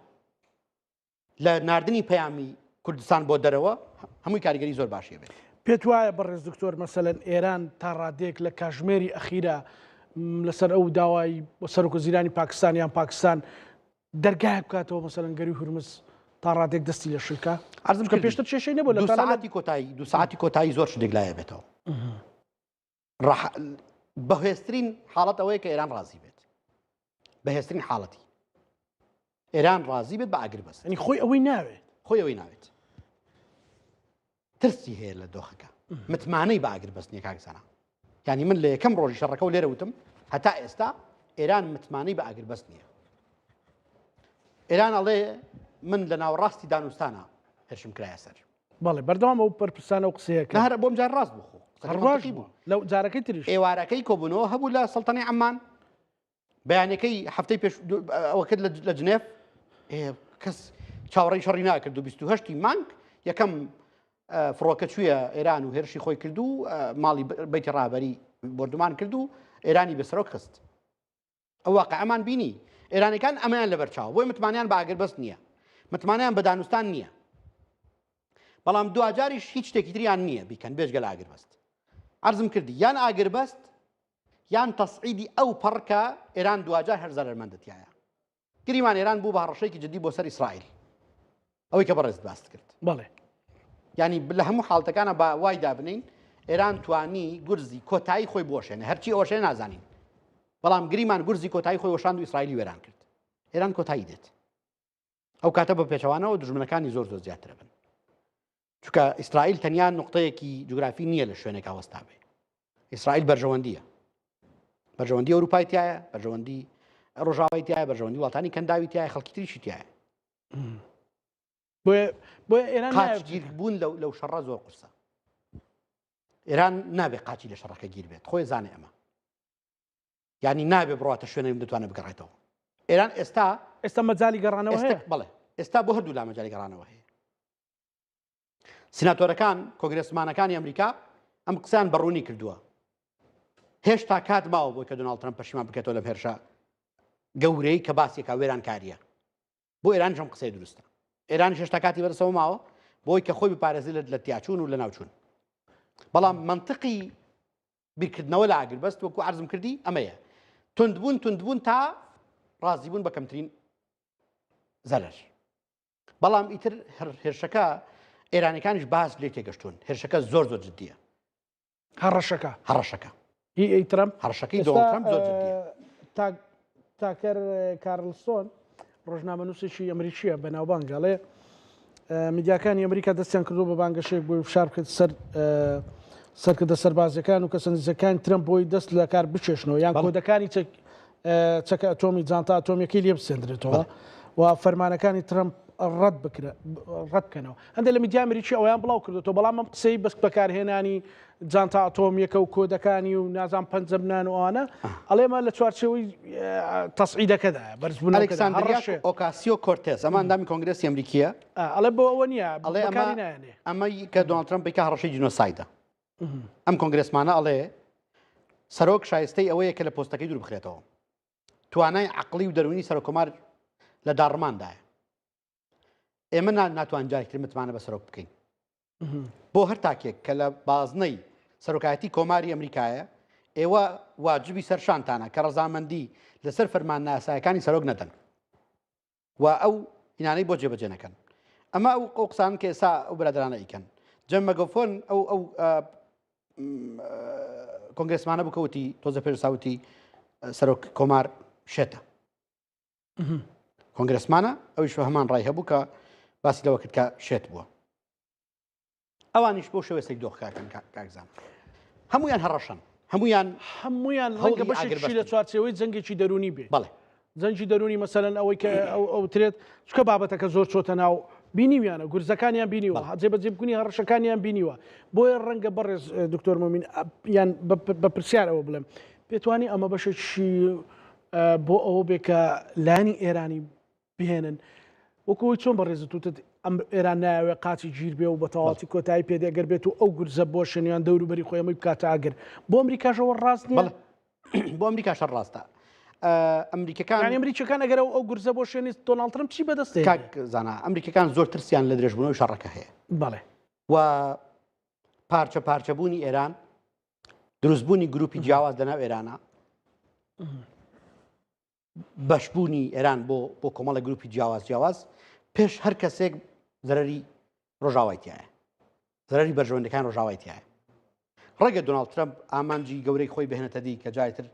لە ناردنی پەیامی کوردستان بۆ دەرەوە هەمووی کاریگەری زۆر باشی بێت. پێت وایە بەڕێز دکتۆر مەسەلەن ئێران تا ڕادەیەک لە کاژمێری ئەخیرا لەسەر ئەو داوای سەرۆکوەزیرانی پاکستان یان پاکستان دەرگایەک بکاتەوە مەسەلەن گەروی هورمز تا ڕادێک دەستی لە شلکە عەرزم کە پێشتر کێشەی نەبوو لە ساعتی کۆتایی دو ساعتی کۆتایی زۆر شتێک لایە بێتەوە بەهێزترین حاڵەت ئەوەیە کە ئێران ڕازی بێت بەهێزترین حاڵەتی ئێران ڕازی بێت بە ئاگر بەست ینی خۆی ئەوەی ناوێت خۆی ئەوەی ناوێت ترسی هەیە لە دۆخەکە متمانەی بە ئاگر بەست نیە کاک زانا یعنی من لە یەکەم ڕۆژی شەڕەکە و لێرە وتم هەتا ئێستا ئێران متمانەی بە ئاگر بەست نییە ئێران ئەڵێ من لە ناوەڕاستی دانوستانە هێرشم کرایە سەر بەڵێ بەردەوام ئەو بەرپرسانە و قسەیە کرد. هەر بۆم جار ڕاست بوو خۆ. هەر ڕاست بوو. لەو جارەکەی تریش. ئێوارەکەی کۆبوونەوە هەبوو لە سەڵتەنەی عەممان. بەیانەکەی هەفتەی پێش ئەوە کرد لە جنێف کەس چاوەڕێی شەڕی ناکرد و 28 مانگ یەکەم فڕۆکە چوویە ئێران و هێرشی خۆی کرد و ماڵی بیتی ڕابەری بردومان کرد و ئێرانی بە سەرۆک خست ئەو واقعەمان بینی ئێرانەکان ئەمەیان لەبەر چاو بۆی متمانیان بە ئاگربەست نییە متمانیان بە دانوستان نییە بەڵام دواجاریش هیچ شتێکی تریان نییە بیکەن بێجگە لە ئاگربەست عەرزم کردی یان ئاگربەست یان تەسعیدی ئەو پەڕکە ئێران دواجار هەر زەرەرمەندە تایە گریمان ئێران بوو بە هەڕەشەیەکی جدی بۆ سەر ئیسرائیل ئەوەی کە بەڕێزت باست کرد بەڵێ ینی لە هەموو حاڵتەکانە با وای دابنین ئێران توانی گورزی کۆتایی خۆی بۆشێنێ هەرچی ئەوشێ نازانین بەڵام گریمان گورزی کۆتایی خۆی وەشاند و ئیسرائیلی وێران کرد ئێران کۆتایی دێت ئەو کاتە بە پێچەوانەوە دژمنەکانی زۆر زۆر زیاترە بن چونکە ئیسرائیل تەنیا نقطەیەکی جوگرافی نییە لە شوێنێک وەستا بێ ئیسرائیل بەرژەوەندیە بەرژەوەندی ئەوروپای تایە بەرژەوەندی ڕۆژاوای تایە بەرژەوەندی وڵاتانی کەنداوی تایە خەڵکی تریشی تایە بۆیە ئێران قاچگیر بوون لەو لەو شەڕە زۆر قورسە ئێران نابێ قاچی لە شەڕەکە گیر بێت خۆی زانێ ئەمە یعنی نابێ بڕاتە شوێنێک دەتوانێت بگەڕێتەوە ئێران ئێستا ئێستا مەجای گەڕانەوە هەیە بڵێ ئێستا بۆ هەردوو لا مەجای گەڕانەوە هەیە سیناتۆرەکان کۆنگرێسمانەکانی ئەمریکا ئەم قسەیان بەڕوونی کردووە هێشتا کات ماوە بۆی کە دۆناڵد ترەمپ پەشیمان بکێتەوە لەم هێرشە گەورەی کە باسێکا وێرانکاریە بۆ ئێران ژەم قسەی دروستە ئێران هێشتا کاتی بەرسەوە ماوە بۆی کە خۆی بپارێزی لە تیاچوون و لە ناوچوون بەڵام منطقی بیرکردنەوە لە ئاگربەست وەکو عرضم کردی ئەمەیە تندبوون تندبوون تا ڕازیبوون بە کەمترین زەرەر بەڵام ئیتر هێرشەکە ئێرانەکانیش باس لێ تێگەشتون هێرشەکە زۆر زۆر جدیە هەڕەشەکە هەڕەشەکە هی ئەی ترەمپ هەڕەشەکەی دۆناڵد ترەمپ زۆر جدیە تاکەر کارلسۆن ڕۆژنامەنووسێکی ئەمریکیە بەناوبانگ ئەڵێ میدیاکانی ئەمریکا دەستیان کردو بە بانگەشەیەک بۆی فشار بکرێت سەر سەرکردە سەربازیەکان و کەسە نزیکەکانی ترەمپ بۆی دەست لە کار بکێشنەوە یان کۆدەکانی چەک چەکە ئەتۆمی جانتا ئەتۆمیەکەی لێ بسێندرێتەوە و فەرمانەکانی ترەمپ ڕەت بکرە ڕەت بکەنەوە هەندێک لە میدیا ئەمریکی ئەویان بڵاو کردوەوە بەڵام ئەم قسەی بەس بەکارهێنانی جانتا ئەتۆمیەکە و کۆدەکانی و نازان پەنجەبنان و ئەوانە ئەڵێمە لە چوارچێوەی تەسعیدەکەدا بەرزبوون ئەلکساندریا ئۆکاسیۆ کۆرتێز ئەمە ئەندامی کۆنگرێسی ئەمریکیە ئەڵێ بۆ ئەوە نییە ئەڵێ ئەمە کە دۆناڵد ترەمپ بکە هەڕەشەی جینۆسایدە ئەم کۆنگرێسمانە ئەڵێ سەرۆک شایستەی ئەوەیە کە لە پۆستەکەی دوور بخرێتەوە توانای عقلی و دەرونی سەرۆکۆمار لە داڕماندایە ئێمە ناتوان جارێکتر متمانە بە سەرۆک بکەین بۆ هەر تاکێک کە لە بازنەی سەرۆکایەتی کۆماری ئەمریکایە ئێوە واجبی سەرشانتانە کە ڕەزامەندی لەسەر فەرمان ناسایەکانی سەرۆک نەدەن و ئەو هینانەی بۆ جێبەجێ نەکەن ئەمە ئەو ئەو قسان کە ئێستا ئەو برادرانە ئیکەن جەم مەگەفۆن ئەو ئەو کۆنگرسمانە بکەوتی تۆزە پێشساوتی سەرۆک کۆمار شێتە کۆنگرسمانە ئەویش هەمان ڕای هەبوو کە باسی لەوە کرد کە شێت بووە ئەوانیش بۆ شێوەی سەیر دۆخەکەن کاک زانا هەمویان هەڕەشەن هەمویان هەمویان ڕەنگە بەشێکی لە چوارچێوەی جەنگێکی دەرونی بێ بەڵێ جەنگی دەرونی مەسەلەن ئەوەی کە ئەو ئەوترێت چکە بابەتەکە زۆر چۆتە ناو بینیویانە گورزەکانیان بینیوە جێبەجێبکونی هەڕەشەکانیان بینیوە بۆیە ڕەنگە بەڕێز دکتۆر مۆمین یان بە پرسیارەوە بڵێم پێتوانی ئەمە بەشێکی بۆ ئەوە بێ کە لایەنی ئێرانی بهێنن وەکو ئەوەی چۆن بەڕێزت وتت ئەم ئێران نایەوێ قاچی گیر بێ و بە تەواوەتی کۆتایی پێ دێ گەر بێت و ئەو گورزە بۆ شنیان دەوروبەری خۆی ئەمەی بکاتە ئاگر بۆ ئەمریکاشەوە ڕاست نییە بەڵێ بۆ ئەمریکا شەڕ ڕاستە ئەمریکەکان یانی ئەمریکەکان ئەگەر ئەو ئەو گورزە بۆ شوێنی دۆناڵد ترەمپ چی بەدەست دێنێ؟ کاک زانا ئەمریکەکان زۆر ترسیان لە درێژبوونەوەی شەڕەکە هەیە بەڵێ و پارچە پارچەبوونی ئێران دروستبوونی گروپی جیاواز لەناو ئێرانە بەشبوونی ئێران بۆ بۆ کۆمەڵە گروپی جیاواز جیاواز پێش هەر کەسێک زەرری ڕۆژاوای تایە زەرری بەرژەوەندەکان ڕۆژاوای تایە ڕێگە دۆناڵد ترەمپ ئامانجی گەورەی خۆی بهێنێتە دی کە جارتر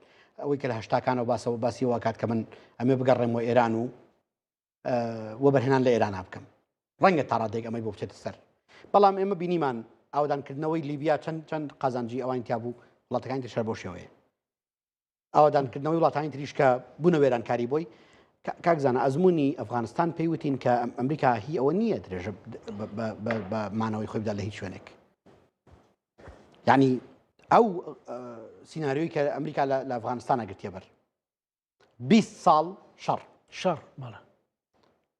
ئەوەی کە لە هەشتاکانەوە باسەوە باسیەوە کات کە من ئەمێ بگەڕێمەوە ئێران و وەبەرهێنان لە ئێران بکەم ڕەنگە تاڕادێک ئەمەی بۆ بچێتە سەر بەڵام ئێمە بینیمان ئاودانکردنەوەی لیبیا چەند چەند قازانجی ئەوان تیا بوو وڵاتەکانی تر شەر بۆ شێوەیە ئاوەدانکردنەوەی وڵاتانی تریش کە بوونە وێرانکاری بۆی کاک زانا ئەزمموی ئەفغانستان پێی وتین کە ئەمریکا هی ئەوە نییە درێژە بە مانەوەی خۆی بدا لە هیچ شوێنێک یعنی ئەو سینناریۆی کە ئەمریکا لە ئەفغانستانە گرتیە بەر 20 ساڵ شەڕ. شەڕ بەڵێ.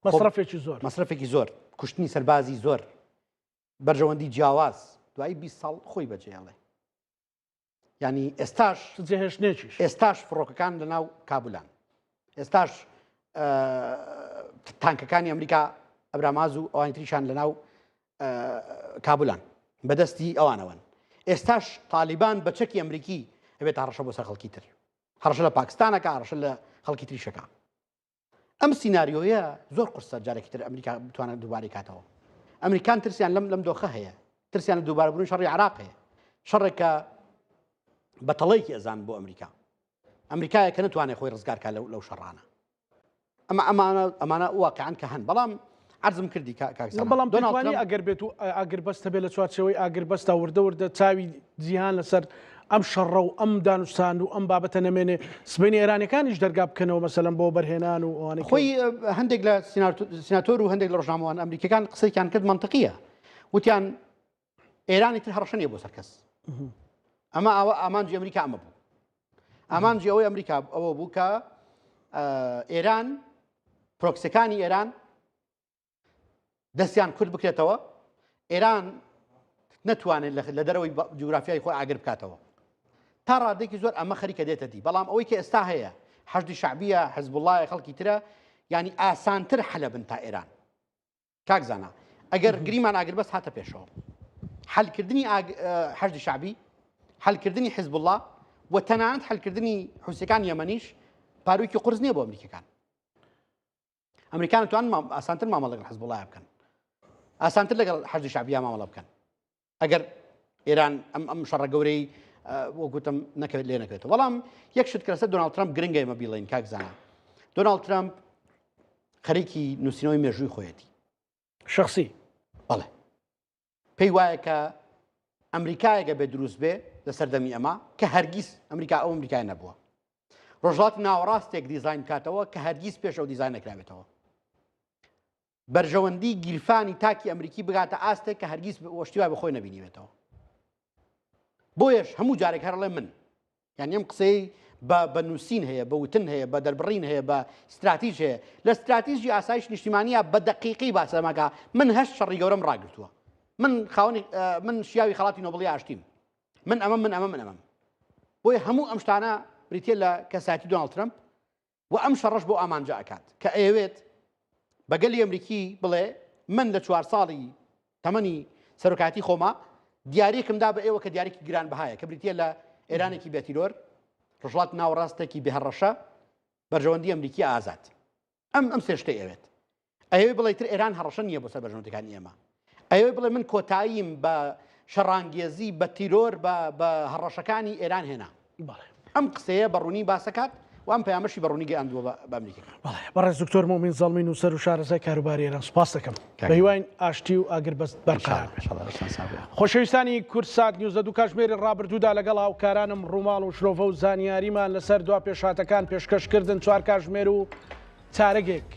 مەسرەفێکی زۆر. مەسرەفێکی زۆر، کوشتنی سەربازی زۆر، بەرژەوەندی جیاواز، دوایی 20 ساڵ خۆی بەجێڵێ. ینی ئێستاش جێهێشتنێکیش ئێستاش فڕۆکەکان لە ناو کابولان ئێستاش تانکەکانی ئەمریکا ئەبراماز و ئەوانی تریشان لە ناو کابولان بەدەستی ئەوانەوەن ئێستاش تالیبان بە چەکی ئەمریکی ئەبێت هەڕەشە بۆ سەر خەڵکی تر هەڕەشە لە پاکستانەکە هەڕەشە لە خەڵکی تریشەکە ئەم سیناریۆیە زۆر قورسە جارێکی تر ئەمریکا بتوانێت دووبارەی کاتەوە. ئەمریکان ترسیان لەم لەم دۆخە هەیە، ترسیان لە دووبارەبوونی شەڕی عراق هەیە. شەڕێک کە بە تەڵەیەکی ئەزان بۆ ئەمریکا. ئەمریکایە کە نەتوانێت خۆی ڕزگار کا لەو لەو شەڕانە. ئەمە ئەمانە ئەمانە واقعان کە هەن بەڵام عەرزم کردی کاک زانا. بەڵام دەتوانی ئەگەر بێت و ئاگربەست هەبێت لە چوارچێوەی ئاگربەستا وردە وردە چاوی جیهان لەسەر ئەم شەڕە و ئەم دانوستان و ئەم بابەتە نەمێنێ سبەینێ ئێرانیەکانیش دەرگا بکەنەوە مەسەلەن بۆ بەرهێنان و ئەوانەی خۆی هەندێک لە سیناتۆر و هەندێک لە ڕۆژنامەوان ئەمریکیەکان قسەیان کرد منطقیە وتیان ئێرانی تر هەڕەشە نیە بۆ سەر کەس ئەمە ئەوە ئامانجی ئەمریکا ئەمە بوو ئامانجی ئەوەی ئەمریکا ئەوە بوو کە ئێران پرۆکسەکانی ئێران دەستیان کورت بکرێتەوە ئێران نەتوانێت لە دەرەوەی جوگرافیای خۆی ئاگر بکاتەوە تا ڕادێکی زۆر ئەمە خەریکە دێتە دی بەڵام ئەوەی کە ئێستا هەیە حەشدی شعبیە حزبوڵایە خەڵکی ترە ینی ئاسانتر حەلە بن تا ئێران کاک زانا ئەگەر گریمان ئاگربەست هاتە پێشەوە حلکردنی حەشدی شعبی حلکردنی حزبوڵا و تەنانەت حلکردنی حوسەکان یەمەنیش پارویکی قرس نییە بۆ ئەمریکەکان ئەمریکان توان ئاسانتر مامەڵە لەگەڵ حزبوڵای بکەن ئاسانتر لەگەڵ حەشدی شعبیا مامەڵە بکەن ئەگەر ئێران ئەم ئەم شەڕە گەورەی وەگوتم نەکەوێت لێ نەکەوێتەوە بەڵام یەک شت کە لەسەر دۆناڵد ترەمپ گرنگە ئێمە بیڵێین کاک زانا دۆناڵد ترەمپ خەریکی نووسینەوەی مێژووی خۆیەتی شخصی بەڵێ پێی وایە کە ئەمریکایەکە بێ دروست بێ لە سەردەمی ئەمە کە هەرگیز ئەمریکا ئەو ئەمریکای نەبووە ڕۆژهەڵاتی ناوەڕاستێک دیزاین بکاتەوە کە هەرگیز پێش ئەو دیزاین نەکراوێتەوە بەرژەوەندی گیرفانی تاکی ئەمریکی بگاتە ئاستێک کە هەرگیز وەشتی وای بەخۆی نەبینیوێتەوە بۆیەش هەموو جارێک هەرڵێ من یان ئەم قسەی بە بە نووسین هەیە بە وتن هەیە بە دەربڕین هەیە بە استراتیژ هەیە لە استراتیژی ئاسایش نیشتیمانە بە دقیقی باسەمەکە من هەشت شەڕی گەورەم ڕاگرتووە من خاوەنی من شیاوی خەڵاتی نۆبڵی ئاشتیم من ئەمە من ئەمە من ئەمەم بۆیە هەموو ئەم شتانە بریتە لە کەساتی دۆناڵد ترەمپ و ئەم شەڕەش بۆ ئامانجە ئەکات کە ئەیەوێت بە گەلی ئەمریکی بڵێ من لە چوار ساڵی تەمەنی سەرۆکاتی خۆما دیارێکم دا بە ئێوە کە دیارێکی گران بەهایە کە بریتە لە ئێرانێکی بێتیرۆر ڕژڵات ناوەڕاستێکی بێهەڕەشە بەرژەوەندی ئەمریکی ئازاد ئەم ئەم سێ شتەی ئەوێت ئەیەوێ بڵێ تر ئێران هەڕەشە نییە بۆ سەر بەرژەوەندیەکانی ئێمە ئەیەوێ بڵێ من کۆتاییم بە شەڕانگێزی بە تیرۆر بە بە هەڕەشەکانی ئێران هێنا ئەم قسەیە بە ڕوونی باسەکات و ئەم پەیامەشی بە ڕوونی گەیاندووە بە ئەمریکیەکان. بەڵێ بەڕێز دکتۆر مومین زەڵمی نووسەر و شارەزای کاروباری ئێران سوپاس دەکەم. بە هیواین ئاشتی و ئاگربەست بەرقەرار بێت. خۆشەویستانی کوردسات نیوز لە دوو کاژمێری ڕابردوودا لەگەڵ هاوکارانم ڕووماڵ و شرۆڤە و زانیاریمان لەسەر دوا پێشهاتەکان پێشکەش کردن چوار کاژمێر و چارەگێک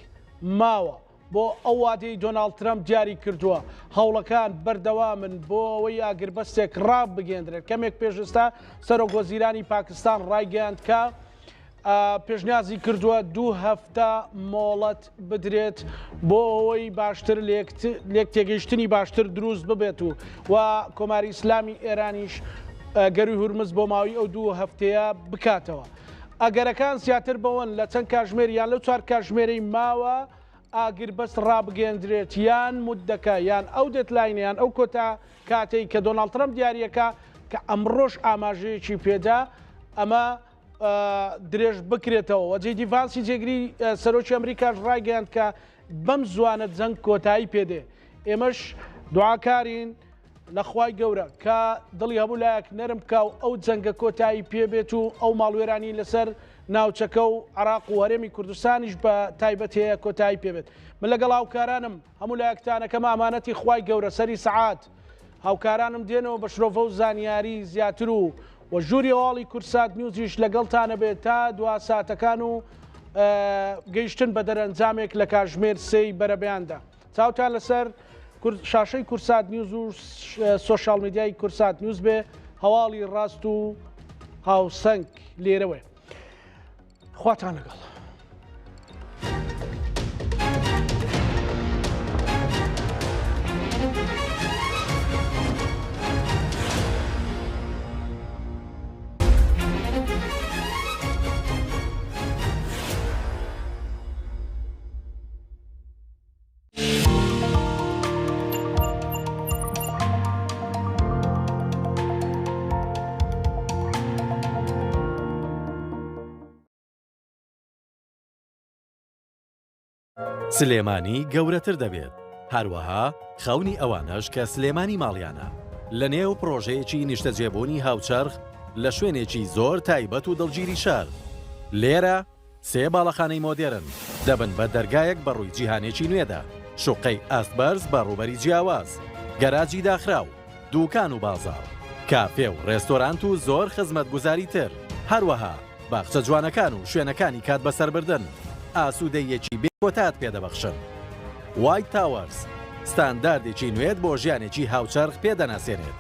ماوە بۆ ئەو وادەی دۆناڵد ترەمپ دیاری کردووە، هەوڵەکان بەردەوامن بۆ ئەوەی ئاگربەستێک ڕابگەیەندرێت. کەمێک پێش ئێستا سەرۆک وەزیرانی پاکستان ڕایگەیاند کە پێشنیازی کردووە دوو هەفتە مۆڵەت بدرێت بۆ ئەوەی باشتر لێک تێگەیشتنی باشتر دروست ببێت و و کۆماری ئیسلامی ئێرانیش گەروی هورمز بۆ ماوەی ئەو دوو هەفتەیە بکاتەوە. ئەگەرەکان زیاتر بەوەن لە چەند کاژمێر یان لەو چوار کاژمێرەی ماوە ئاگربەست ڕابگەیەندرێت یان موددەکە یان ئەو deadline ە یان ئەو کۆتا کاتەی کە دۆناڵد ترەمپ دیاریەکە کە ئەمڕۆش ئاماژەیەکی پێدا ئەمە درێژ بکرێتەوە و جەی دی ڤانسی جێگری سەرۆکی ئەمریکاش ڕایگەیاند کە بەم زوانە جەنگ کۆتایی پێدێ ئێمەش دوعاکارین لە خوای گەورە کە دڵی هەموو لایەک نەرم بکا و ئەو جەنگە کۆتایی پێ بێت و ئەو ماڵوێرانی لەسەر ناوچەکە و عراق و هەرێمی کوردستانیش بە تایبەت هەیە کۆتایی پێ بێت من لەگەڵ هاوکارانم هەموو لایەکتانەکەم ئامانەتی خوای گەورە سەری سەعات هاوکارانم دێنەوە بە شرۆڤە و زانیاری زیاتر و و ژووری هەواڵی کوردسات نیوزیش لەگەڵتانە بێت تا دوا ساتەکان و گەیشتن بە دەرەنجامێک لە کاژمێر سێی بەرەبەیاندا. چاوتان لەسەر شاشەی کوردسات نیوز و سۆشیال میدیای کوردسات نیوز بێ هەواڵی ڕاست و هاوسەنگ لێرەوەیە. خواتان لەگەڵ. سلێمانی گەورەتر دەبێت، هەروەها خەونی ئەوانەش کە سلێمانی ماڵیانە، لەنێو پڕۆژەیەکی نیشتەجێبوونی هاوچەرخ لە شوێنێکی زۆر تایبەت و دڵگیری شار. لێرە سێ باڵەخانەی مۆدێرن دەبن بە دەرگایەک بەڕووی جیهانێکی نوێدا، شوقەی ئاستبەرز بە ڕووبەری جیاواز، گەراجی داخراو، دوکان و بازاڕ، کافێ و ڕێستۆرانت و زۆر خزمەتگوزاری تر، هەروەها باخچە جوانەکان و شوێنەکانی کات بەسەربردن ئاسوودەییەکی بێ کۆتات پێدەبەخشن. وایت تاوەرز ستانداردێکی نوێت بۆ ژیانێکی هاوچەرخ پێ دەناسێنێت.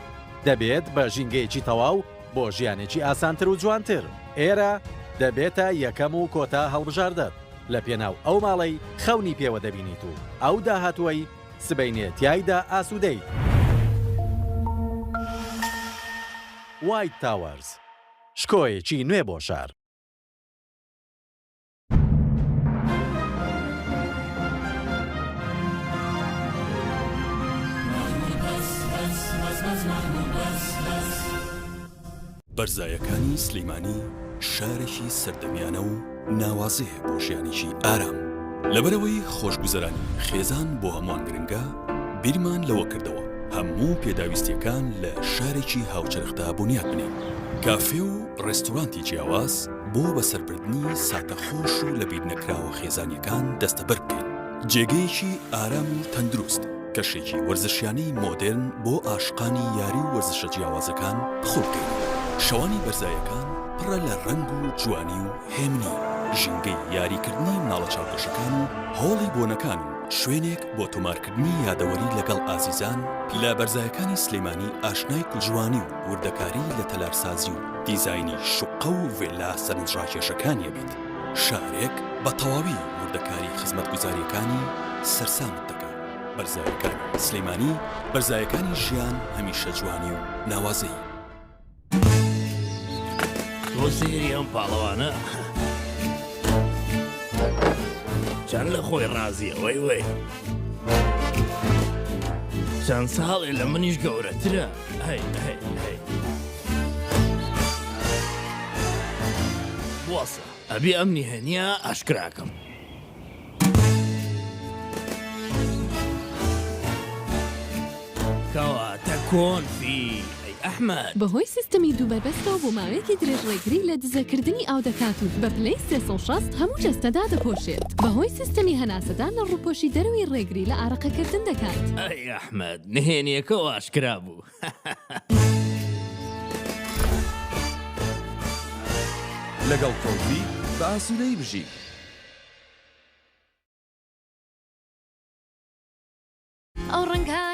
دەبێت بە ژینگەیەکی تەواو بۆ ژیانێکی ئاسانتر و جوانتر. ئێرە دەبێتە یەکەم و کۆتا هەڵبژاردەت لە پێناو ئەو ماڵەی خەونی پێوە دەبینیت و ئەو داهاتووەی سبەینێ تیایدا ئاسوودەیت. وایت تاوەرز، شکۆیەکی نوێ بۆ شار. بەرزایەکانی سلیمانی شارێکی سەردەمیانە و ناوازەیە بۆ ژیانێکی ئارام. لەبەرئەوەی خۆشگوزەرانی خێزان بۆ هەمووان گرنگە، بیرمان لەوە کردەوە هەموو پێداویستییەکان لە شارێکی هاوچەرخدا بونیاد بنێین. کافێ و ڕێستورانتی جیاواز بۆ بەسەربردنی ساتە خۆش و لەبیرنەکراوە خێزانییەکان دەستەبەر بکەین. جێگەیەکی ئارام و تەندروست. کەشێکی وەرزشیانەی مۆدێرن بۆ ئاشقانی یاری و وەرزشە جیاوازەکان بخوڵقێنین. شەوانی بەرزایەکان پڕە لە ڕەنگ و جوانی و هێمنی، ژینگەی یاریکردنی مناڵە چاوگەشەکان و هۆڵی بۆنەکان و شوێنێک بۆ تۆمارکردنی یادەوەری لەگەڵ ئازیزان لە بەرزایەکانی سلێمانی ئاشنای جوانی و وردەکاری لە تەلارسازی و دیزاینی شوقە و ڤێلا سەرنجڕاکێشەکانی ئەبیت. شارێک بە تەواوی وردەکاری خزمەتگوزارییەکانی سەرسامت دەکات. بەرزایەکانی سلیمانی بەرزایەکانی ژیان هەمیشە جوانی و ناوازەیی. تۆ سەیری ئەم پاڵەوانە چەند لە خۆی ڕازیە وەی وەی چەند ساڵێ لە منیش گەورەترە هەی هەی هەی بوەسە ئەبێ ئەم نهێنیە ئاشکراکەم. کەواتە کۆنفی ئەی ئەحمەد. بەهۆی سیستەمی دوو بەربەستەوە بۆ ماوەیەکی درێژ ڕێگری لە دزەکردنی ئاو دەکات و بە پلەی 360 هەموو جەستە دادەپۆشێت. بەهۆی سیستەمی هەناسەدان لە ڕووپۆشی دەرەوەی ڕێگری لە ئارەقەکردن دەکات. ئەی ئەحمەد نهێنیەکەو ئاشکرا بوو. لەگەڵ کۆنفی بە ئاسوودەیی بژی. ئەو ڕەنگانە.